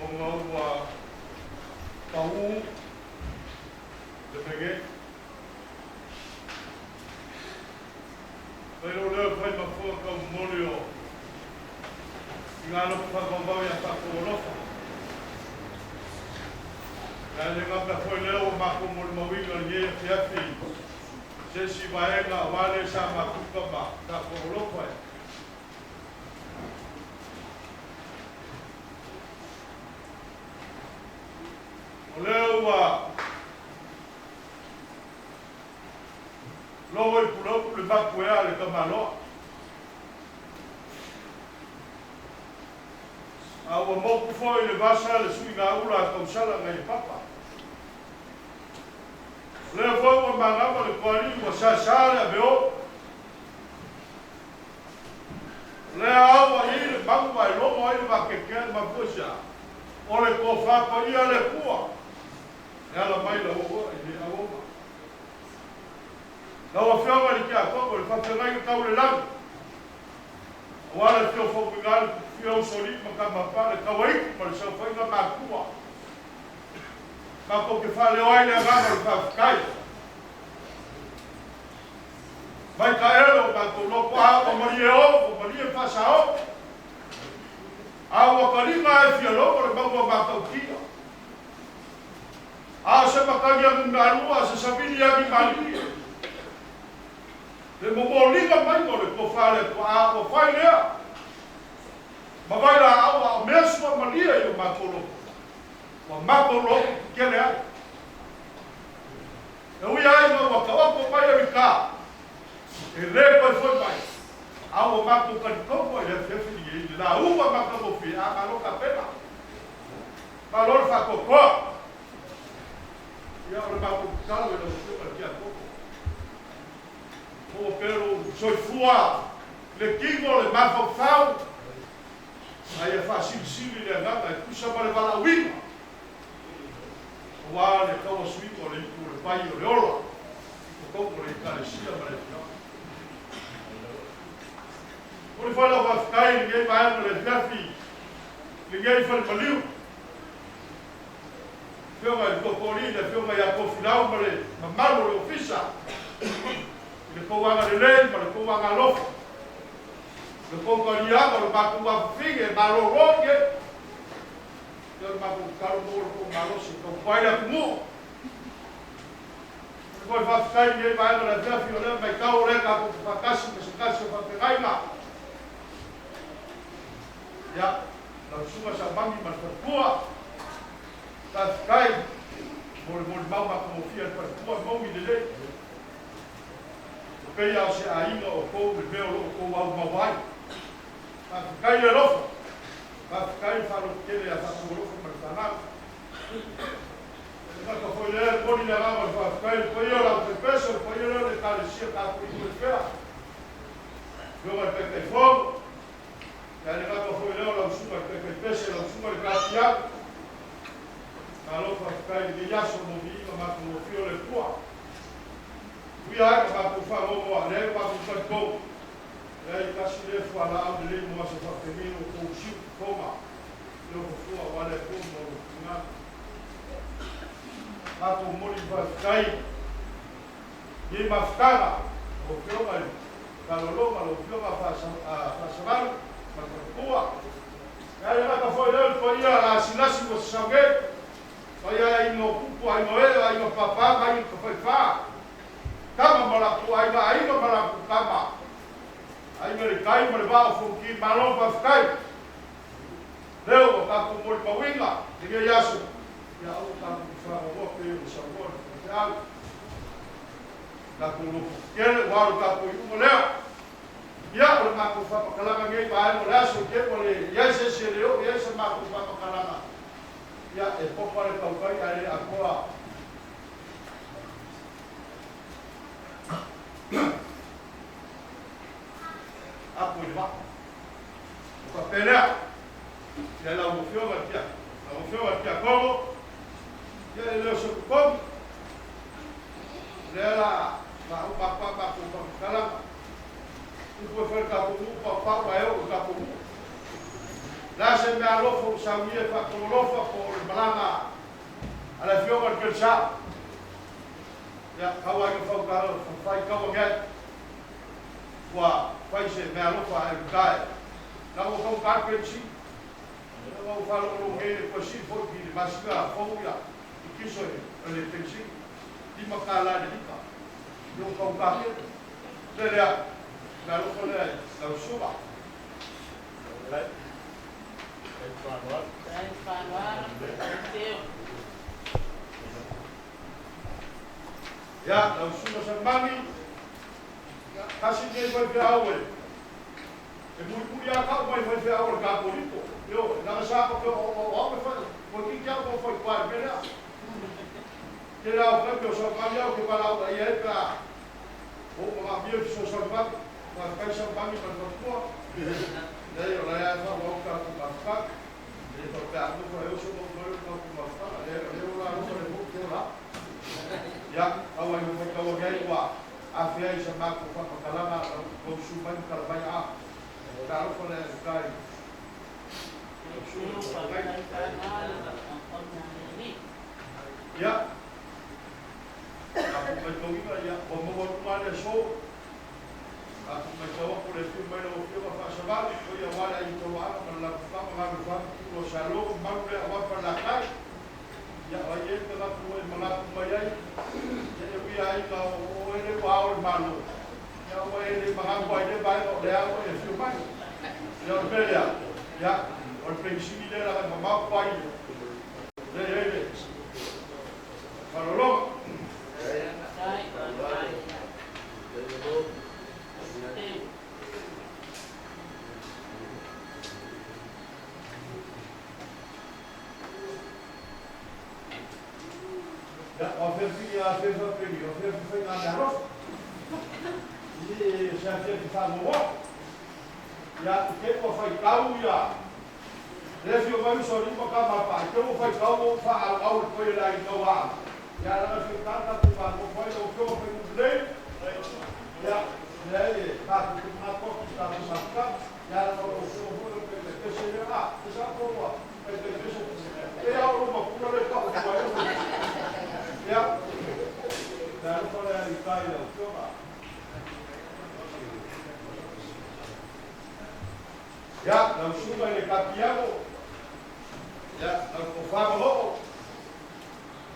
ona ua pau le fege. Mai lou leo e fai ma fua kau momoli o i ngā alofa whakavauvau i a tātou alofa. Ia le ngā mea foi lea ua mākou molimauina i nei afiafi se isi vaega aua le sa mafuta ma tātou alofa e. O lea ua logo i Pulaupu le mapu ea a le tamaloa. A ua moku foi le vasa le suiga ula a tausala ngai e papa. O lea foi ua magama le koalii ua sasā le aveo. O lea au ua i ai le magu ma e logo ai le vakekea le mafua i se a? O le tofa paia a le Atua e ala mai lau oa i le auauna. Lau Afioga i le Tiakono, le faafeagaiga tau le lagi, aua le afio fautuina le Tutufia Usoalii ma Tamapaa, le Tauaitu ma le Saofaiga Matua. Matou te faaleo ai le agaga o le faafetai. Mai taele o matou loto a ua malie o, ua malie faasao, a ua taliga e fia logo le maua matautia. A o se matagi agi mealua, se savili agi malie. Le momoliga maiga o le tofa le Atua, a ua fai lea. Ma vai laau a o mea sua malie i o matou loto. Ua matou loto kele ai. E ui ai ma ua taoto mai e ka, e lē toe foi mai, a ua matou talitonu ai le afiafi lenei i le lauga matagofie a Malo Kapena. Malo le faatoatoa. Ia, o le matou tatalo i lau Afioga i le Tiakono, maua pea lou soifua, le tino, le mafaufau, a ia faasilisili le agaga e tusa ma le valaauina, aua le tauasuina o le ipu o le vai o le ola i totonu o le Ekalesia ma le afioaga. Momoli foi lau faafetai i lenei vaega o le afiafi i lenei fale maliu. Afioga i le Totoalii, le Afioga ia Tofilau ma le mamalu o le Ofisa i le tou agalelei ma le tou agalofa, le tou taliaga o le matou afafine e malolo nei. Ia o le matou tatalo maua lo tou malosi e tautua ai le atunuu. O le foi faafetai i lenei vaega o le afiafi o lea matau o lea tatou te faatasi ma se tasi o faafeagaiga. Ia, lau Susuga Samami ma le faletua, faafetai mo le molimau matagofie a le faletua, moni lelei. E pei lava o se aiga o outou le mea o lo o outou aumau ai. Faafetai le alofa, faafetai le faalototele ia Faataualofa ma le fanau. E gata foi lea, e moni le agaga o le faafetai i le paia o le aufaipeso, le paia lea o le Ekalesia Katoliko i fea, Afioga i le Taitaifono, ia le gata foi lea o lau Susuga i le Taitaipese, lau Susuga i le Kapiau. Malo faafetai i lenei aso mo viiga matagofie o le Atua. Uia ai ka matou faanoanoa, leai o matou talitonu. Leai, tasi lea fualaau lelei mo aso faapenei o tou siu toga le ofofua aua le Atua ma lou finagalo. Matou momoli le faafetai i nei mafutaga, lau Afioga i le Kalolo ma lau Afioga Faasavalu ma le Faletua. Leai, e gata foi lea o le paia lasilasi ua sasau nei, paia aiga o Kupu, aiga o Ee, aiga o Papa ma aiga Tafaifa. Kama ma latou aiga, aiga ma latou tama, aiga i le tai ma le vaa o Fonoti, malo faafetai. Lea ua tatou molimauina lenei aso, ia aua tatou te faanoanoa pei ona saunoa le faifeau. Tatou loto tetele ua alo tatou iuga lea. Ia, o le matou faamatalaga nei vaega o le aso, i te ua le i ai se isi e le oo i ai sa matou faamatalaga, ia, e popa le tautai ae le atoa. Apo i le vaa. O faapea lea, ia lau Afioga i le Tiakono, lau Afioga i le Tiakono, ia e le o se totogi, o lea la faauma atu a matou faamatalaga. Upu e fai i le tatou nuu, paupau ae oo i le tatou nuu. O le a se meaalofa ua saunia e faatogolofa po o le malaga a le Afioga i le Kelesao, ia, tau ai ina faitau ane ai, ua fai se meaalofa a Eluka e la ua taugata le penisini. Ua ou faalogologo nei i le toe sii foi i le masina fou ia i kiso e le penisini, $5 i le lita. Ia ua taugata tele. O le lea, meaalofa lea i lau susuga. Ia, lau susuga Salimani, ia, tasi lenei faifeau e, e mulimuli lava tau mai faifeau a le Katoliko. Ioe, leaga sa o, o, o au e fai, toeitiiti au ua fai i le mea lea. Tele lava o taimi o Salimani au ou te valaau i ai pe a ou manaomia le fesoasoani mai. Faafetai Salimani ma le faletua. Leai, o la e lava e faaauau le tatou mafutaga. E le faapea a nofo e oso ma uma ai le tatou mafutaga. Leai, o lea ua alofa le nuu te ola. Ia, tau ai ua faitau ane ai ua afea i sa matou faamatalaga lau susu mai ma tala mai a. Talofa le Afutai. Lau susu mai. Ia, tatou matauina, ia, ua maua luma le aso. Tatou matau atu le afio mai lau Afioga Faasavali, o ia aua le aiga tauaana ma le latou tama galuega fatu o Salo, mamalu lea aua Falelatai. Ia, o ai ea le tagata ua e manatu mai ai, ia e ui lava ina o oe lea ua ao i le Malo, ia ua e le manatu ai i lea vaega o lea ua e afio mai. Ia, o le mea lea, ia, o le penisini lea leaga e mamao atu ai lea e i ai le faaaloaloga. Ia, o afea fi, afea faapeni, o afea fi faiga meaalofa. I se afea fi faanoanoa. Ia, i te ua faitau ia, le afio mai uso lima ka mapa, i te ua faitau ua faaauau le koe la i tau aa. Ia, langa fi tata tu faanoanoa fai lau afioga fai mutu nei. Ia, leai e tatou te manatu atu i tatou mafutaga. Ia, langa o lau afioga foi o le taitaipese lea, a, te sa po ua taitaipese. E ao lo mapuna le tau atu ai. Ia, le alofa lea i tai lau afioga. Ia, lau susuga i le Kapiano, ia, lau tofa maloo.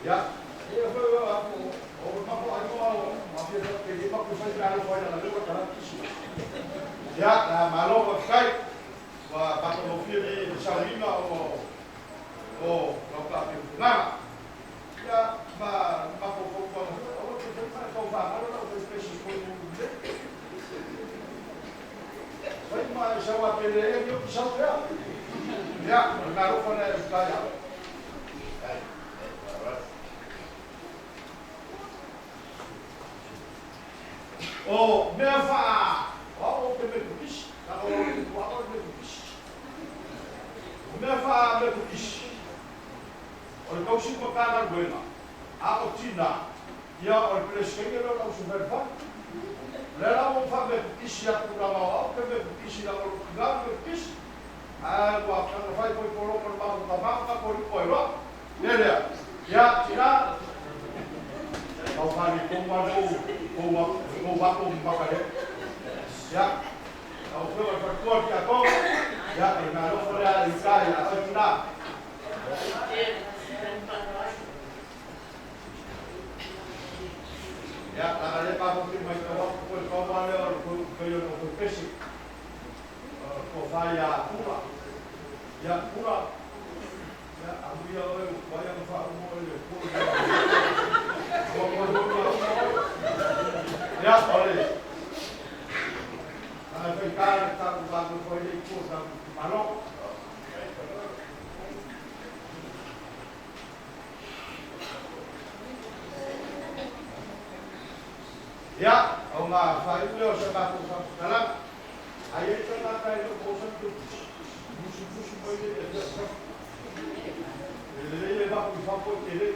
Ia, ia foi o atu o le mako ai mo au ma fia fa pe ma ku fai ka alofa i la lewa kala kisi. Ia, la malo faafetai. Ua matagofie le sauniga o lau taapefugaga. Ia, ma mafaufautuaga foi, aua te fai ma tau faagalo lau fai pesi foi mo lelei. Fai ma e sau a pele e ni o sau lea. Ia, o le meaalofa lea e uta ia. O mea faa, o au ou te Metotisi, leaga o le tua'a o le Metotisi. O mea faa Metotisi, o le tausi Matagaluega, a o tina, ia o le Peresetene lea o le Ausufaifalu. O lea la ua ou faa-Metotisi atu leaga o au ou te Metotisi leaga o lou tina le Metotisi, ae ua taumafai foi poloka le matou tama ma Katoliko ai loa. Le lea, ia tina, tau faaletonu lava le tou ato maka lea. Ia, lau Afioga i le Faletua le Tiakono, ia, o le meaalofa lea i uta ia oe tina. Ia, leaga o lea matou te matau atu toe pau lava lea o le toe faia o le toe pese o le tofa ia Pula. Ia, Pula, ia, amuia oe ua tuai ona faauma oe i le Atua i lea ua toe foi ona uma oe. Ia, o le leaga e faigata le tatou vanonofo ai lea i tua o le tatou itumalo. Ia, ona faaiu lea o sa matou faamatalaga, a i ai tagata e le o maua sana tusi, musumusu mai lea ia te au i fafo. E lelei le avatu i fafo e tele,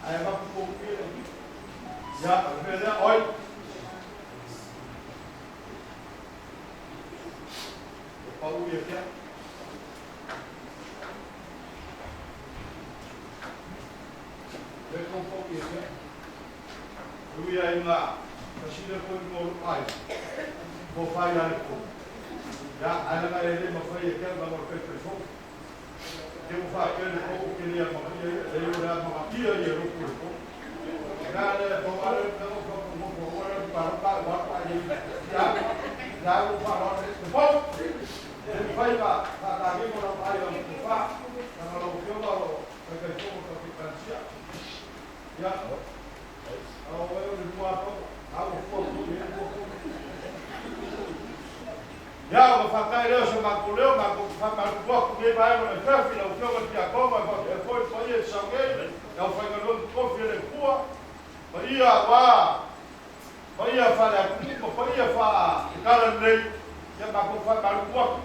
ae avatu tonu ia le aumai. Ia, o le mea lea, oi! E pau ia te au. Le tou pau ia te au. E ui ai ina tasina koe i luga o lou aiga, tofa ia le kou. Ia, ae leaga e le mafai e te au leaga o le taitaifono. Te ua faapea le kou ou te le amanaia ia, leai o le amanaia ia e lotu e le kou. O le a lea, pau lava lea o le mea na ou faafofoga ai le palota ae ua alu ae le i alu, ia ua ou faaaloalo i le kou. E le mafai ona faatagemo lau aiga ma tofa, leaga lau Afioga o lo o taitaifono i le Ekalesia. Ia, Ia, ona faatae lea o se matou leo, matou te faamalulu atu i lenei vaega o le afiafi i lau Afioga i le Tiakono ae faapea foi le paia i Saole, le aufaigaluega totofi a le Atua, paia aua paia faale-atunuu ma paia faale-Talalelei, ia matou faamalulu atu.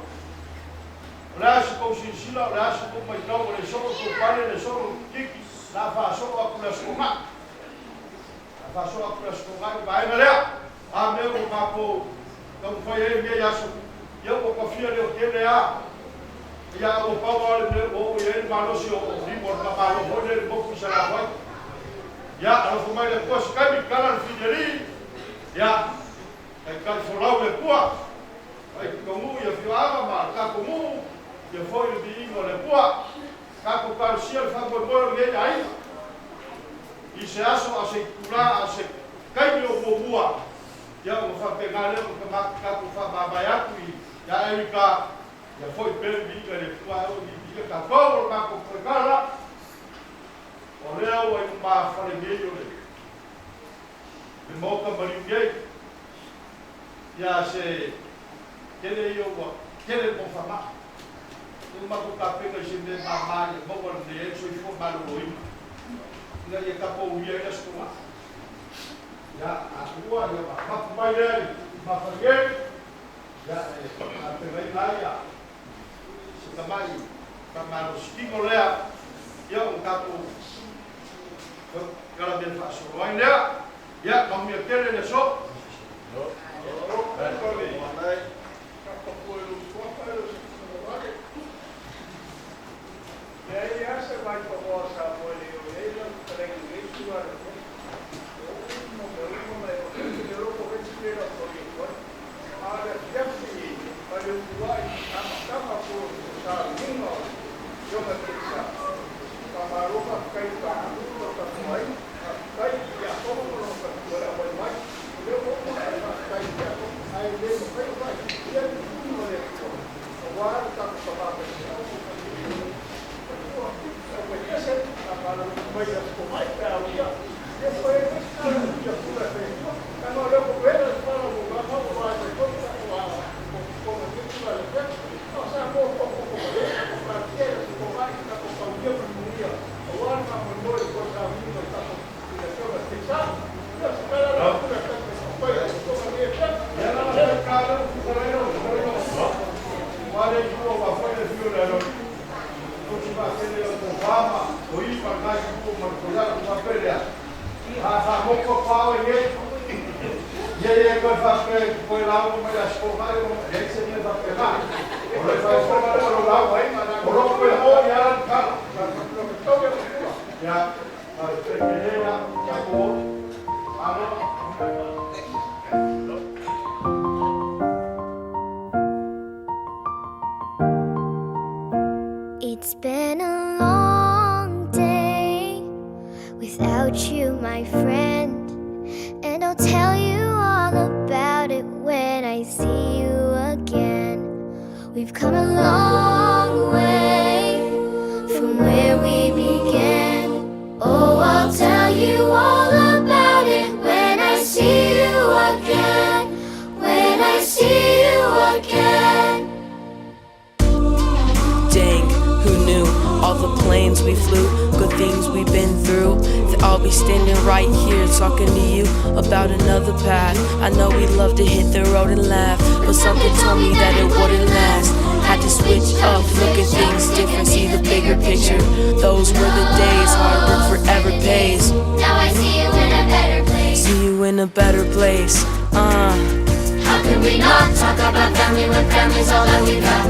O le a se tou silasila, o le a se tou matau, ua le solo tou pale, le solo tiki, o le a faasolo atu le Aso Toonai. O le a faasolo atu le Aso Toonai i le vaega lea. A mea ua matou taumafai ai i lenei aso, ia ua tafia leotele lava. Ia a ua pau lava le mea ua oo i ai le malosi o lima o le tamaloa foi lea i le motu i Salafai. Ia, alofa mai le Atua se taimi, tala le filialii, ia, taitai folau le Atua. Ai taunuu i afioaga ma le tatou nuu, ia foi le viiga o le Atua. Tatou talosia le faamoemoe o lenei aiga i se aso a o se itula a o se taimi o muamua, ia ona faapena lea ona tatou faamavae atu ia Erika, ia foi pea le viiga i le Atua ae oo i viiga tatou o le matou toetala, o lea ua i lumafale nei o le Maota maliu nei. Ia se tele ia ua tele le mofama'a. Ua matou tapena i se mea mama ia maua lelei ai le soifua maloloina ina ia tapoulia ai le Aso Toonai. Ia a ua ia ma mapu mai lea i Mafaliei, ia e tapenaina ai ia se tamai faamalosi tino lea, ia ona tatou talamea faasolo ai lea. Ia manuia tele le aso. It's been a long day without you, my friend, and We've come a long way from where we began. Oh, I'll tell you all about it when I see you again. When I see you again. Dang, who knew all the planes we flew, good things we've been through. That I'll be standing right here talking to you about another path. I know we love to hit the road and laugh, but something told me that it wouldn't last. Had to switch up, look at things different, see the bigger picture. Those were the days, hard work forever pays. Now I see you in a better place. See you in a better place. How can we not talk about family when family's all that we got?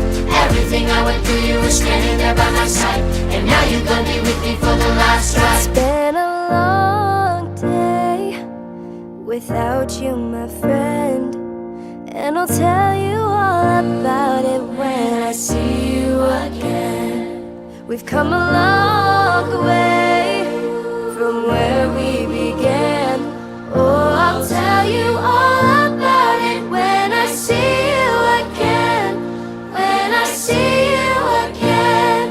Everything I went through, you were standing there by my side. And now you're gonna be with me for the last ride. It's been a long day without you, my friend. And I'll tell you all about it when I see you again. We've come a long way from where we began. Oh, I'll tell you all about it when I see you again. When I see you again.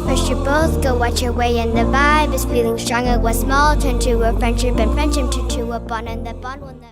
First you both go watch your way and the vibe is feeling stronger. What's small turn to a friendship and friendship turn to a bond and the bond will never.